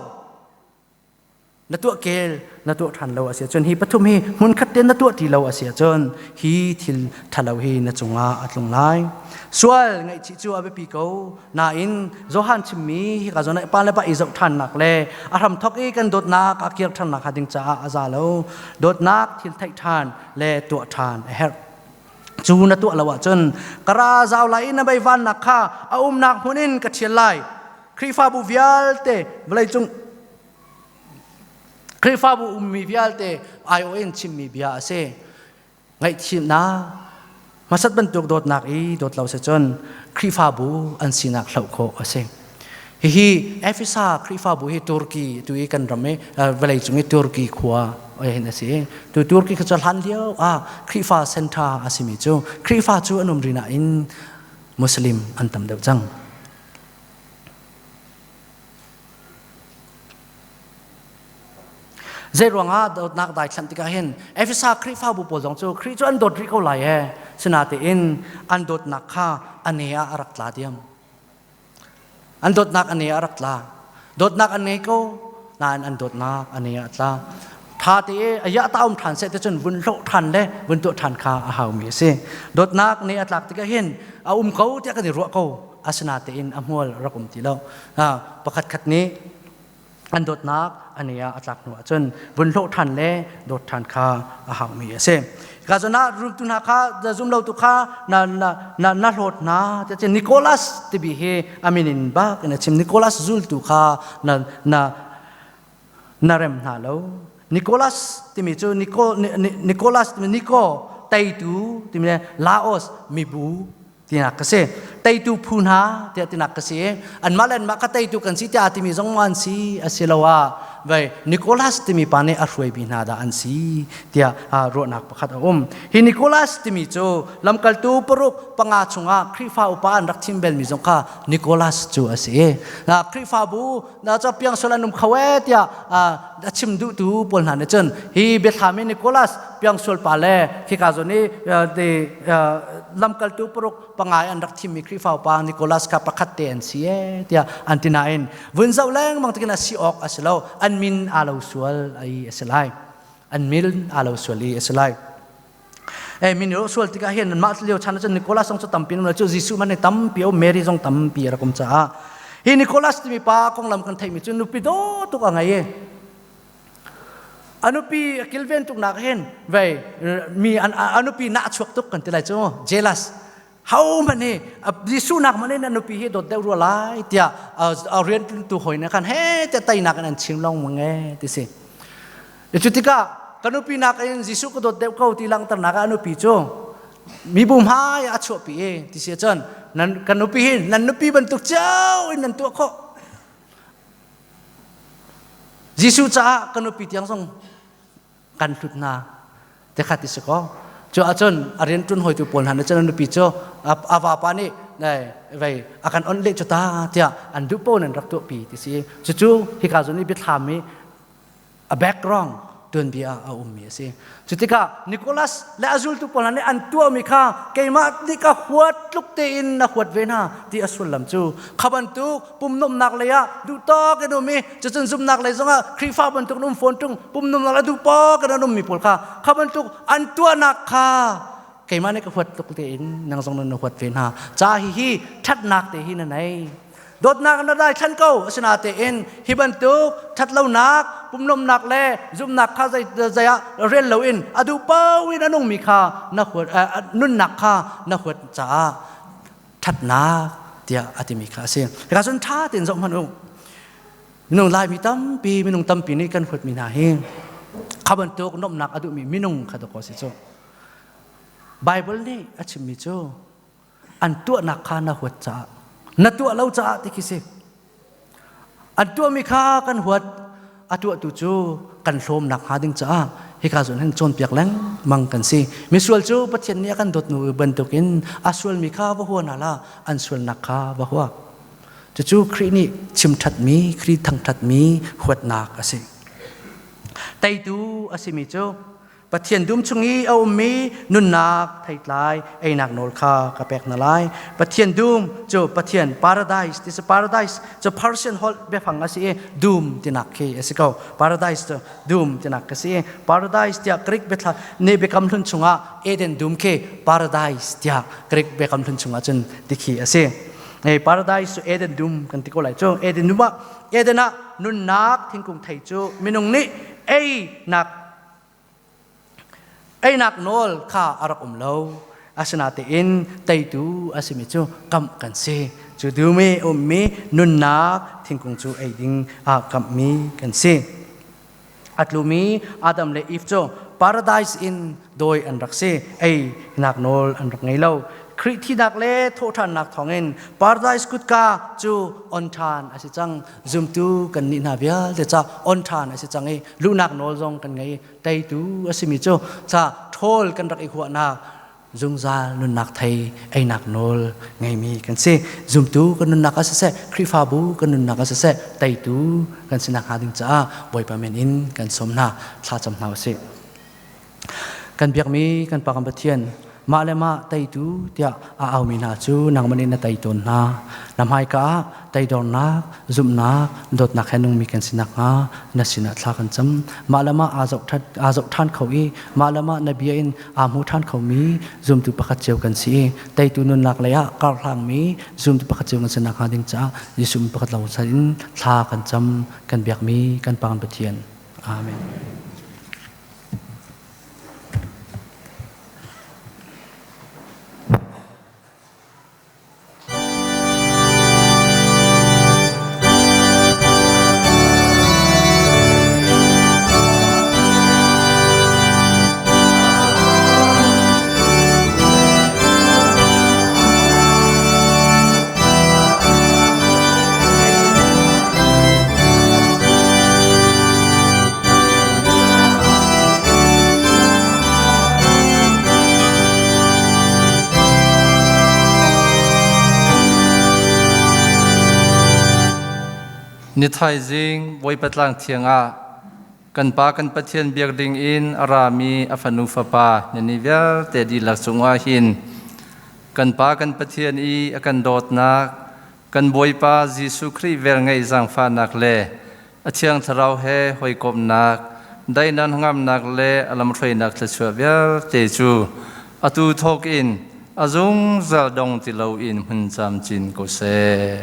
[SPEAKER 12] na tuah kel na tuah ṭhan lo a si ahcun, hi pathum hi hmunkhat tein na tuah ti lo a si ahcun, hi thil ṭhalo hi na cungah a tlung lai. Sual ngaihchih cu a biapi ko nain Johan chimmi hika zawn ah pa le pa i zoh ṭhannak le a hramthok i kan dawtnak a kir ṭhannak hnga ding caah a za lo. Dawtnak thil theih ṭhan le tuah ṭhan a herh. Cu na tuah lo ahcun ka ra zau lai i na meivannak kha a umnak hmun in ka ṭhial lai. Khrihfabu vialte, vawleicung Khrihfabu ummi vialte aiawh in chimmi bia a si. Ngaihthiamnak. Hmasat bantuk dawtnak i dawt lo si cun Khrihfabu an sinak hloh khawh a si. Hihi Efesa Khrihfabu hi Turkey tu i kan ram i vawlei cung i Turkey khua hin a si. Tu Turkey kha cu hlan lio ah Khrihfa center a simi cu Khrihfa cu an um rih nain Muslim an tam deuh cang. Zei ruangah dawtnak daithlanh tikah hin Efesa Khrihfabu pawl zong cu Khrih cu an dawt rih ko lai e sinatein an dawtnak kha a ne ah a rak tla diam. An dawtnak a ne ah a rak tla. Dawtnak an ngei ko nain an dawtnak a ne ah a tla. Tha te i a ta um ṭhan seh te cun vun hloh ṭhan le vun tuah ṭhan kha a haumi a si. Dawtnak ne a tlak tikah hin a um ko tiah kan i ruah ko asinatein a hmual rak um ti lo. Pakhat khat nih an dawtnak an ei ah a tlak hnu ahcun vun hlawh ṭhan le dawt ṭhan kha a haumi a si. Ka zon ah rumtu hna kha zum lo tu kha na na na na hlawt hna ti Nicholas tibi hi a min in bak in a chim Nicholas zultu kha na na na rem hna lo. Nicholas timi cu Nico Nicholas timi Nico teitu timi Laos mibu tinak ka si teitu phu hna tiah tinak ka si anmah le anmah ka teitu kan si tiah timi zong an si asiloah vai Nicholas timi pa nih a hruaimi hna dah an si tiah ruahnak pakhat a um hi Nicholas timi cu lamkaltu paruk panga chungah Khrihfa upa an rak thim belmi zong kha Nicholas cu a si na Khrihfabu na cho piang sual an um kho e tiah a chim duhtu pawl hna nih cun hi biathlam i Nicholas piang sual pa le khika zawn i lamkaltu paruk pangai an rak thimmi Khrihfa upa Nicholas kha pakhat te an si e tiah an ti nain vun zoh lengmang tikin a si awk a si lo an min aa lo sual ai a si lai an min aa lo sual i a si lai e min ro sual tikah hin mah lio chan cun Nicholas zong cu tampi um cu Jesuh man tampi o Mary zong tampi rak um caah hi Nicholas timi pa konglam kan theimi cu nupi do tuk a ngei i anupi a kilven tuk nak hin vei mi anupi na chuak tuk kan ti lai cu jealous ho man hi Jesuh nak man in anupi hi dawt deuh rua lai tiah a rian tu hoi na khan he te teinak in an chim long mang e ti si cu tikah ka nupi nak in Jesuh ka dawt deuh ko ti langhternak ah nupi cu mibu hmai a chuahpi i ti si cun nan kan nupi hi nan nupi bantuk cio in nan tuah khawh Jesuh caah ka nupi tiang zong kan hlut hna te kha ti si ko cu ahcun a rian ṭun hawitu pawl hna nih cun a nupi cu a vapa nih vei a kan onh leh cu ta tiah an duh paoh in an rak tuahpi ti si cucu hika zawn i biathlam i a background tuanbia ah a ummi a si cu tikah Nicholas le a zultu pawl hna nih an tuahmi kha keimah nih ka huat tluk tein na huat ve hna ti a sullam cu kha bantuk pumnomnak lei ah duh tawk in um i cucun zumnak lei zongah Khrihfa bantuk in um fawn ṭung pumnomnak le duh pawk in an ummi pawl kha kha bantuk an tuahnak kha keimah nih ka huat tluk tein nang zong na huat ve hna ca hihi ṭhatnak te hi na nei dawtnak na dai thlan ko asinatein hi bantuk ṭhatlonak pumnomnak le zumnak kha zei zei ah rel loin a duh paoh in a nungmi kha na huat nunnak kha na huat caah ṭhatnak tiah a timi kha a si. Hika cun ṭha tein zoh hmanh u. Minung Laimi tampi, minung tampi nih kan huatmi hna hi kha bantuk nuamhnak a duhmi minung kha dawkaw si cu. Bible nih a chimmi cu an tuahnak kha na huat caah na tuah lo caah ti khi si. An tuahmi kha kan huat, a tuahtu cu kan hlawmnak hnga ding caah hika zawn hin cawnpiak lengmang kan si. Misual cu Pathian nih a kan dawt nu bantukin a sualmi kha va hua hna hlah, an sualnak kha va hua. Cucu Khrih nih chimṭhatmi, Khrih thangṭhatmi huatnak a si. Teitu a simi cu Pathian dum chung i a ummi nunnak theitlai einak nawl kha ka pek hna lai. Pathian dum cu Pathian paradise ti si paradise cu Persian holh biafang a si i dum tinak khi a si ko. Paradise cu dum tinak a si i paradise tiah Greek biathla ne biakam hlun chungah Eden dum khi paradise tiah Greek biakam hlun chungah cun ti khi a si. Hey, paradise cu Eden dum kan ti ko lai cu Eden dum ah Eden ah nunnak thingkung thei cu minung nih einak Einak nawl kha a rak um lo. Asinain teitu a simi cu kamh kan si. Cu dum i ummi nunnak thingkung cu ei ding ah kamhmi kan si. A tlumi Adam le Eve cu paradise in dawi an rak si. Ei nak nawl an rak ngei lo. Khrih thinak le thawhṭhannak thawngin paradise kutka cu on ṭhan a si cang. Zumtu kan nih hna vialte ca on ṭhan a si cang i luhnak nawl zong kan ngei. Teitu a simi cu ca ṭhawl kan rak i huahnak zungzal nunnak thei einak nawl ngeimi kan si. Zumtu kan nunnak ah siseh, Khrihfabu kan nunnak ah siseh, teitu kan si nakhnga ding caah Bawipa min in kan sawm hna, thlacam hna usih. Kan biakmi kan Pa kan Pathian, mah le mah teitu tiah a aumi hna cu nangmah nih na tei tawn hna. Na hmaika ah teidornak, zumhnak, dawtnak he nungmi kan si nakhnga na sinah thla kan cam. Mah le mah aa zoh ṭhan kho i mah le mah na bia in aa hmu ṭhan khomi zumtu pakhat cio kan si i teitu nunnak lei ah karhlangmi zumtu pakhat cio kan si nakhnga ding caah Jesuh min pakhat lawng san in thla kan cam, kan biakmi kan Pa kan Pathian. Amen.
[SPEAKER 13] Ni thaizing Bawipa tlang thiang ah kan Pa kan Pathian biak ding in a rami a fanu fapa nan i vialte dihlak cungah hin kan Pa kan Pathian i a kan dawtnak kan Bawipa Jesuh Khrih velngeih zaangfahnak le a Thiang Thlarau he hawikomhnak, daihnak hnangamnak le a lamhruainak thluachuah vialte cu atu thawk in a zungzal dong ti loin hmun camcin ko seh.